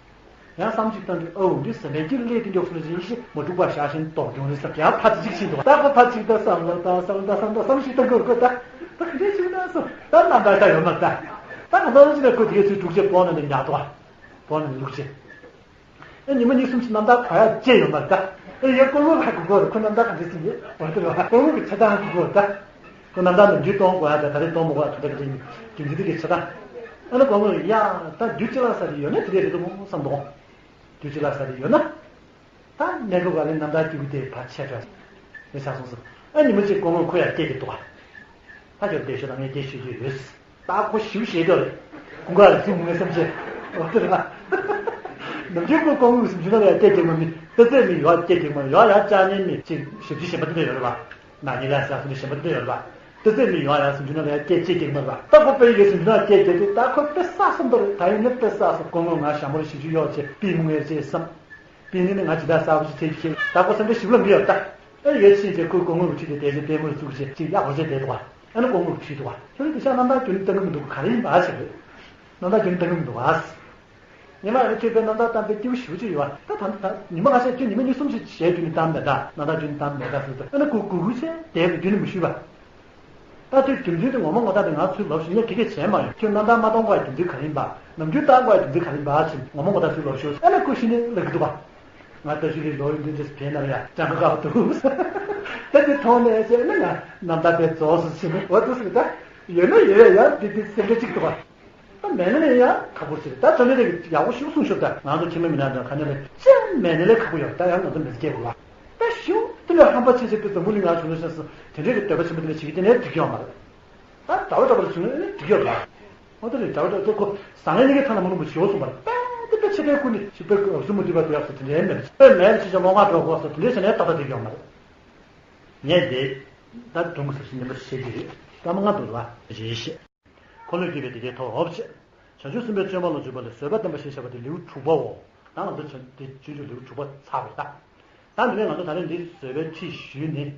ཡང་བསམ་གཞིག་བཏང་དུས་ཨོ་འདི་ཟམ་པའི་དཀྱིལ་སླེབས་དེ་མགྱོགས་སུ་ལ་ཡིན་ཞིང་མ་འགྲུབ་པ་བཞག་བཞིན་ལྡོག་འགྱོང་རེད་བསམ་ཡང་ཕར་ཚུར་གཅིག་ཕྱིན་འདུག་པ། ད་ཁོ་ཕར་ཚུར་ད་བསམ་བློ་ད་བསམ་བློ་ད་བསམ་བློ་ད་བསམ་གཞིག་བཏང་དགོས་ཁོ་ད་ད་ག་འདྲས་ཞིག་ན་སོ་ད་ནམ་ད་ད་ཡོད་མ་ད་ད་ག་ད་ལོ་ཅི་ན་ཁོ་དེ་ཚོའི་འབྲུག་ཆེ་སྤོང་ན་ནི་ཉག་འདུག་པ། སྤོང་ན་ནི་ལུག་ཆེ། ཨེ་ཉི་མ་གཉིས་གསུམ་ཞིག་རྣམ་ཐར་གོ་ཡག་ཅི་ཡོད་མ་རེད་ད། ཨེ་ཡ་སྐུ་ངོ་ལ་གོ་གོ་རེད། ཁོ་རྣམ་ཐར་ག་འདྲ་ཞིག་ཡོད་བར་དུ་རེད་བ། སྐུ་ངོ་གི་ཆ་ཚང་གོ་གོ་རེད་ད། ཁོ་རྣམ་ཐར་ནམ་རྒྱུན་གཏོང་དགོས་ཡག་ད་ད་རེས་གཏོང་མ་དགོས་ཡག་ད་ད་ག་འདྲ་ཡིན་རྒྱུ་མཚན་དེ་གའི་ཆ་ཚང་། ཨ་ནི་སྐུ་ངོ་ཡ་ད་དུས་ཅི་ལ་ས་དེ་ཡོད་ན་དེ་འདྲས་རེད་འདུག་བསམ་འདུག་དུས་ཅི་ལ་ས་དེ་ཡོད་ན། ད་གནས་སྐབས་ག་ལེ་རྣམ་ཐར་སྐྱིད་པོ་དེ་ཕར་ཆད་འགྲོ་ཡིན་ས་སོང་ཟེར། ཨ་ཉི་མ་གཅིག་སྐུ་ངོ་ཁོ་ཡར་སྐད་རྒྱབ་འདུག་པ། ད་ཁྱོད་བདེ་ཤོག་དང་ངས་སྐད་ཤོད་རྒྱུ་ཡོད། ད་ཁོ་ཞིབ་ཞེད་འགྲོ་རེད། ཀུན་དགའ་ལ་ཟིན་མི་ངན་སེམས་ཅན། འོ་དེ་རེད་པ། ནམ་རྒྱུན་ཁོ་སྐུ་ངོ་གི་སུམ་ཅུ་ན་ལ་ཡང་སྐད་རྒྱག་མ་མི་ལྟ་ཚད་མི་ཡོད་སྐད་རྒྱག་མ་ཡོད་ཡང་ལྕགས་ཉན་མི་ཅིག་ཞབས་ཕྱི་གཞན་པ་དེ་འདྲ་ཡོད་རེད་པ། ན་ནི་ལ་ཟ་སུ་ནི་གཞན་པ་དེ་འདྲ་ཡོད་རེད་པ། ལྟ་ཚད་མི་ཡོད་ཡང་སུམ་ཅུ་ན་ལ་ཡང་སྐད་ཅིག་རྒྱག་མ་རེད་པ། ད་ཁོ་དཔེ་ཡི་གེ་སུམ་ཅུ་ན་སྐད་རྒྱག་དུས་ད་ཁོ་དཔེ་བསགས་སོང་འདུག་རེད། ད་ཡིན་ན་དཔེ་བསགས་སོང་། སྐུ་ངོ་ང་ཞྭ་མོ་རེ་ཞིག་ཅིག་གཡོག་བྱས་པི་མུ་ངེར་བྱས་བསམ། པི་ནི་ནི་ང་ཇི་ལྟར་གསར་པ་ཞིག་ཐེབས་ཀྱི་ད་ཁོ་སེམས་ཁྲལ་ཞིབ་ལ་མི་ཡོད་ད། ཨེ་ཡོད་ཕྱིན་ཆད་ཁོས་སྐུ་ངོ་རུ་ཁྲིད་དེ་དེ་བཞིན་པད་མོ་རུ་བཙུགས་བྱས་ཅིག་གཡག་འགོ་བྱས་བསྡད་འདུག་པ། ཨ་ནི་སྐུ་ངོ་རུ་ཁྲིད་འདུག་པ། ཁྱོད་རང་དེ་ཤག་རྣམ་ཐར་རྒྱུན་བཏང་གི་མི་འདུག་ག་རེ་ཡིན་པ་ཞིག་རེད། རྣམ་ཐར་རྒྱུན་བཏང་གི་མི་འདུག་པ། ཉི་མ་ཡང་ཐོས་པའི་རྣམ་ཐར་བཏང་པའི་སྐྱེ་བོ་ཞེ་པོ་ཅིག་ཡོད་པ། ད་ད་ད་ཉི་མ་ཁ་ཤས་ཁྱོད་ཉི་མ་གཉིས་གསུམ་ཞིག་ཞལ་རྒྱུན་ནས་བཏང་མེད་ད། རྣམ་ཐར་རྒྱུན་བཏང་མེད་ད་ཟེར་ད། ཨ་ནི་སྐུ་སྐུ་སྐུ་བྱས་བསྡད་པའི་རྒྱུན་ནས་མི་ཞུས་པ། ད་དེ་རྒྱུ་མཚན་དེ་ངོ་མ་ངོ་ཐག་དེ་ང་ཚོས་ལབ་ཤེས་ཡ་གི་གེ་བྱས་མ་ཡོང་། ཁྱོད་རྣམ་ཐར་མ་གཏོང་དགོས་རྒྱུ་མཚན་ག་རེ་ཡིན་པ། ནམ་རྒྱུན་བཏང་དགོས་རྒྱུ་མཚན་ག་རེ་ཡིན་པ་ཞེས་ངོ་མ་ངོ་ཐག་ཚོས་ལབ་ཤོག་ཨ་ནི་ཁོ་གཞི་ནས་ལབ་གི་འདུག་པ། ང་ལྟ་ཞིག་ལས་ལོ་ཡིན་དུས་འདྲ་བས་ན་ཡ་སྤྲང་པོ་དཀའ་བ་འདུག་ད་དེ་མཐོང་ནས་བྱས་ན་ང་རྣམ་ཐར་དེ་རྫོགས་སུ་ཕྱིན་ནས་འོ་འདུག་ཟེར་ད། ཡོད་ན་ཡོད་ཡ་འདི་འདི་སེམས་ཁྲལ་གཅིག་འདུག་པ། ད་མེད་ན་ནས་ཡང་ཁག་པོ་ཟེར་ད་བཅོམ་ལྡན་འདས་ཀྱིས་ཡག་པོ་ཞིག་གསུངས་ཤོག་ད་ང་ཚོ་ཁྱིམ་མི་མི་ནག་དང་ག་ནས་ལས་ཅི་མེད་ནས་ལས་ཁག་པོ་ཡོད་ད་ཡང་ང་ཚོ་མི་ཚེ་སྐྱེལ་དགོས་ལ། ད་ཞུ་དེ་ལས་ཧམ་པ་ཆེ་ཆེ་པའི་འཛམ་བུ་གླིང་ང་བྱུང་ན་ཤེས་སོང་དེ་འདྲས་ཀྱི་འདོད་པ་ཆེན་པོ་དེ་ལས་བྱེད་ཀྱི་དེ་ནས་འགྲིག་ཡོད་མ་རེད། ད་གྲྭ་པ་གྲྭ་པ་ལ་བྱུང་ན་ནི་འགྲིག་ཡོད་རེད། ཨོ་དེ་རེད་གྲྭ་པ་གྲྭ་པ་ཁོ་བཟང་ངན་གཉིས་ཀའི་ཐ་ན་མ་ལུས་པ་ཞུ་བ་གསུངས་པ་རེད། དཔེ་དེ་དཔེ་ཆེ་དཔེ་ཀུན་ནས་ཞིག་དཔེ་ཨབ་སུ་མ་འདུས་པ་དེ་ཡག་སོ་དེ་འདྲའི་མེད་རེད། དཔེ་མེད་ལ་ཕྱིན་ཆ་ལོང་བ་འགྲོ་དགོས་སོ་དེ་འདྲའི་བྱས་ནས་ཏག་ཏག་འགྲིག་ཡོད་མ་རེད། ངས་འདི་ད་སྒྲུང་གི་ཟབ་ཞིང་ཉམས་པ་ཞིག་བཤད་ཀྱི་རེད། སྐར་མ་ལྔ་འདུག་ལ་རེད་ཤེས། འཁོར་ལོས་སྒྱུར་བའི་དེ་ཀའི་ཐོག་འོབ་ཅེ། བྱང་ཆུབ་སེམས་དཔའི་བཅོས་མ་ལ་འཇུག་པ་ལས་བཟོད་པ་བསྟན་པ་ཞེས་བྱ་བ་དེ་ལེའུ་དྲུག་པའོ། ད་ང་ཚོ་བྱང་འདི་སྤྱོད་འཇུག་ལེའུ་དྲུག་པ་ཚར་བ་རེད་ད། ད་འདི་ནས་ང་ཚོ་ད་རེས་འདི་བཟོད་པའི་ཁྲིད་ཞུས་ནས།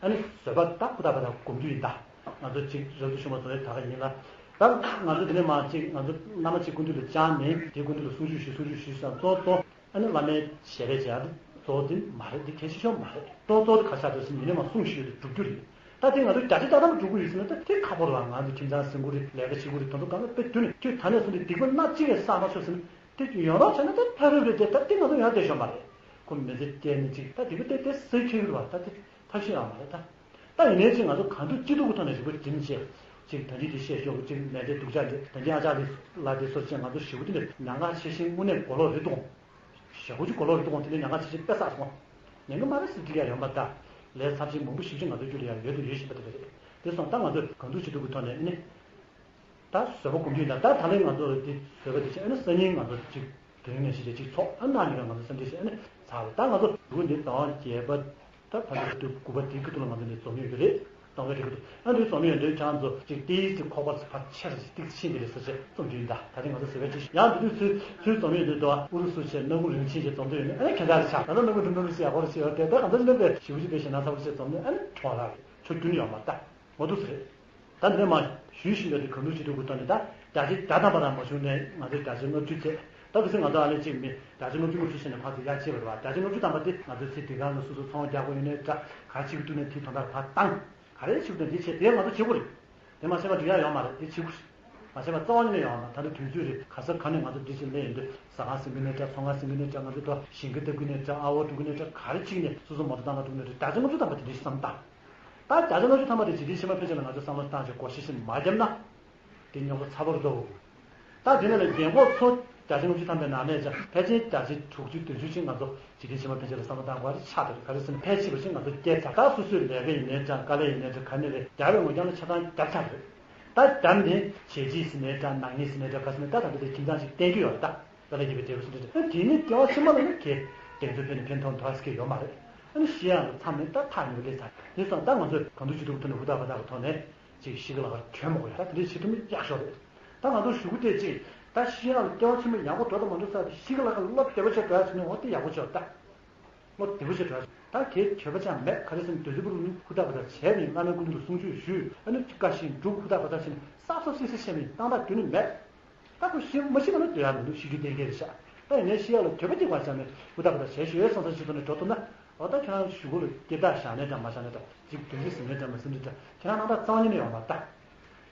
ཨ་ནི་བཟོད་པ་ད་ཧུར་ཐག་པ་དང་སྒོམ་རྒྱུ་ཡིན་ད། ང་ཚོ་གཅིག་རབ་ཏུ་བྱུང་བ་བཟོ་བའི་ད་ག་ཡིན་ལ། ད་ང་ཚོ་འདི་ནས་མ་གཅིག་ང་ཚོ་བླ་མ་གཅིག་སྐུ་མདུན་དུ་བཅར་ནས་དེའི་སྐུ་མདུན་དུ་གསུང་ཆོས་ཞུས་གསུང་ཆོས་ཞུས་ཙང་གཙོ་གཙོ། ཨ་ནི་བླ་མའི་ཞལ་རས་བྱས་ཡ་དེ་གཙོ་བོ་དེ་མ་རེད། དེ་གལ་ཆེ་ཤོས་མ་རེད། གཙོ་གཙོ་དེ་ག་ཆགས་འདུག་ཟེར་ན་ཉི་མ་གསུང་ཞུས་ཏེ་སྒྲུབ་རྒྱུ་རེད། ད་དེ་ང་ཚོ་བརྒྱ་ཆ་བརྒྱ་ཐམ་པ་སྒྲུབ་ཀྱི་ཡོད་ཟེར་ན་ད་དེ་ཁག་པོ་རེད་བ། ང་ཚོ་ཁྱིམ་ཚང་ཟིན་གྱི་རེད། ལས་ཀ་བྱེད་ཀྱི་རེད། དོན་དུ་གང་ལ་དཔེ་བསྡུར་ནས་ཁྱོད་ད་ནས་བཟུང་སྟེ་སྡིག་པ་སྣ་གཅིག་ཡང་བསགས་མ་ཆོག་ཟེར་ན་དེ་ཡོང་རོགས་བྱས་ན་ད་ཕ་རོལ་རེད་དེ་ད་དེ་ང་ཚོ་ཡང་བསྡད་ཤོག་མ་རེད། ཁོ་མི་ཚེ་སྐྱེལ་ནས་ཅིག་ད་སྡིག་པ་དེ་དེ་སེལ་ཁྱོད་ཀྱི་རེད་བ། ད་དེ་ཐབས་ཤེས་ཡང་མ་རེད་ད། ད་ཡིན་ནའི་ཅིག་ང་ཚོ་གང་ཐུབ་ཅི་ཐུབ་ཀྱི་ཐོག་ནས་རིག་པ་སྒྲིམ་བྱས། ཅིག་ད་ནི་དེ་བཤད་ཤོག་ཅིག་མེད་དེ་སྡུག་ཅག་འདི་ད་ནི་ཨ་ཅག་ལི་ལ་དེ་སོར་ཅན་ང་ཚོ་ཞེ་པོ་དེ་ནས་ཉག་ག་ཆེ་ཤིང་དངོས་གནས་གོ་ལོག་རེད་འདུག་ཞེ་པོ་ཅིག་གོ་ལོག་རེད་འདུག་དེ་ནས་ཉག་ག་ཆེ་ཤིང་དཔེ་བསགས་སོང་། ཉན་གི་མ་རེད་ཟེར་འགྲིག་ཡ་ཡོང་པ་ད། ལས་ཚབས་ཆེན་མང་པོ་ཞིག་ཅིག་ང་ཚོ་རྒྱུད་ལ་ཡང་ཡོད་དུ་ཡོད་བཞིན་པ་དེ་རེད། དེ་སོང་ད་ང་ཚོ་གང་ཐུབ་ཅི་ཐུབ་ཀྱི་ཐོག་ནས་ཨ་ནི། ད་བཟོད་པ་སྒོམ་རྒྱུ་ཡིན་ད། ད་ད་ལན་ང་ཚོ་འདི་བཟོད་པ་འདི་བྱས་ཨ་ནི་སང་ཉིན་ང་ཚོ་ཅིག་དེ་རིང་ནས་ཤི་རྗེས་ཅིག་ཚོགས་ཨ་ནང་ཡིན་ན་ང་ཚོ་སེམས་ཁྲལ་བྱས་ཨ་ནི་ཚར་བ། ད་ང་ཚོ་ལུག་འདི་ཟླ་བ་བརྒྱད་པ་ད་ཕ་གི་དུ་དགུ་པ་དེ་གི་ཐོག་ལ་ང་ཚོ་འདི་འཛོམས་ཡོད་ཀྱི་རེད། གཏོང་གི་རེད་ཀྱི་འདུག་ཨ་འདི་འཛོམས་ཡོད་འདི་ཁྱང་ཚོ་ཅིག་ཏིག་ཙི་ཁོག་པ་ཚོ་ཕར་ཆེར་ཏིག་ཙི་ཕྱིན་འདི་རེད་ཟེར་བྱས་རྩོམ་རྒྱུ་ཡིན་ད། ད་རིང་ང་ཚོ་བཟོད་པའི་ཁྲིད་ཡང་འདི་དུས་ཚོད་ཚོད་འཛོམས་ཡོད་འདི་དུ་ཨ་ཨུ་རུ་སུ་བྱས་སྣ་ཁུང་རིན་ཆེན་བྱས་འཛོམས་འདི་ཡོད་ནི་ཨ་ནི་ཁྱེད་ཚ་རེ་ཆགས་ད་ལ་སྣ་ཁུང་འགྲིམ་འགྲུལ་བྱས་ཡག་པོ་རེ་བྱས་ཡོད་དེ་ད་ང་ཚོ་སྣ་པའི་ཞི་བ་ཞི་པའི་ཞེ་ན་ཚ་པོ་བྱས་འཛོམས་ནི་ཨ་ནི་གྲོགས་ལ་རེད་ཆོ་རྒྱུན་ཡོད་མ་ད། ང་ཚོ་ཟེར། ད་འདི་ནས་མ་ཞུས་བཞིན་པའི་དེ་གང་འདུག་ཅི་འདུག་གི་ཐོག་ནས་ད་ བརྒྱ་ཆ་བརྒྱ་ཐམ་པ་རང་མ་བྱུང་ནས་ང་ཚོས་བརྒྱ་ཆ་ལྔ་བཅུ་བཙལ། ད་ག་ཚོད་ང་ཚོ་ཨ་ལེ་གཅིག་མི་བརྒྱ་ཆ་ལྔ་བཅུ་ལྔ་བཅུ་བྱས་ནས་ཕར་ཚུར་ཡར་ཕྱིན་པ་རེད་བ། བརྒྱ་ཆ་ལྔ་བཅུ་ཐམ་པ་དེ་ང་ཚོའི་ཚེ་འདི་གང་ལ་སོ་སོ་ཚོང་རྒྱག་དགོས་ཡོད་ནའི་འདྲ། ག་རེ་བྱེད་ཀྱི་འདུག་ནས་དེ་དོན་དག་ཕར་བཏང་། ག་རེ་བྱེད་ཀྱི་འདུག་འདི་བྱེད་དེ་ང་ཚོ་བྱེད་དགོས་རེད། དེ་མ་བྱས་པ་འགྲིག་ཡ་ཡོད་མ་རེད། དེ་བྱེད་དགོས་རེད། མ་བྱས་པ་རྩ་བ་ཉིད་ནས་ཡོང་བ་མ་ད་ལྟ་དུས་ཚོད་རེད། ག་ས་ག་ནས་ང་ཚོ་འདི་བྱེད་ལས་ཡིན་དུས་ཟ་ཁང་ཟིན་གྱི་ནས་འདྲ། ཚོང་ཁང་ཟིན་གྱི་ནས་འདྲ། ང་ཚོ་དོ་ཞིང་ཁ་བཏབ་གི་ནས་འདྲ། ཨ་ཝ་འགྲོ་གི་ནས་འདྲ། ག་རེ་བྱེད་ནས་སོ་སོ་མ་གཏོགས་བཏང་ན་འགྲོ་གི་ནས་འདྲ། བརྒྱ་ཆ་ལྔ་བཅུ་ཐམ་པ་དེ་འདྲ་ཞིག་བསམ་བཏང་། ད་བརྒྱ་ཆ་ལྔ་བཅུ་ཐམ་པ་དེ་ཇི་ལྟར་ཕལ་ཆེར་ལ་ང་ཚོ་བསམ་བློ་བཏང་བྱས་བགོ་བཤའ་ཞིག་མ་བརྒྱབ་ན། དེ་རྙོག་པ་ཚ་པོ་རེད་དོ། ད་དེ་ནས་ལས་རྒན་གོག་ཚོ་བརྒྱ་ཆ་ལྔ་བཅུ་ཐམ་པའི་ནང་ནས་ཀྱང་ཕལ་ཆེར་བརྒྱ་ཆ་དྲུག་ཅུ་བདུན་ཅུ་ཅིག་ང་ཚོ་ཇི་ལྟར་ཕྱི་མ་ཕལ་ཆེར་ལ་བསམ་བློ་བཏང་དགོས་པ་རེད་ཆགས་འདུག་ག་རེ་ཟེར་ན་ཕལ་ཆེ་བ་ཞིག་ང་ཚོ་སྐྱེས་ཚར། ད་སོ་སོའི་ལས་ཀ་ཡིན་ནའི་འདྲ། དཀའ་ལས་ཡིན་ནའི་འདྲ། ག་ནས་རེད། རྒྱབ་པའི་ངོས་རྒྱབ་ལ་ཆ་ཚང་རྒྱབ་ཚར་རེད། ད་རྒྱབ་ནས་བྱས་རྗེས་ཟིན་ནའི་འདྲ། ནག་ཉེས་ཟིན་ནའི་འདྲ། ག་ཟིན་ནའི་ད་ད་ལྟ་དེ་ཁྱིམ་ཚང་ཞིག་བསྟན་རྒྱུ་ཡོད་རེད། ད་དཀའ་ལས་བརྒྱབ་པའི་འབྲས་བུ་ཟིན་འདྲ་འདྲ། དེ་ནི་སྐྱེ་བ་ཕྱི་མ་ལ་ནི་གལ་གདེང་ཚོད་ཕན་ནི་ཕན་ཐོགས་ཐོགས་ཀྱི་ཡོད་མ་རེད། ཨ་ནི་ཤི་ཡག་ལ་མཚམས་མེད། ད་ཐག་ཉེ་བོ་སླེབས་ཚར། དེ་སོང་ད་ང་ཚོས་གང་ཐུབ་ཅི་ཐུབ་ཀྱི་ཐོག་ནས་ཧུར་ཐག་འབད་ཐག་གི་ཐོག་ནས་ཅིག་ཤི་གི་ལ་ཁར་གྱོན་མ་དགོས་ཡ། ད་དེ་འདྲའི་བྱེད་ཐུབ་ན་ཡག་ཤོས་རེད། ད་ང་ཚོ་གཞུག་གུ་དེ་ཅིག་ད་ཤི་ཡག་ལ་སྐྱེ་བ་ཕྱི་མ་ཡག་པོ་འགྲོ་དང་མ་འགྲོ་ས་དེ་ཤི་གི་ལ་ཁར་བློ་བདེ་པོ་བྱས་འགྲོ་ཡ་བྱུང་ན་འོ་དེ་ཡག་པོ་བྱས་ད། བློ་བདེ་པོ་བྱས་འགྲོ་ཡ་བྱུང་ད་གལ་གྱོད་པ་ཅང་མེད། ག་རེ་ཟེར་ན་དུས་ཚོད་པོ་རུ་ནི་ཧུར་ཐག་འབད་ཐག་བྱས་པ་ཡིན། བླ་མའི་སྐུ་མདུན་དུ་གསུང་ཆོས་ཞུས། ཨ་ནི་བཀའ་བཞིན་སྒྲུབ། ཧུར་ཐག་འབད་ཐག་བྱས་ནས་གསར་གསོ་སིག་སིག་བྱས་པ་ཡིན། གཏང་ཐག་ཁྱོན་ནས་མེད། ད་ཁོ་ཤི་མ་ཤི་ན་ནི་སྡོད་ཡ་མི་འདུག་ཤི་རྒྱུ་གཏན་འཁེལ་རེད་ཤག་ད་ཡིན་ནའི་ཤི་ཡག་ལ་འདོད་པ་གཅིག་བར་བྱས་ནས་ཧུར་ཐག་ཧུར་ཐག་བྱས་ཞོར་སོང་ས་ཞིག་ཐོག་ནས་འགྲོ་ཐུབ་ན། འོ་ད་ཁྱེད་རང་གཞུག་གུ་ལ་སྐྱེ་བདག་བཞག་ནས་དང་མ་བཞག་ནས་དང་ཅིག་དོན་ཚིག་ཟིན་ནས་དང་མ་ཟིན་ནས་དང་ཁྱེད་རང་རྣམ་དག་རྩ་བ་ཉིད་ནས་ཡོང་བ་ད།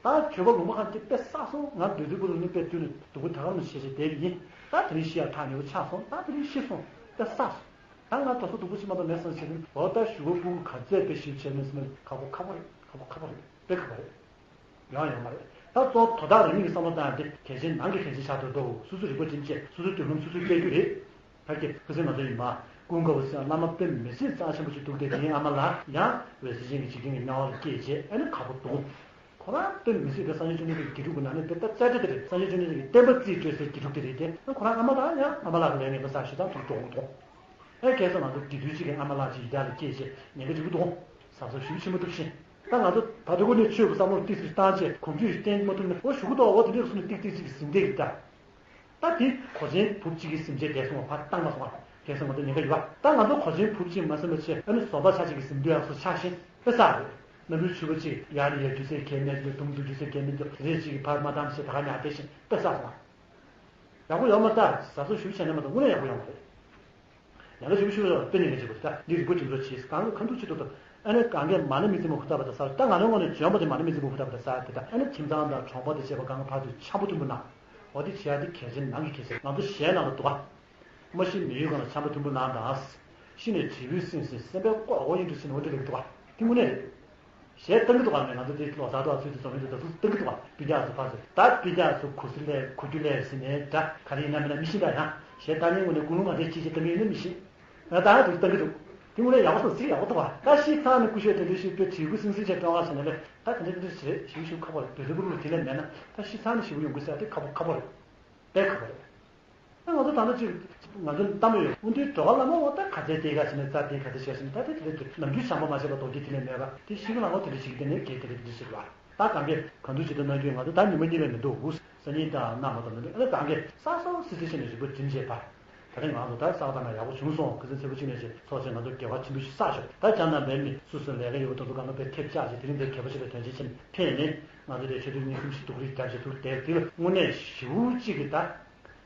ད་གྱོད་པ་ལུང་པ་གང་དེ་དཔེ་བསགས་སོང་། ང་འདོད་ཚིག་པོ་ལུང་ནི་དཔེ་བཏུལ་ནས་སྡུག་པོ་ད་ག་རང་བྱས་བྱས་བསྡད་པ་ཡིན། ད་དེ་རིང་ཤི་ཡག་ཐག་ཉེ་བོ་ཆགས་སོང་། ད་དེ་རིང་ཤི་སོང་། དཔེ་བསགས་སོང་། ད་ང་དོ་སོ་སྡུག་པོ་ཅིག་མ་གཏོགས་མེད་བསམ་བྱས་ནས་འོ་ད་གཞུག་གུ་ཕྲུ་གུ་ག་ཚད་དཔེ་ཞིབ་བྱས་ནས་ཟིན་ན་ཁག་པོ་ཁག་པོ་རེད། ཁག་པོ་ཁག་པོ་རེད། དཔེ་ཁག་པོ་རེད། ཡོང་ཡོང་མ་རེད། ད་གཙོ་བོ་དོ་བདག་རང་ཉིད་ཀྱི་བསམ་བློ་བཏང་ཡ་དེ་གལ་ཆེན་ནང་གི་གལ་ཆེན་ཆགས་འགྲོ་འདུག་སོ་སོའི་རིག་པ་རྒྱུན་ཆད། སོ་སོའི་མདུན་ལམ་སོ་སོས་བཙལ་རྒྱུ་རེད། ཕ་གི་ཁ་སང་ང་ཚོ་ཡིན་མ་ཀུན་དགའ་བོ་ཟེར་བླ་མ་དཔེ་མི་སྲིད་རྩ་ཆེན་པོ་ཞིག་འདུག་དེ་དེའི་ཨ་མ་ལགས་ཡང་འོད་ཟེར་ཅན་གྱི་འཇིག་རྟེན་གྱི་དམྱལ་བ་ལ་སྐྱེས་རྗེས་ཨ་ནི་ཁག་པོ་འདུག་ཁོ་རང་དཔེ་མི་སྲིད་པའི་སངས་རྒྱས་བཅོམ་ལྡན་འདས་ཀྱི་དགེ་ཕྲུག་གི་ནང་ནས་དཔེ་ལྟ་རྩ་ཆེ་དེ་རེད། སངས་རྒྱས་བཅོམ་ལྡན་འདས་ཀྱི་བསྟན་པ་རྩིས་སྤྲོད་སའི་དགེ་ཕྲུག་དེ་རེད་དེ། ཁོ་རང་ཨ་མ་ལགས་ཡང་ཨ་མ་ལགས་ཀྱི་ལས་ངན་པ་བསགས་ཞེ་སྡང་དུ་འགྲོ་འོང་དོ། ཨེ་ཁ་སང་ང་ཚོ་དགེ་འདུན་གཅིག་གི་ཨ་མ་ལགས་ཅིག་ཡི་དྭགས་ལ་སྐྱེས་རྗེས་ཉེན་ཁ་ཆེན་པོ་འདུག་གཟབ་གཟབ་ཞེ་པོ་བྱེད་མ་ཐུབ་ཤིང་། ད་ང་ཚོ་ད་དུང་ཁོ་ནས་ཆོས་ཀྱི་བསམ་བློ་ཏིག་ཙམ་བཏང་བྱས་གོམས་གཤིས་ཤིག་བསྟེན་མ་ཐུབ་ན་འོ་གཞུག་གུ་ཐོག་འོ་དེ་འདྲའི་སོང་ནས་ཏིག་ཏིག་ཅིག་གི་ཟིན་བྲིས་ཀྱི་ད། ད་དེ་གོ་ཆེན་བུ་གཅིག་གི་ཟིན་བྲིས་བསྡད་སོང་བ་ཕར་བཏང་མ་སོང་བ། ཁ་སང་ང་ཚོ་ཉེན་ཁ་ཡོད་པ། ད་ང་ཚོ་གོ་ཆེན་བུ་གཅིག་མ་ཟིན་པ་བྱས་ཨ་ནི་བཟོ་པ་ཆ་གཅིག་གི་ཟིན་བྲིས་ཡག་སོ་ཆགས་ཤིང་དཔེ་བསགས་རེད། ནམ་རྒྱུན་ཕྱུ་པ་གཅིག་ཡར་ནས་ཡར་རྒྱུ་ཚད་གལ་མེད་རྒྱུ་དུང་དུ་རྒྱུ་ཚད་གལ་མེད་རྒྱུ་རེ་གཅིག་གི་ཕར་མ་བཏང་བྱས་ད་ག་ཉག་བསྡད་ཤིང་དཔེ་བསགས་སོང་བ། ཡག་པོ་ཡོད་མ་རེད། ད་གཟབ་གཟབ་ཞེ་པོ་བྱས་ན་མ་གཏོགས་དངོས་གནས་ཡག་པོ་ཡོད་མ་རེད། ཡང་ན་ཞིབ་ཞིབ་དཔེ་ཉེན་ཁ་ཆེ་པོ་རེད། ད་འདི་རིག་པ་འགྲིམ་འགྲོ་བྱེད་གང་གི་ཁ་འཐུག་ཆེད་དུ་ད་ཨ་ནི་གང་གས་མ་ཎི་མི་འཛིན་པ་ཧུར་ཐག་པ་དང་ས་ད་ང་རང་ངོས་ནས་འཇོན་པ་དེ་མ་ཎི་མི་འཛིན་པ་ཧུར་ཐག་པ་དང་ས་དེ་ད་ཨ་ནི་ཁྱིམ་ཚང་དང་གྲོང་པ་དང་བཅས་པ་གང་གི་ཕར་ཚུར་འཆམ་པོ་མཐུན་པོ་གནང་། འོ་དེ་བྱེད་ཡ་དེ་གལ་ཆེན་ནང་གི་གལ་ཆེན། ང་ཚོ་གཞས་ནང་ལ་འདུག་ག་མ་གཞི་མི་ཡུལ་གང་ལ་འཆམ་པོ་མཐུན་པོ་གནང་དང་། ཤི་ནས་དྲིལ་བུས་ཟིན་ཟིན་སེམས་པའི་ཀོ་ཨོ་ཡིན་དུ་ཕྱིན་འོ་འདྲ་ལེགས་འདུག་ག་དེ་དངོས་གནས་རེད། གཞས་བཏང་གི་འདུག་ག་ང་ཚོ་དེ་ལོ་གསར་དུ་ཚུལ་དུ་འཛོམས་ཡོད་དུ་ད་ཚོ་བཏང་གི་འདུག་ག་སྤུན་ཀྱག་ཚོ་ཕར་ཚུར་ད་སྤུན་ཀྱག་ཚོ་གུ་སུ་ལས་གུ་རྒྱུ་ལས་ཟིན་ནས་ད་ག་རེ་ཡིན་ན་མིན་ན་མི་ཤེས་ད་ཡང་གཞས་བཏང་མཁན་ངོས་ནས་ཀུན་སློང་ག་འདྲས་ཅི་ཞིག་བཏང་གི་ཡོད་ན་མི་ཤེས། ང་ད་ང་དུ་བཏང་གི་འདུག་དེ་ངོས་ནས་ཡག་པོ་སོང་ཚིག་ཡག་པོ་འདུག་ག་ད་ཤི་ཚར་ནས་ཀུ་ཤོད་དེ་འདྲ་ཞིག་པའི་དྲིལ་བུ་སིང་སིང་བྱས་སྤྲོ་བ་ཟེར་ནས་ལས་ད་དེ་འདྲ་དེ་འདྲ་བྱེད་ཞིབ་ཞིབ་ཁག་པོ་རེད། དེ་རིང་པོ་རུ་དེ་ལས་མེད་ན་ད་ཤི་ཚར་ནས་ཞིབ་ཡོང་གི་ཟེར་དེ་ཁག་པོ་ཁག་པོ་རེད། དཔེ་ཁག་པོ་རེད། ད་ང་ཚོ་ད་ལྟ་ཅིག་ང་ཚོ་ལྟ་མོ་ཡོད་སྐུ་མདུན་འགྲོ་བ་བླ་མ་འོ་ད་ག་ཚད་བསྡད་ག་ཟེར་ནས་རྩ་བསྡད་ག་ཚད་བྱས་ཟིན་ད་དེ་དེ་རེད་འདུག་ནམ་རྒྱུན་བྱམས་པ་མ་བྱས་པ་རྡོ་རྗེ་དེ་ལས་མེད་པ་དེ་ཤི་གི་ལ་འོ་དེ་འདྲ་ཞིག་དེ་ནས་གལ་དེ་རེད་དེ་འདྲ་ཞིག་རེད་བ། ད་གང་གས་གང་འདུག་ཅིག་ཏུ་གནང་རྒྱུ་ང་ཚོ་ད་ཉི་མ་གཉིས་ལས་མི་འདུག་སང་ཉིན་དང་གནངས་མ་གཏོགས་མི་འདུག་ཨ་ནི་གང་གས་གསར་གསར་སི་སི་བྱས་ནས་རིག་པ་སྒྲིམ་བྱས་པ། ད་རེས་ང་ཚོ་ད་གསར་པ་དང་ཡག་པོ་བྱུང་སོང་། ཁ་སང་ཚེས་པ་གཅིག་ནས་བྱས་ཚོགས་ཆེན་ང་ཚོ་དགེ་བ་ཆེན་པོ་ཞིག་བསགས་ཤོག་ད་ཅང་ན་འབད་མི་སུ་སུ་ལས་ཀ་ཡོད་པ་དེ་ཚོ་གང་ག་དཔེ་ཐེབས་ཆག་ཅིག་དེ་རིང་འདིར་གལ་པོ་ཆེ་བའི་དོན་ཆེན་ཆེན་ཕེབས་ནས་ང་ཚོ་དེ་ཆེ་མཐོའི་སྙིང་སེམས་ཤིག་སྡུག་རིགས་རྒྱབ་བྱས་ཐུགས་དེར་དེ་ལ་དངོས་གནས་ཞེ་པོ་གཅིག་གི་ད།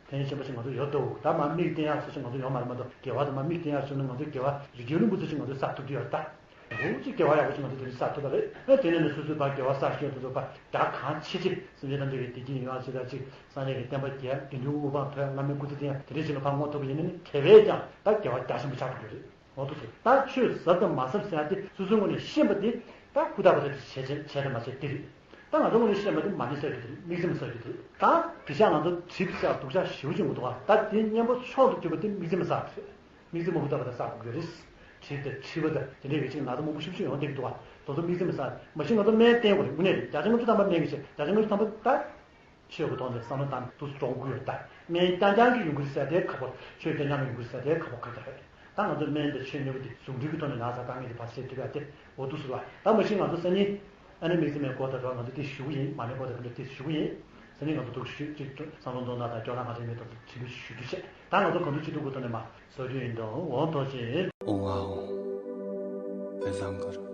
ཕན་ཆེན་པོ་ཞིག་ང་ཚོ་ཡོད་འདུག་ད་མར་མིག་བསྟན་ཡག་སོ་ཞིག་ང་ཚོ་ཡོད་མ་རེད་མ་གཏོགས་དགེ་བ་དང་མར་མིག་བསྟན་ཡག་བྱུང་ན་ང་ཚོའི་དགེ་བ་རིགས་རྒྱུན་རིང་པོ་ཚོ་ཞིག་ང་ཚོས་བསགས་ཐུབ་ཀྱི་ཡོད་རེད་ད། འོ་ཅིག་དགེ་བ་ཡག་པོ་ཞིག་ང་ཚོ་དེ་རིང་བསགས་ཐུབ་པ་རེད། ཨེ་དེ་ནས་ནི་སོ་སོའི་ཕར་དགེ་བ་བསགས་ཤེས་དེ་ཚོ་ཕར་དགྲ་གང་ཆེ་ཆེ་སེམས་ཅན་ཐམས་ཅད་ཀྱི་བདེ་སྐྱིད་ཡོང་ཡག་ཅིག་དང་ཅིག་སངས་རྒྱས་ཀྱི་བསྟན་པ་རྒྱས་དགེ་འདུན་དབུ་འཕང་མཐོ་ཡག་བླ་མའི་སྐུ་ཚེ་བརྟན་ཡག་དེ་འདྲ་ཞིག་ལ་ཕར་བསྔོ་ཐུབ་པ་ཡིན་ན་ནི་དེ་བས་ཀྱང་ད་དགེ་བ་རྒྱ་ཆེན་པོ་ཆགས་ཐུབ་ཀྱི་རེད། འོ་དེ་ཚོ་ད་ཆོས་ཟབ་དང་མ་ཟབ་ཟེར་ཡག་དེ་སོ་སོའི་ངོས་ནས་ཤེས་པ་དེ་ད་ཧུར་ཐག་པ་དེ་བྱས་བྱས་བྱས་དང་མ་བྱས་དེ་རེད། ད་ང་ཚོ་ངོས་ནས་བཤད་པ་དེ་མ་ཎི་བསགས་རྒྱུ་དེ་རེད། དམིགས་བརྩེ་མ་བསགས་རྒྱུ་དེ་རེད། ད་དེ་ཤག་ང་ཚོ་གྲིབ་ཤག་སྡུག་ཤག་ཞེ་པོ་ཅིག་འདུག་ག་ད་དེ་གཉེན་པོ་མཆོག་ཏུ་གྱུར་པ་དེ་དམིགས་བརྩེ་མ་བསགས་རེད། དམིགས་བརྩེ་མ་ཧུར་ཐག་པ་དེ་བསགས་དགོས་རེད། གྲིབ་དང་མཁྲིས་པ་དང་དེ་འདྲའི་གི་ཅིག་ན་ཚ་མང་པོ་ཤུགས་ཤུགས་ཡོང་བསྡད་ཀྱི་འདུག་ག་དེ་ཚོ་དམིགས་བརྩེ་མ་བསགས་མ་གཞི་ང་ཚོ་སྨན་བསྟེན་དགོས་རེད། དངོས་གནས་རེད། བརྒྱ་ཆ་ལྔ་བཅུ་ཐམ་པ་སྨན་གྱི་ཆེད་བརྒྱ་ཆ་ལྔ་བཅུ་ཐམ་པ་ད། ཆོས་ཀྱི་ཐོག་ནས་བསམ་བློ་བཏང་ན་འདུག་སེ་འགྲོ་དགོས་ཡོད་ད། སྨན་རྐྱང་རྐྱང་གིས་ཡོང་གི་རེད་ཟེར་དེ་ཁག་པོ། ཆོས་རྐྱང་རྐྱང་གིས་ཡོང་གི་རེད་ཟེར་དེ་ཁག་པོ་ཁག་ཀྱང་རེད། ད་ང་ཚོ་སྨན་དང་ཆོས་མཉམ་པོ་དེ་ཟུང་འབྲེལ་གྱི་ཐོག་ནས་ན་ཚ་དཀའ་ངལ་དེ་ཕར་སེལ་ཐུབ་ཡ་དེ་འོ་འདུག་སེ་རེད་བ། ད་མ་གཞི་ང་ཚོ་སང་ཉིན་ཨ་ནི་དམིགས་བརྩེ་མའི་སྐོར་དང་འདྲ་བ་ང་ཚོ་དེ་ཞུ་གི་ཡིན། མ་ཎིའི་སྐོར་དང་འདྲ་དེ་ཞུ་གི་ཡིན། སང་ཉིན་ང་ཚོ་འདུག་ཞུ་ཅིག་བསམ་བློ་འདོན་ན་དང་སྐྱོ་ན་ག་རེ་མེད་དང་དྲན་སྐུལ་ཞུ་རྒྱུ་བྱས། ད་ང་ཚོ་གང་ཐུབ་ཅི་ཐུབ་ཀྱི་ཐོག་ནས་མར་བཟོ་རྒྱུ་ཡིན་ད། འོང་ཐོག་ཅིག་འོང་ཨ་འོང་། དཔེ་བཟང་གི་རེད།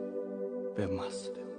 དཔེ་མ་སྲིད།